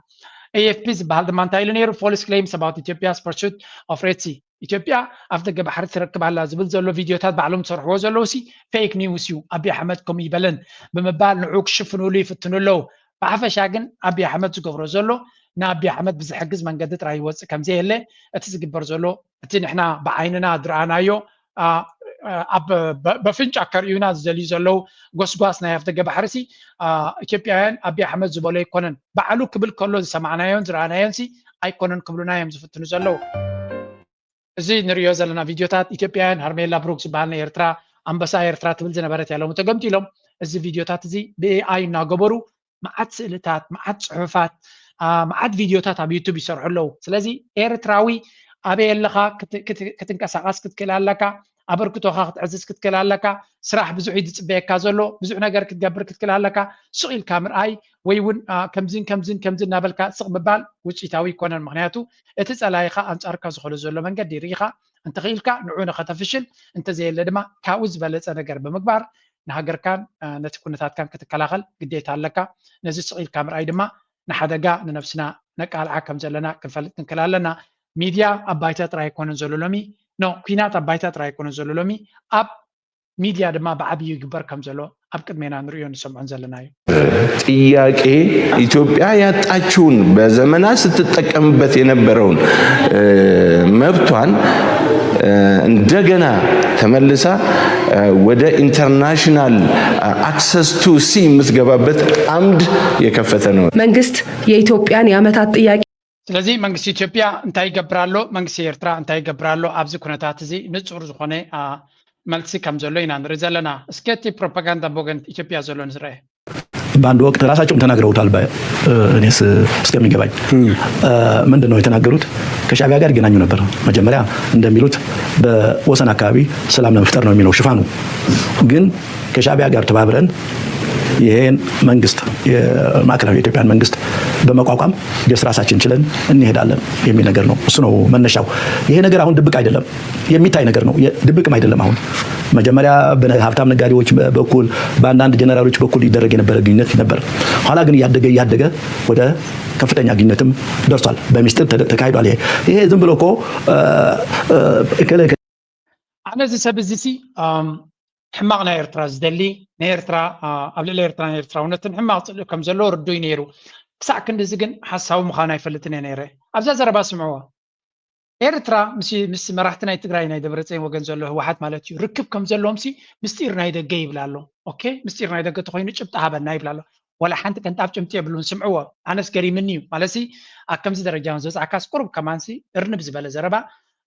ኤ ኤፍ ፒ ዝበሃል ድማ እንታይ ኢሉ ነይሩ? False claims about Ethiopia's pursuit of Red Sea. ኢትዮጵያ ኣፍ ደገ ባሕሪ ትረክብ ኣላ ዝብል ዘሎ ቪድዮታት ባዕሎም ዝሰርሕዎ ዘለዉ ሲ ፌክ ኒውስ እዩ፣ ኣቢ ኣሕመድ ከምኡ ይበለን ብምባል ንዑ ክሽፍንሉ ይፍትኑ ኣለዉ። ብሓፈሻ ግን ኣቢ ኣሕመድ ዝገብሮ ዘሎ ንኣቢ ኣሕመድ ብዝሕግዝ መንገዲ ጥራይ ይወፅእ ከምዘየለ እቲ ዝግበር ዘሎ እቲ ንሕና ብዓይንና ዝረኣናዮ ኣብ በፍንጫ ከርእዩና ዝደልዩ ዘለዉ ጎስጓስ ናይ ኣፍደገ ባሕርሲ ኢትዮጵያውያን ኣቢ ኣሕመድ ዝበሎ ኣይኮነን። ባዕሉ ክብል ከሎ ዝሰማዕናዮን ዝረኣናዮን ሲ ኣይኮነን ክብሉና እዮም ዝፍትኑ ዘለዉ። እዚ ንሪኦ ዘለና ቪድዮታት ኢትዮጵያውያን ሃርሜላ ብሩክ ዝበሃል ናይ ኤርትራ ኣንበሳ ኤርትራ ትብል ዝነበረት እያ ሎሚ ተገምጢሎም። እዚ ቪድዮታት እዚ ብኤኣይ እናገበሩ መዓት ስእልታት፣ መዓት ፅሑፋት፣ መዓት ቪድዮታት ኣብ ዩቱብ ይሰርሑ ኣለዉ። ስለዚ ኤርትራዊ ኣበይ ኣለኻ ክትንቀሳቐስ ክትክእል ኣለካ፣ ኣበርክቶኻ ክትዕዝዝ ክትክእል ኣለካ። ስራሕ ብዙሕ እዩ ዝፅበየካ ዘሎ፣ ብዙሕ ነገር ክትገብር ክትክእል ኣለካ። ስቕ ኢልካ ምርኣይ ወይ እውን ከምዝን ከምዝን ከምዚ እናበልካ ስቕ ምባል ውፅኢታዊ ይኮነን። ምክንያቱ እቲ ፀላኢኻ ኣንፃርካ ዝኸሎ ዘሎ መንገዲ ርኢኻ እንተኽኢልካ ንዑ ንኸተፍሽል እንተዘየለ ድማ ካብኡ ዝበለፀ ነገር ብምግባር ንሃገርካን ነቲ ኩነታትካን ክትከላኸል ግዴታ ኣለካ። ነዚ ስቕ ኢልካ ምርኣይ ድማ ንሓደጋ ንነብስና ነቃልዓ ከም ዘለና ክንፈልጥ ክንክእል ኣለና። ሚድያ ኣብ ባይታ ጥራይ ኣይኮነን ዘሎ ሎሚ። ኖ፣ ኲናት ኣብ ባይታ ጥራይ ኣይኮነን ዘሎ ሎሚ። ኣብ ሚድያ ድማ ብዓብዩ ይግበር ከም ዘሎ ኣብ ቅድሜና ንርእዮ ንሰምዖን ዘለና እዩ። ጥያቄ ኢትዮጵያ ያጣችውን በዘመናት ስትጠቀምበት የነበረውን መብቷን እንደገና ተመልሳ ወደ international access to sea የምትገባበት አምድ የከፈተ ነው። መንግስት የኢትዮጵያን የዓመታት ጥያቄ ስለዚ መንግስቲ ኢትዮጵያ እንታይ ይገብር ኣሎ፣ መንግስቲ ኤርትራ እንታይ ይገብር ኣሎ፣ ኣብዚ ኩነታት እዚ ንጹር ዝኾነ መልሲ ከም ዘሎ ኢና ንርኢ ዘለና። እስከ እቲ ፕሮፓጋንዳ ብወገን ኢትዮጵያ ዘሎ ንዝረአ። በአንድ ወቅት ራሳቸውም ተናግረውታል። እኔስ እስከሚገባኝ ምንድን ነው የተናገሩት? ከሻዕቢያ ጋር ይገናኙ ነበር። መጀመሪያ እንደሚሉት በወሰን አካባቢ ሰላም ለመፍጠር ነው የሚለው ሽፋኑ። ግን ከሻዕቢያ ጋር ተባብረን ይሄን መንግስት የማዕከላዊ የኢትዮጵያን መንግስት በመቋቋም just ራሳችን ችለን እንሄዳለን የሚል ነገር ነው። እሱ ነው መነሻው። ይሄ ነገር አሁን ድብቅ አይደለም፣ የሚታይ ነገር ነው። ድብቅም አይደለም። አሁን መጀመሪያ በሀብታም ነጋዴዎች በኩል በአንዳንድ ጀነራሎች በኩል ይደረግ የነበረ ግንኙነት ነበር። ኋላ ግን እያደገ እያደገ ወደ ከፍተኛ ግንኙነትም ደርሷል። በሚስጥር ተካሂዷል። ይሄ ይሄ ዝም ብሎ እኮ እከለ ኣነ እዚ ሰብ እዚ ሲ ሕማቕ ናይ ኤርትራ ዝደሊ፣ ናይ ኤርትራ ኣብ ልዕሊ ኤርትራ ናይ ኤርትራውነትን ሕማቕ ፅልኢ ከም ዘለዎ ርዱይ ነይሩ። ክሳዕ ክንድዚ ግን ሓሳዊ ምዃኑ ኣይፈልጥን እየ ነይረ። ኣብዛ ዘረባ ስምዕዋ። ኤርትራ ምስ ምስ መራሕቲ ናይ ትግራይ ናይ ደብረፅዮን ወገን ዘሎ ህወሓት ማለት እዩ ርክብ ከም ዘለዎም ሲ ምስጢር ናይ ደገ ይብላ ኣሎ። ኦኬ፣ ምስጢር ናይ ደገ ተኮይኑ ጭብጢ ሃበና ይብላ ኣሎ። ዋላ ሓንቲ ቅንጣብ ጭብጢ የብሉን። ስምዕዎ፣ ኣነስ ገሪምኒ እዩ ማለት ሲ ኣብ ከምዚ ደረጃ ዝበፅዓካስ ቁሩብ ከማን ሲ እርንብ ዝበለ ዘረባ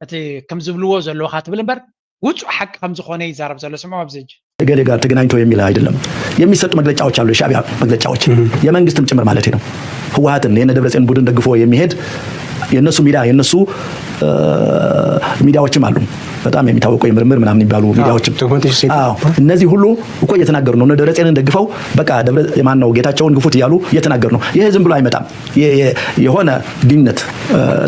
እቲ ከም ዝብልዎ ዘለውካ ትብል እምበር ውፁእ ሓቂ ከም ዝኾነ ይዛረብ ዘሎ። ስምዕዎ ኣብዚ ሕጂ። እገሌ ጋር ተገናኝቶ የሚል አይደለም። የሚሰጡ መግለጫዎች አሉ፣ የሻዕቢያ መግለጫዎች የመንግስትም ጭምር ማለት ነው። ህወሓትን የነ ደብረጽዮን ቡድን ደግፎ የሚሄድ የነሱ ሚዲያ የነሱ ሚዲያዎችም አሉ። በጣም የሚታወቁ የምርምር ምናምን የሚባሉ ሚዲያዎችም እነዚህ ሁሉ እኮ እየተናገሩ ነው። እነ ደብረጽዮንን ደግፈው በቃ ደብረ ማን ነው ጌታቸውን ግፉት እያሉ እየተናገሩ ነው። ይሄ ዝም ብሎ አይመጣም። የሆነ ግንኙነት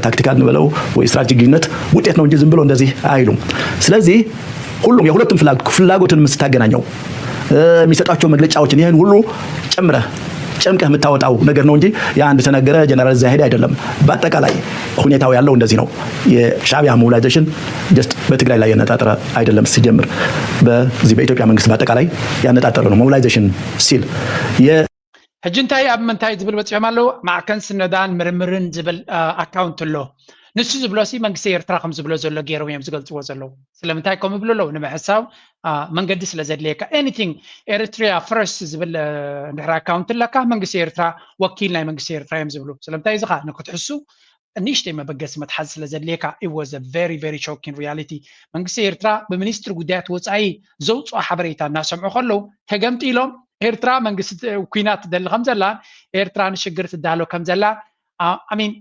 ታክቲካል እንበለው ወይ ስትራቴጂክ ግንኙነት ውጤት ነው እንጂ ዝም ብሎ እንደዚህ አይሉም። ስለዚህ ሁሉም የሁለቱም ፍላጎትን ስታገናኘው የሚሰጧቸው መግለጫዎችን ይህን ሁሉ ጨምረህ ጨምቀህ የምታወጣው ነገር ነው እንጂ የአንድ ተነገረ ጀነራል ዛሄድ አይደለም። በአጠቃላይ ሁኔታው ያለው እንደዚህ ነው። የሻዕቢያ ሞቢላይዜሽን just በትግራይ ላይ ያነጣጠረ አይደለም። ሲጀምር በዚህ በኢትዮጵያ መንግስት በአጠቃላይ ያነጣጠረ ነው። ሞቢላይዜሽን ሲል ሕጂ እንታይ ኣብ ምንታይ ዝብል በፂሖም ኣለዉ። ማዕከን ስነዳን ምርምርን ዝብል ኣካውንት ኣሎ። ንሱ ዝብሎ ሲ መንግስቲ ኤርትራ ከም ዝብሎ ዘሎ ገይሮም እዮም ዝገልፅዎ ዘለዉ። ስለምንታይ ከምኡ ይብሉ ኣለዉ? ንምሕሳው መንገዲ ስለ ዘድልየካ። Anything Eritrea first ዝብል እንድሕር ኣካውንት ኣለካ መንግስቲ ኤርትራ ወኪል ናይ መንግስቲ ኤርትራ እዮም ዝብሉ። ስለምንታይ እዚ ኻ ንክትሕሱ ንእሽተይ መበገሲ መትሓዚ ስለ ዘድልየካ። It was a very very shocking reality። መንግስቲ ኤርትራ ብሚኒስትሪ ጉዳያት ወፃኢ ዘውፅኦ ሓበሬታ እናሰምዑ ከለዉ ተገምጢሎም ኤርትራ መንግስቲ ኩናት ትደሊ ከም ዘላ ኤርትራ ንሽግር ትዳሎ ከም ዘላ I mean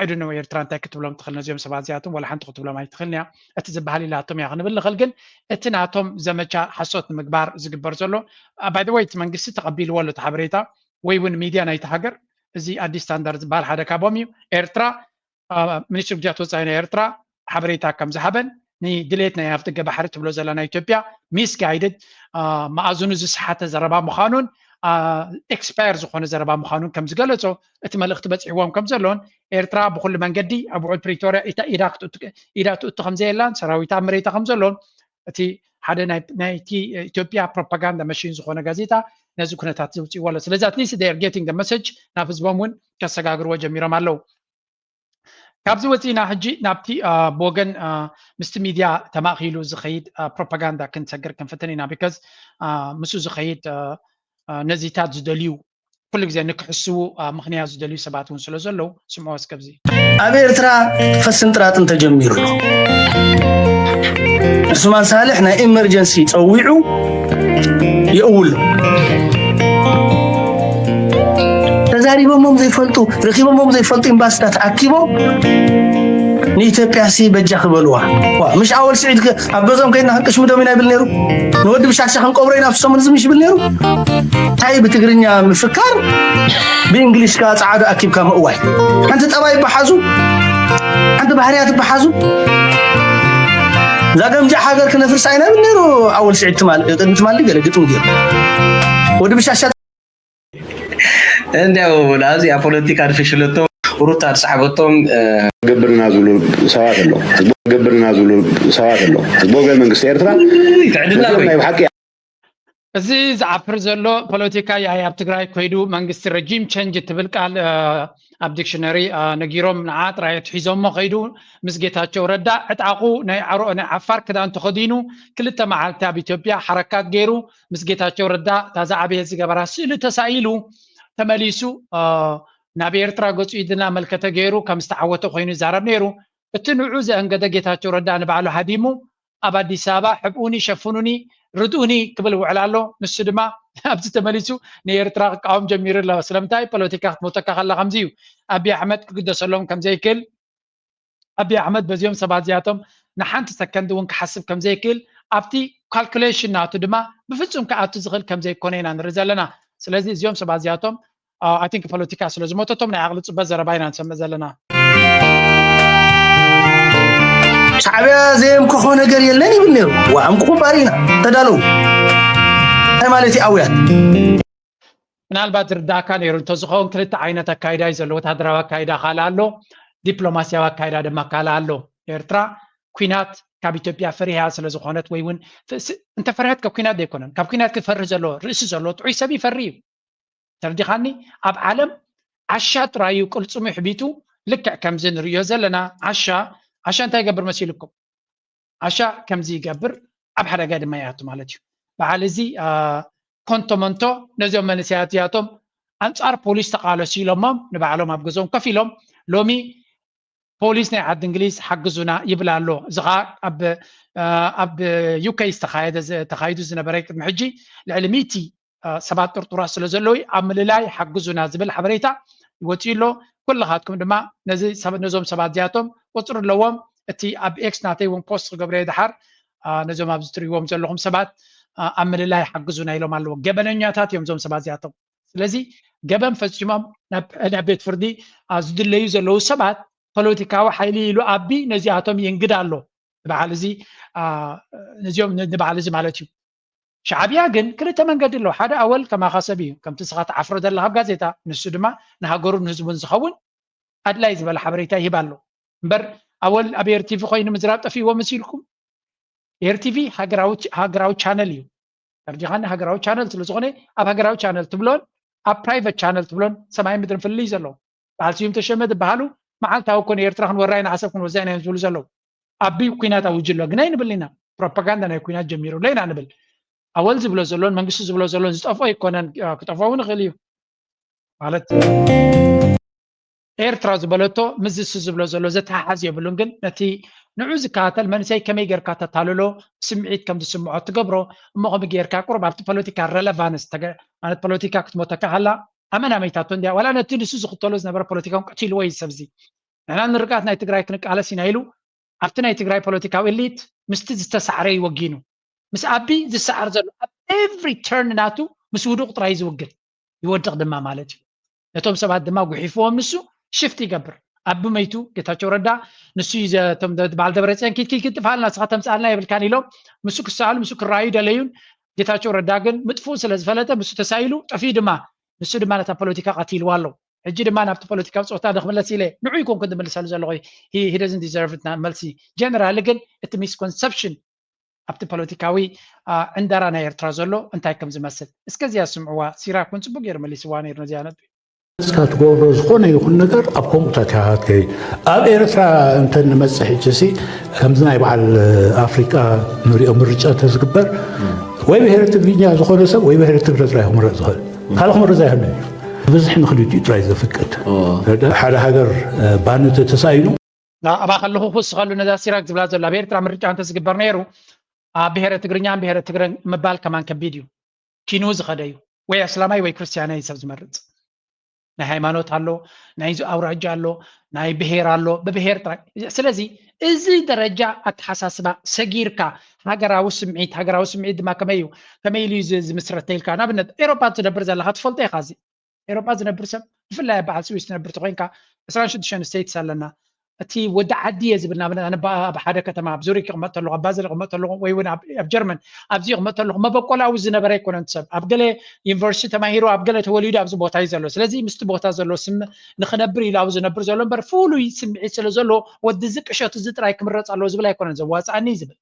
I don't know ኤርትራ እንታይ ክትብሎም ትኽእል ነዚኦም ሰባት እዚኣቶም ወላ ሓንቲ ክትብሎም ኣይትኽእልን እያ። እቲ ዝበሃል ኢላቶም እያ ክንብል ንኽእል ግን እቲ ናቶም ዘመቻ ሓሶት ንምግባር ዝግበር ዘሎ by the way እቲ መንግስቲ ተቐቢልዎ ኣሎ እቲ ሓበሬታ ወይ እውን ሚድያ ናይቲ ሃገር እዚ ኣዲስ ስታንዳርድ ዝበሃል ሓደ ካቦም እዩ። ኤርትራ ሚኒስትሪ ጉዳያት ወፃኢ ናይ ኤርትራ ሓበሬታ ከም ዝሃበን ንድሌት ናይ ኣፍደገ ባሕሪ ትብሎ ዘላ ናይ ኢትዮጵያ ሚስጋይድድ መኣዝኑ ዝሰሓተ ዘረባ ምዃኑን ኤክስፓየር ዝኾነ ዘረባ ምዃኑን ከም ዝገለጾ እቲ መልእኽቲ በፂሕዎም ከም ዘሎን ኤርትራ ብኩሉ መንገዲ ኣብ ውዕል ፕሪቶርያ ኢዳ ትእቱ ከም ዘየላን ሰራዊታ ኣብ መሬታ ከም ዘሎን እቲ ሓደ ናይቲ ኢትዮጵያ ፕሮፓጋንዳ መሽን ዝኾነ ጋዜጣ ነዚ ኩነታት ዘውፅእዎ ኣሎ። ስለዚ at least they are getting the message ናብ ህዝቦም እውን ከሰጋግርዎ ጀሚሮም ኣለዉ። ካብዚ ወፂእና ሕጂ ናብቲ ብወገን ምስቲ ሚድያ ተማእኪሉ ዝኸይድ ፕሮፓጋንዳ ክንሰግር ክንፍትን ኢና። Because ምስኡ ዝኸይድ ነዚታት ዝደልዩ ኩሉ ግዜ ንክሕስዉ ምኽንያት ዝደልዩ ሰባት እውን ስለ ዘለዉ ስምዖ እስከብዚ። ኣብ ኤርትራ ፈስን ጥራጥን ተጀሚሩ ኣሎ። ዑስማን ሳልሕ ናይ ኢመርጀንሲ ፀዊዑ የእውሎ። ተዛሪቦሞም ዘይፈልጡ ረኪቦሞም ዘይፈልጡ ኤምባስታት ኣኪቦም ንኢትዮጵያ ሲ በጃ ክበልዋ ምሽ ኣወል ስዒድ ኣብ ገዝኦም ከይድና ክንቅሽምዶም ኢና ይብል ነይሩ። ንወዲ ብሻሻ ክንቀብሮ ኢና ኣብቲ ሰሙን እዚ ምሽ ይብል ነይሩ። እንታይ ብትግርኛ ምፍካር ብእንግሊሽ ከኣ ጸዓዱ ኣኪብካ ምእዋይ። ሓንቲ ጠባይ ይበሓዙ፣ ሓንቲ ባህርያት ይበሓዙ። እዛ ገምጃዕ ሃገር ክነፍርሳ ኢና ይብል ነይሩ ኣወል ስዒድ ትማል፣ ቅድሚ ትማል ገለ ግጥሚ ገይሩ። ወዲ ብሻሻ እንዲያው ናብዚኣ ፖለቲካ ድፍሽለቶም ሩታ ዝሰሓበቶም ገብርና ዝብሉ ሰባት ኣለዉ። ገብርና ዝብሉ ሰባት ኣለዉ። ብወገን መንግስቲ ኤርትራ ትዕድልና ናይ ብሓቂ እዚ ዝዓፍር ዘሎ ፖለቲካ ያይ ኣብ ትግራይ ኮይዱ መንግስቲ ረጂም ቸንጅ ትብል ቃል ኣብ ዲክሽነሪ ነጊሮም ንዓ ጥራይ ኣትሒዞሞ ከይዱ ምስ ጌታቸው ረዳ ዕጣቑ ናይ ዓሮ ናይ ዓፋር ክዳን ተኸዲኑ ክልተ መዓልቲ ኣብ ኢትዮጵያ ሓረካት ገይሩ ምስ ጌታቸው ረዳ እታ ዝዓበየ ዝገበራ ስእሊ ተሳኢሉ ተመሊሱ ናብ ኤርትራ ገጹ ኢድና መልከተ ገይሩ ከም ዝተዓወተ ኮይኑ ይዛረብ ነይሩ። እቲ ንዑ ዘእንገደ ጌታቸው ረዳ ንባዕሉ ሃዲሙ ኣብ ኣዲስ ኣበባ ሕብኡኒ ሸፍኑኒ ርድኡኒ ክብል ውዕል ኣሎ። ንሱ ድማ ኣብዚ ተመሊሱ ንኤርትራ ክቃወም ጀሚሩ ኣሎ። ስለምንታይ ፖለቲካ ክትሞተካ ከላ ከምዚ እዩ። ኣቢ ኣሕመድ ክግደሰሎም ከምዘይክእል ኣቢ ኣሕመድ በዚኦም ሰባት እዚኣቶም ንሓንቲ ሰከንድ እውን ክሓስብ ከምዘይክእል ኣብቲ ካልኩሌሽን ናቱ ድማ ብፍጹም ክኣቱ ዝኽእል ከምዘይኮነ ኢና ንርኢ ዘለና። ስለዚ እዚኦም ሰባት እዚኣቶም I think ፖለቲካ ስለ ዝሞተቶም ናይ ዓቕሊ ፅበት ዘረባ ኢና ንሰምዕ ዘለና። ሻዕብያ ዘየምክኾ ነገር የለን ይብል ነይሩ። ዋ ኣምክኹ ባሪና ተዳለው። እንታይ ማለት እዩ ኣውያት? ምናልባት ዝርዳእካ ነይሩ እንተዝኸውን ክልተ ዓይነት ኣካይዳ እዩ ዘሎ። ወታደራዊ ኣካይዳ ካልእ ኣሎ፣ ዲፕሎማስያዊ ኣካይዳ ድማ ካልእ ኣሎ። ኤርትራ ኲናት ካብ ኢትዮጵያ ፈሪሃ ስለ ዝኾነት ወይ እውን እንተፈርሀት ካብ ኩናት ዘይኮነን፣ ካብ ኩናት ክፈርህ ዘለዎ ርእሲ ዘለዎ ጥዑይ ሰብ ይፈሪ እዩ። ተረዲኻኒ? ኣብ ዓለም ዓሻ ጥራዩ ቅልፅሙ ሕቢቱ። ልክዕ ከምዚ ንሪኦ ዘለና ዓሻ ዓሻ እንታይ ይገብር መሲልኩም? ዓሻ ከምዚ ይገብር፣ ኣብ ሓደጋ ድማ ይኣቱ ማለት እዩ። በዓል እዚ ኮንቶ መንቶ ነዚኦም መንእሰያት እዚኣቶም ኣንፃር ፖሊስ ተቃለሱ ኢሎሞም ንባዕሎም ኣብ ገዝኦም ከፍ ኢሎም ሎሚ ፖሊስ ናይ ዓዲ እንግሊዝ ሓግዙና ይብል ኣሎ። እዚ ከዓ ኣብ ዩኬ ዝተኻየደ ተኻይዱ ዝነበረ ቅድሚ ሕጂ ልዕሊ ሚእቲ ሰባት ጥርጡራት ስለ ዘለዉ ኣብ ምልላይ ሓግዙና ዝብል ሓበሬታ ይወፅኡ ኣሎ። ኩልኻትኩም ድማ ነዞም ሰባት እዚኣቶም ቁፅሪ ኣለዎም። እቲ ኣብ ኤክስ ናተይ እውን ፖስት ክገብረ ድሓር ነዞም ኣብዚ ትሪእዎም ዘለኹም ሰባት ኣብ ምልላይ ሓግዙና ኢሎም ኣለዎ። ገበነኛታት እዮም እዞም ሰባት እዚኣቶም። ስለዚ ገበን ፈፂሞም ናብ ቤት ፍርዲ ዝድለዩ ዘለዉ ሰባት ፖለቲካዊ ሓይሊ ኢሉ ኣቢ ነዚኣቶም ይንግድ ኣሎ። ንበዓል እዚ ነዚኦም ንበዓል እዚ ማለት እዩ። ሻዕብያ ግን ክልተ መንገዲ ኣለዉ። ሓደ ኣወል ከማኻ ሰብ እዩ፣ ከምቲ ንስኻ ትዓፍሮ ዘለኻ ኣብ ጋዜጣ፣ ንሱ ድማ ንሃገሩን ንህዝቡን ዝኸውን ኣድላይ ዝበለ ሓበሬታ ይህብ ኣሎ። እምበር ኣወል ኣብ ኤርቲቪ ኮይኑ ምዝራብ ጠፊእዎ መሲልኩም? ኤርቲቪ ሃገራዊ ቻነል እዩ። ተርዲኻኒ? ሃገራዊ ቻነል ስለ ዝኾነ ኣብ ሃገራዊ ቻነል ትብሎን ኣብ ፕራይቨት ቻነል ትብሎን ሰማይ ምድርን ፍልልይ ዘለዎ። በዓል ስዩም ተሸመ ዝበሃሉ መዓልታዊ እኮ ንኤርትራ ክንወራ ኢና፣ ዓሰብ ክንወዛ ኢና እዮም ዝብሉ ዘለዉ። ኣቢ ኩናት ኣውጅ ኣሎ ግን ኣይንብል ኢና። ፕሮፓጋንዳ ናይ ኩናት ጀሚሩ ኣሎ ኢና ንብል። ኣወል ዝብሎ ዘሎን መንግስቲ ዝብሎ ዘሎን ዝጠፍኦ ኣይኮነን፣ ክጠፍኦ እውን ይኽእል እዩ። ማለት ኤርትራ ዝበለቶ ምስ ዝሱ ዝብሎ ዘሎ ዘተሓሓዝ የብሉን። ግን ነቲ ንዑ ዝከታተል መንእሰይ ከመይ ጌርካ ተታልሎ፣ ስምዒት ከም ዝስምዖ ትገብሮ፣ እሞ ከመይ ጌርካ ቁሩብ ኣብቲ ፖለቲካ ረለቫንስ ማለት ፖለቲካ ክትሞተካ ሃላ ኣመናመይታቶ እንዲያ ዋላ ነቲ ንሱ ዝኽተሎ ዝነበረ ፖለቲካውን ቀቲልዎ እዩ ሰብዚ። ንሕና ንርጋት ናይ ትግራይ ክንቃለስ ኢና ኢሉ ኣብቲ ናይ ትግራይ ፖለቲካዊ ኤሊት ምስቲ ዝተሳዕረ እዩ ወጊኑ። ምስ ኣቢ ዝሰዓር ዘሎ ኣብ ኤቭሪ ተርን ናቱ ምስ ውዱቕ ጥራይ ዝውግን ይወድቕ ድማ ማለት እዩ። ነቶም ሰባት ድማ ጉሒፍዎም ንሱ ሽፍት ይገብር። ኣቢ መይቱ ጌታቸው ረዳ ንሱ በዓል ደብረፅዮን ኪድ ኪድ ኪድ ጥፋልና ንስኻ ተምፅኣልና የብልካን ኢሎም ምስ ክሰኣሉ ምስ ክረኣዩ ደለዩን ጌታቸው ረዳ ግን ምጥፍኡ ስለ ዝፈለጠ ምስ ተሳኢሉ ጠፊኡ ድማ ንሱ ድማ ነታ ፖለቲካ ቀቲልዋ ኣሎ። ሕጂ ድማ ናብቲ ፖለቲካዊ ፀወታ ድክምለስ ኢለ ንዑ ይኮንኩ ዝምልሰሉ ዘለኹ። He doesn't deserve መልሲ። ጀነራሊ ግን እቲ ሚስኮንሰፕሽን ኣብቲ ፖለቲካዊ ዕንደራ ናይ ኤርትራ ዘሎ እንታይ ከም ዝመስል እስከ እዚኣ ስምዕዋ። ሲራክ እውን ፅቡቅ ገይሩ መሊስዋ ነይሩ ነዚኣ ነጥቢ። እስካ ትገብሮ ዝኾነ ይኹን ነገር ኣብ ከምኡታት ኢኻ ክትከይድ። ኣብ ኤርትራ እንተ ንመጽእ ሕጂ ሲ ከምዚ ናይ በዓል ኣፍሪቃ ንሪኦ ምርጫ እንተዝግበር ወይ ብሄረ ትግርኛ ዝኾነ ሰብ ወይ ብሄረ ትግረ ጥራይ ክምረጽ ዝኽእል ካልእ ክምረጽ ኣይኽእልን እዩ። ብዝሒ ንክልቲኡ ጥራይ ዘፍቅድ ሓደ ሃገር ባኒ ተተሳኢኑ ኣብኣ ከለኹ ክውስኸሉ ነዛ ሲራክ ዝብላ ዘሎ ኣብ ኤርትራ ምርጫ እንተዝግበር ነይሩ ኣብ ብሄረ ትግርኛን ብሄረ ትግረን ምባል ከማን ከቢድ እዩ። ኪኑ ዝኸደ እዩ ወይ ኣስላማይ ወይ ክርስትያናይ ሰብ ዝመርፅ ናይ ሃይማኖት ኣሎ ናይ ኣውራጃ ኣሎ ናይ ብሄር ኣሎ ብብሄር ጥራይ ስለዚ እዚ ደረጃ ኣተሓሳስባ ሰጊርካ ሃገራዊ ስምዒት ሃገራዊ ስምዒት ድማ ከመይ እዩ ከመይ ኢሉ እዩ ዝምስረት ተይልካ ንኣብነት ኤሮፓ ትነብር ዘለካ ትፈልጦ ኢካ እዚ ኤሮጳ ዝነብር ሰብ ብፍላይ ኣብ በዓል ስዊስ ትነብር ተኮይንካ ዕስራን ሽዱሽተን ስቴትስ ኣለና እቲ ወዲ ዓዲ እየ ዝብል ንኣብነት ኣነ ኣብ ሓደ ከተማ ኣብ ዙሪክ ክመጥ ተለኹ ኣብ ባዘል ክመጥ ተለኹ ወይ እውን ኣብ ጀርመን ኣብዚ ክመጥ ተለኹ መበቆላዊ ዝነበረ ኣይኮነን ሰብ ኣብ ገለ ዩኒቨርሲቲ ተማሂሩ ኣብ ገለ ተወሊዱ ኣብዚ ቦታ እዩ ዘሎ ስለዚ ምስቲ ቦታ ዘሎ ስም ንክነብር ኢሉ ኣብ ዝነብር ዘሎ እምበር ፍሉይ ስምዒት ስለ ዘሎ ወዲ እዚ ቅሸት እዚ ጥራይ ክምረፅ ኣለዎ ዝብል ኣይኮነን ዘዋፅኣኒ እዩ ዝብል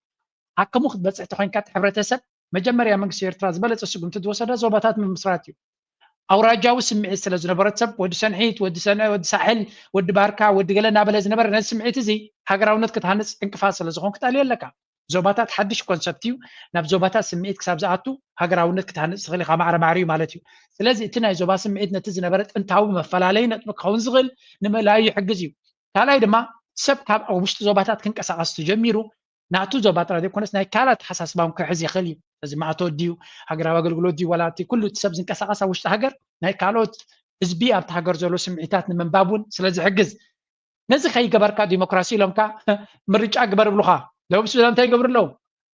ኣከሙ ክትበፅሕ ተኮይንካ እቲ ሕብረተሰብ መጀመርያ መንግስቲ ኤርትራ ዝበለፀ ስጉምቲ ዝወሰደ ዞባታት ምምስራት እዩ ኣውራጃዊ ስምዒት ስለ ዝነበረት ሰብ ወዲ ሰንሒት ወዲ ሰነ ወዲ ሳሕል ወዲ ባርካ ወዲ ገለ እናበለ ዝነበረ ነዚ ስምዒት እዚ ሃገራውነት ክትሃንፅ ዕንቅፋት ስለ ዝኾን ክጣልዮ ኣለካ ዞባታት ሓድሽ ኮንሰፕት እዩ ናብ ዞባታት ስምዒት ክሳብ ዝኣቱ ሃገራውነት ክትሃንፅ ትኽእል ኢኻ ማዕረ ማዕሪ እዩ ማለት እዩ ስለዚ እቲ ናይ ዞባ ስምዒት ነቲ ዝነበረ ጥንታዊ መፈላለይ ነጥቢ ክኸውን ዝኽእል ንምእላዩ ይሕግዝ እዩ ካልኣይ ድማ ሰብ ካብ ውሽጢ ዞባታት ክንቀሳቐስ ተጀሚሩ ናቱ ዞባ ጥራይ ዘይኮነስ ናይ ካልእ ኣተሓሳስባ እውን ክሕዝ ይኽእል እዩ። እዚ ማእቶ ድዩ፣ ሃገራዊ ኣገልግሎት ድዩ፣ ዋላ እቲ ኩሉ እቲ ሰብ ዝንቀሳቐስ ኣብ ውሽጢ ሃገር ናይ ካልኦት ህዝቢ ኣብቲ ሃገር ዘሎ ስምዒታት ንምንባብ እውን ስለ ዝሕግዝ። ነዚ ከይገበርካ ዲሞክራሲ ኢሎምካ ምርጫ ግበር ይብሉኻ። ደቡብ ሱዳን እንታይ ይገብሩ ኣለዉ?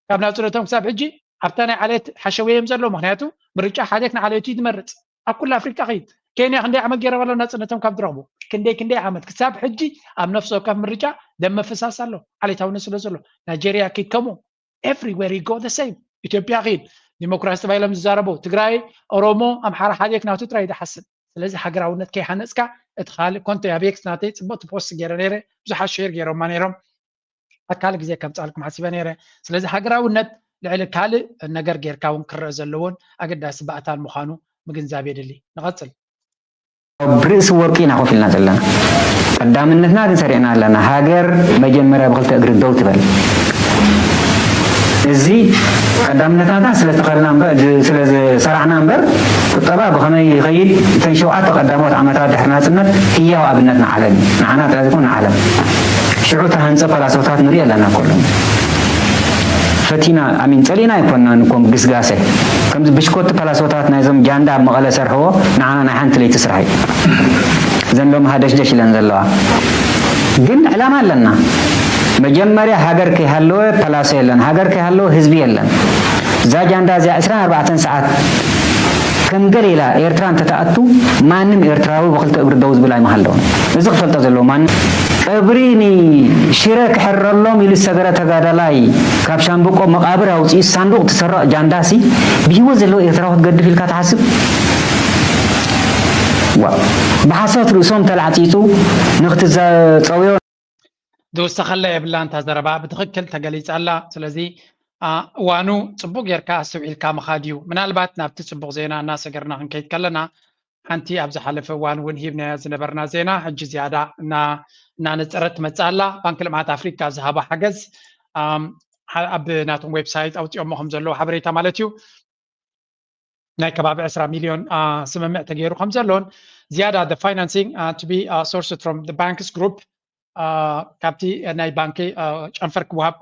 ካብ ናፅነቶም ክሳብ ሕጂ ኣብታ ናይ ዓሌት ሓሸውየ እዮም ዘለዉ። ምኽንያቱ ምርጫ ሓዴክ ንዓሌቱ እዩ ዝመርፅ። ኣብ ኩሉ ኣፍሪቃ ኸይድ። ኬንያ ክንደይ ዓመት ገይሮም ኣለዉ ናፅነቶም ካብ ዝረኽቡ? ክንደይ ክንደይ ዓመት ክሳብ ሕጂ ኣብ ነፍሲ ወከፍ ምርጫ ደም ምፍሳስ ኣሎ ዓሌታውነት ስለ ዘሎ ናይጀርያ ኪድ ከምኡ everywhere you go the same ኢትዮጵያ ኺድ ዲሞክራሲ ተባሂሎም ዝዛረቡ ትግራይ ኦሮሞ ኣምሓራ ሓደ ክናቱ ጥራይ ዝሓስብ ስለዚ ሃገራውነት ከይሃነፅካ እቲ ካልእ ኮንቶ ያቤክስ ናተይ ፅቡቅ ፖስት ገይረ ነይረ ብዙሓት ሼር ገይሮማ ነይሮም ኣካል ግዜ ከምፃልኩም ሓሲበ ነይረ። ስለዚ ሃገራውነት ልዕሊ ካልእ ነገር ጌርካ እውን ክረአ ዘለዎን ኣገዳሲ ባእታን ምዃኑ ምግንዛብ የድሊ። ንቐፅል። ኣብ ርእሲ ወርቂ ኢና ኮፍ ኢልና ዘለና። ቀዳምነትና ግን ሰሪዕና ኣለና። ሃገር መጀመርያ ብክልተ እግሪ ደው ትበል። እዚ ቀዳምነትና ስለ ዝተኸልና እምበር፣ ስለ ዝሰራዕና እምበር፣ ቁጠባ ብኸመይ ይኸይድ፣ እተን ሸውዓተ ቀዳሞት ዓመታት ድሕሪ ናጽነት ህያው ኣብነት ንዓለም እዩ። ንዓና ጥራይ ዘይኮነ ንዓለም። ሽዑ ተሃንጸ ፈላስፋታት ንርኢ ኣለና ከሎ። ፈቲና፣ ኣሚን፣ ጸሊእና ኣይኮንናን እኮ ግስጋሴ። ከምዚ ብሽኮቲ ፈላስፋታት ናይዞም ጃንዳ ኣብ መቐለ ሰርሕዎ፣ ንዓና ናይ ሓንቲ ለይቲ ስራሕ እዩ። እዘን ሎሚ ሃደሽደሽ ኢለን ዘለዋ። ግን ዕላማ ኣለና። መጀመርያ ሃገር ከይሃለወ ፓላሶ የለን፣ ሃገር ከይሃለወ ህዝቢ የለን። እዛ ጃንዳ እዚኣ ዕስራን ኣርባዕተን ሰዓት ከም ገለ ኢላ ኤርትራ እንተትኣቱ፣ ማንም ኤርትራዊ ብክልተ እግሪ ደው ዝብል ኣይምሃለውን። እዚ ክፈልጦ ዘለዎ ማንም። ቀብሪ ንሽረ ክሕረሎም ኢሉ ዝሰገረ ተጋዳላይ ካብ ሻምብቆ መቓብር ኣውፂኡ ሳንዱቕ ትሰርቕ ጃንዳሲ ብህይወት ዘለዉ ኤርትራዊ ክትገድፍ ኢልካ ትሓስብ? ዋ፣ ብሓሶት ርእሶም ተላዕፂፁ ንክትዘፀውዮ ዝውሰኸላ የብላን። እታ ዘረባ ብትኽክል ተገሊጻ ኣላ። ስለዚ እዋኑ ጽቡቕ ጌርካ ኣስተውዒልካ ምኻድ እዩ። ምናልባት ናብቲ ጽቡቕ ዜና እናሰገርና ክንከይድ ከለና ሓንቲ ኣብ ዝሓለፈ እዋን እውን ሂብናያ ዝነበርና ዜና ሕጂ ዝያዳ እናነጸረት ትመጽእ ኣላ። ባንኪ ልምዓት ኣፍሪካ ዝሃቦ ሓገዝ ኣብ ናቶም ዌብሳይት ኣውፂኦሞ ከም ዘለዉ ሓበሬታ ማለት እዩ። ናይ ከባቢ ዕስራ ሚልዮን ስምምዕ ተገይሩ ከም ዘሎን ዝያዳ financing to be sourced from the banks group ካብቲ ናይ ባንኪ ጨንፈር ክወሃብ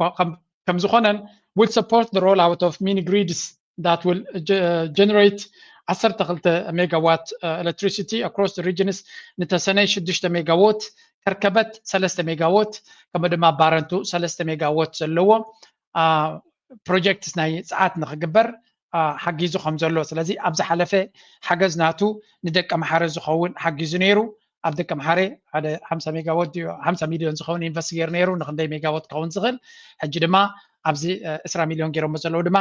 ከም ዝኾነን will support the roll out of mini grids that will generate ዓሰርተ ክልተ ሜጋዋት electricity across the regions ንተሰነይ ሽዱሽተ ሜጋዎት ከርከበት ሰለስተ ሜጋዎት ከምኡ ድማ ባረንቱ ሰለስተ ሜጋዎት ዘለዎ projects ናይ ጸዓት ንክግበር ሓጊዙ ከም ዘሎ ስለዚ ኣብ ዝሓለፈ ሓገዝ ናቱ ንደቂ ኣምሓረ ዝኸውን ሓጊዙ ነይሩ ኣብ ደቂ ኣምሓረ ሓደ ሓምሳ ሜጋወት ድዩ ሓምሳ ሚልዮን ዝኸውን ኢንቨስት ገይሩ ነይሩ ንክንደይ ሜጋወት ክኸውን ዝኽእል ሕጂ ድማ ኣብዚ ዕስራ ሚልዮን ገይሮሞ ዘለዉ ድማ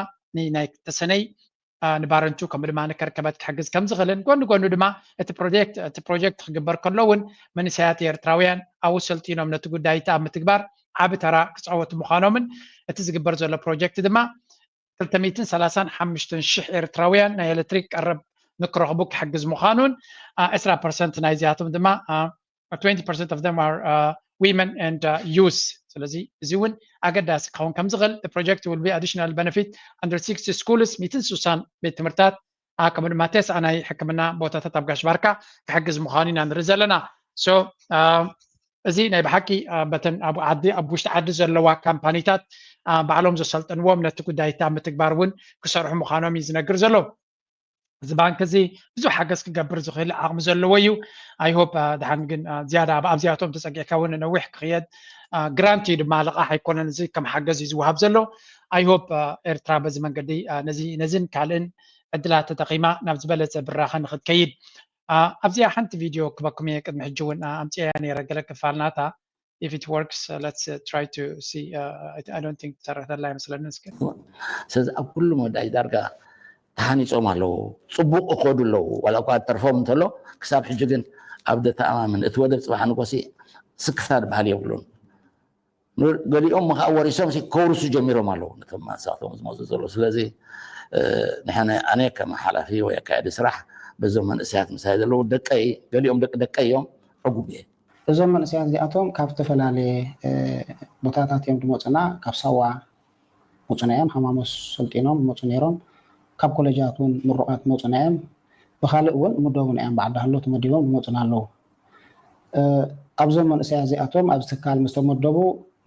ናይ ተሰነይ ንባረንቱ ከምኡ ድማ ንከርከበት ክሕግዝ ከም ዝኽእልን ጎኒ ጎኑ ድማ እቲ ፕሮጀክት እቲ ፕሮጀክት ክግበር ከሎ እውን መንእሰያት ኤርትራውያን ኣብኡ ሰልጢኖም ነቲ ጉዳይ እቲ ኣብ ምትግባር ዓቢ ተራ ክፃወቱ ምዃኖምን እቲ ዝግበር ዘሎ ፕሮጀክት ድማ ክልተ ሚእትን ሰላሳን ሓሙሽተን ሽሕ ኤርትራውያን ናይ ኤሌክትሪክ ቀረብ ንክረኽቡ ክሕግዝ ምዃኑን ዕስራ ፐርሰንት ናይዚኣቶም ድማ twenty percent of them are women and youth ስለዚ እዚ እውን ኣገዳሲ ክኸውን ከም ዝኽእል the project will be additional benefit under sixty schools ሚእትን ስሳን ቤት ትምህርታት ከምኡ ድማ ተስዓ ናይ ሕክምና ቦታታት ኣብ ጋሽ ባርካ ክሕግዝ ምዃኑ ኢና ንርኢ ዘለና so እዚ ናይ ብሓቂ በተን ኣብ ዓዲ ኣብ ውሽጢ ዓዲ ዘለዋ ካምፓኒታት ባዕሎም ዘሰልጥንዎም ነቲ ጉዳይ ኣብ ምትግባር እውን ክሰርሑ ምዃኖም እዩ ዝነግር ዘሎ እዚ ባንክ እዚ ብዙሕ ሓገዝ ክገብር ዝኽእል ዓቕሚ ዘለዎ እዩ ኣይሆፕ ድሓን ግን ዝያዳ ኣብዚኣቶም ተፀጊዕካ እውን ነዊሕ ክኽየድ ግራንት እዩ ድማ ልቓሕ ኣይኮነን እዚ ከም ሓገዝ እዩ ዝወሃብ ዘሎ ኣይሆፕ ኤርትራ በዚ መንገዲ ነዚን ካልእን ዕድላት ተጠቒማ ናብ ዝበለፀ ብራኸ ንክትከይድ ኣብዚኣ ሓንቲ ቪድዮ ክበኩም እየ ቅድሚ ሕጂ እውን ኣምፅያ ነረ ገለ ክፋል ናታ if it works uh, let's uh, try to see uh, I, I don't think ትሰርሕ ዘላ ይመስለኒ እስኪ ስለዚ ኣብ ኩሉ መወዳእታ ዳርጋ ተሃኒፆም ኣለዉ ፅቡቅ እኮዱ ኣለዉ ዋላ እኳ ተርፎም እንተሎ ክሳብ ሕጂ ግን ኣብ ደተኣማምን እቲ ወደብ ፅባሕ ንጎሲ ስክፍታ ዝበሃል የብሉን ገሊኦም ከዓ ወሪሶም ከውርሱ ጀሚሮም ኣለዉ ነቶም ማንሳቶም ዝመፁ ዘለዉ ስለዚ ንሕነ ኣነ ከም ሓላፊ ወይ ኣካየዲ ስራሕ በዞም መንእሰያት ምሳይ ዘለዉ ደቀይ ገሊኦም ደቂ ደቀይ እዮም ዕጉብ እየ እዞም መንእሰያት እዚኣቶም ካብ ዝተፈላለየ ቦታታት እዮም ዝመፁና ካብ ሳዋ መፁና እዮም ሃማሞስ ሰልጢኖም መፁ ነይሮም ካብ ኮሌጃት እውን ምሩቃት መፁና እዮም ብካልእ እውን ምደቡና እዮም በዓል ዳህሎ ተመዲቦም ዝመፁና ኣለዉ ኣብዞም መንእሰያት እዚኣቶም ኣብዚ ትካል ምስ ተመደቡ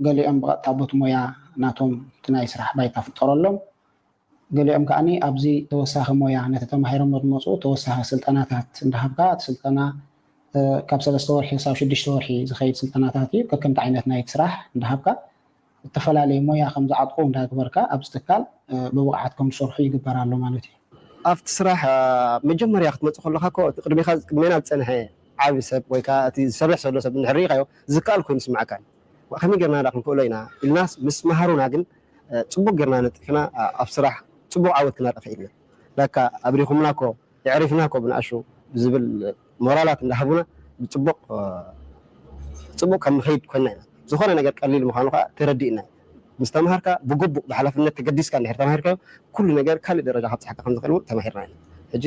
ገሊኦም ብቐጥታ ቦቲ ሞያ ናቶም እቲ ናይ ስራሕ ባይታ ፍጠረሎም ገሊኦም ከዓኒ ኣብዚ ተወሳኺ ሞያ ነቲ ተማሂሮሞ ዝመፁ ተወሳኺ ስልጠናታት እንዳሃብካ እቲ ስልጠና ካብ ሰለስተ ወርሒ ክሳብ ሽዱሽተ ወርሒ ዝኸይድ ስልጠናታት እዩ ከከምቲ ዓይነት ናይቲ ስራሕ እንዳሃብካ እተፈላለየ ሞያ ከም ዝዓጥቁ እንዳግበርካ ኣብዚ ትካል ብብቕዓት ከም ዝሰርሑ ይግበር ኣሎ ማለት እዩ። ኣብቲ ስራሕ መጀመርያ ክትመፅእ ከለካ እኮ እቲ ቅድሜካ ቅድሜና ዝፀንሐ ዓብዪ ሰብ ወይ ከዓ እቲ ዝሰርሕ ዘሎ ሰብ እንድሕር ርኢካዮ ዝከኣል ኮይኑ ይስምዓካ እዩ። ከመይ ጌርና ዳ ክንክእሎ ኢና ኢልናስ ምስ መሃሩና ግን ፅቡቅ ጌርና ነጢፍና ኣብ ስራሕ ፅቡቅ ዓወት ክነርኢ ክኢልና። ላካ ኣብሪኹምና እኮ የዕሪፍና እኮ ብንኣሹ ብዝብል ሞራላት እንዳሃቡና ብፅቡቅ ፅቡቅ ከም ንኸይድ ኮይና ኢና። ዝኾነ ነገር ቀሊል ምዃኑ ከዓ ተረዲእና እዩ። ምስ ተምሃርካ ብግቡእ ብሓላፍነት ተገዲስካ እንድሕር ተማሂርካዮ ኩሉ ነገር ካልእ ደረጃ ከብፅሓካ ከም ዝኽእል እውን ተማሂርና ኢና። ሕጂ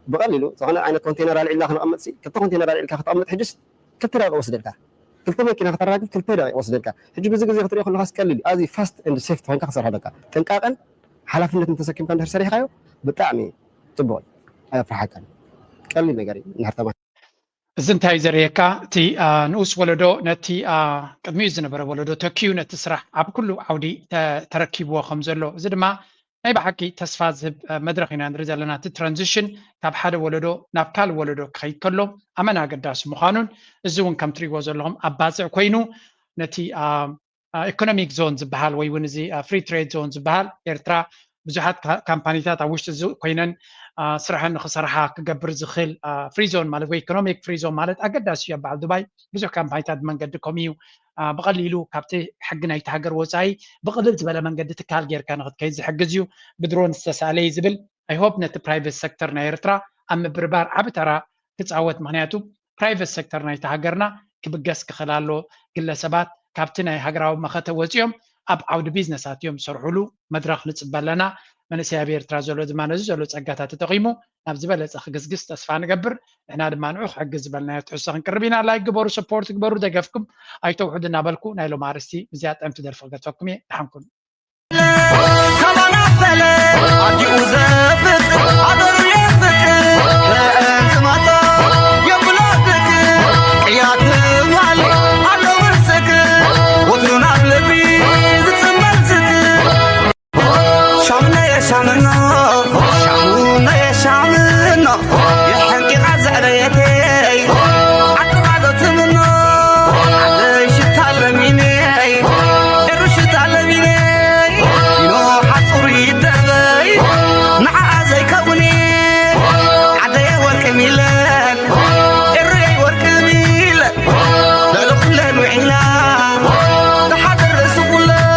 ብቐሊሉ ዝኾነ ዓይነት ኮንቴነር ኣልዒልና ክነቐምጥ ሲ ክልተ ኮንቴነር ኣልዒልካ ከተቐምጥ ሕጅስ ክልተ ደቂቕ ወስደልካ። ክልተ መኪና ከተራግፍ ክልተ ደቂቕ ወስደልካ። ሕጂ ብዚ ግዜ ክትሪኦ ከለካ ቀሊል እዩ። ኣዝዩ fast and safe ኮይንካ ክሰርሖ ኣለካ። ጥንቃቐን ሓላፍነትን ተሰኪምካ እንድሕር ሰሪሕካዮ ብጣዕሚ ፅቡቕ እዩ። ኣየፍርሓካን። ቀሊል ነገር እዩ እንድሕር ተማሂርካ። እዚ እንታይ እዩ ዘርእየካ? እቲ ንኡስ ወለዶ ነቲ ቅድሚኡ ዝነበረ ወለዶ ተኪኡ ነቲ ስራሕ ኣብ ኩሉ ዓውዲ ተረኪብዎ ከም ዘሎ፣ እዚ ድማ ናይ ብሓቂ ተስፋ ዝህብ መድረኽ ኢና ንርኢ ዘለና። እቲ ትራንዚሽን ካብ ሓደ ወለዶ ናብ ካልእ ወለዶ ክኸይድ ከሎ ኣመና ኣገዳሲ ምዃኑን፣ እዚ እውን ከም ትሪእዎ ዘለኹም ኣብ ባፅዕ ኮይኑ ነቲ ኢኮኖሚክ ዞን ዝበሃል ወይ እውን እዚ ፍሪ ትሬድ ዞን ዝበሃል ኤርትራ ብዙሓት ካምፓኒታት ኣብ ውሽጢ እዚ ኮይነን ስራሐን ንክሰርሓ ክገብር ዝኽእል ፍሪ ዞን ማለት ወይ ኢኮኖሚክ ፍሪ ዞን ማለት ኣገዳሲ እዩ። ኣብ በዓል ዱባይ ብዙሕ ካምፓኒታት ብመንገዲ ከምኡ እዩ። ብቐሊሉ ካብቲ ሕጊ ናይቲ ሃገር ወፃኢ ብቕልል ዝበለ መንገዲ ትካል ጌርካ ንክትከይድ ዝሕግዝ እዩ። ብድሮን ዝተሳእለ እዩ ዝብል ኣይሆፕ ነቲ ፕራይቬት ሴክተር ናይ ኤርትራ ኣብ ምብርባር ዓቢ ተራ ክፃወት። ምክንያቱ ፕራይቨት ሴክተር ናይቲ ሃገርና ክብገስ ክኽእል ኣለዎ። ግለሰባት ካብቲ ናይ ሃገራዊ መኸተ ወፂኦም ኣብ ዓውዲ ቢዝነስ ኣትዮም ዝሰርሕሉ መድረኽ ንፅበ ኣለና። መንእሰይ ኣብ ኤርትራ ዘሎ ድማ ነዚ ዘሎ ፀጋታት ተጠቒሙ ናብ ዝበለፀ ክግስግስ ተስፋ ንገብር። ንሕና ድማ ንዑ ክሕግዝ ዝበልናዮ ትሕዝቶ ክንቅርብ ኢና። ላይክ ግበሩ፣ ሰፖርት ግበሩ፣ ደገፍኩም ኣይተውሕዱ እናበልኩ ናይ ሎም ኣርእስቲ ብዚኣ ጠምቲ ደርፊ ክገድፈኩም እየ። ደሓን ኩኑ። ከማና በለ ኣዲኡ ዘፍር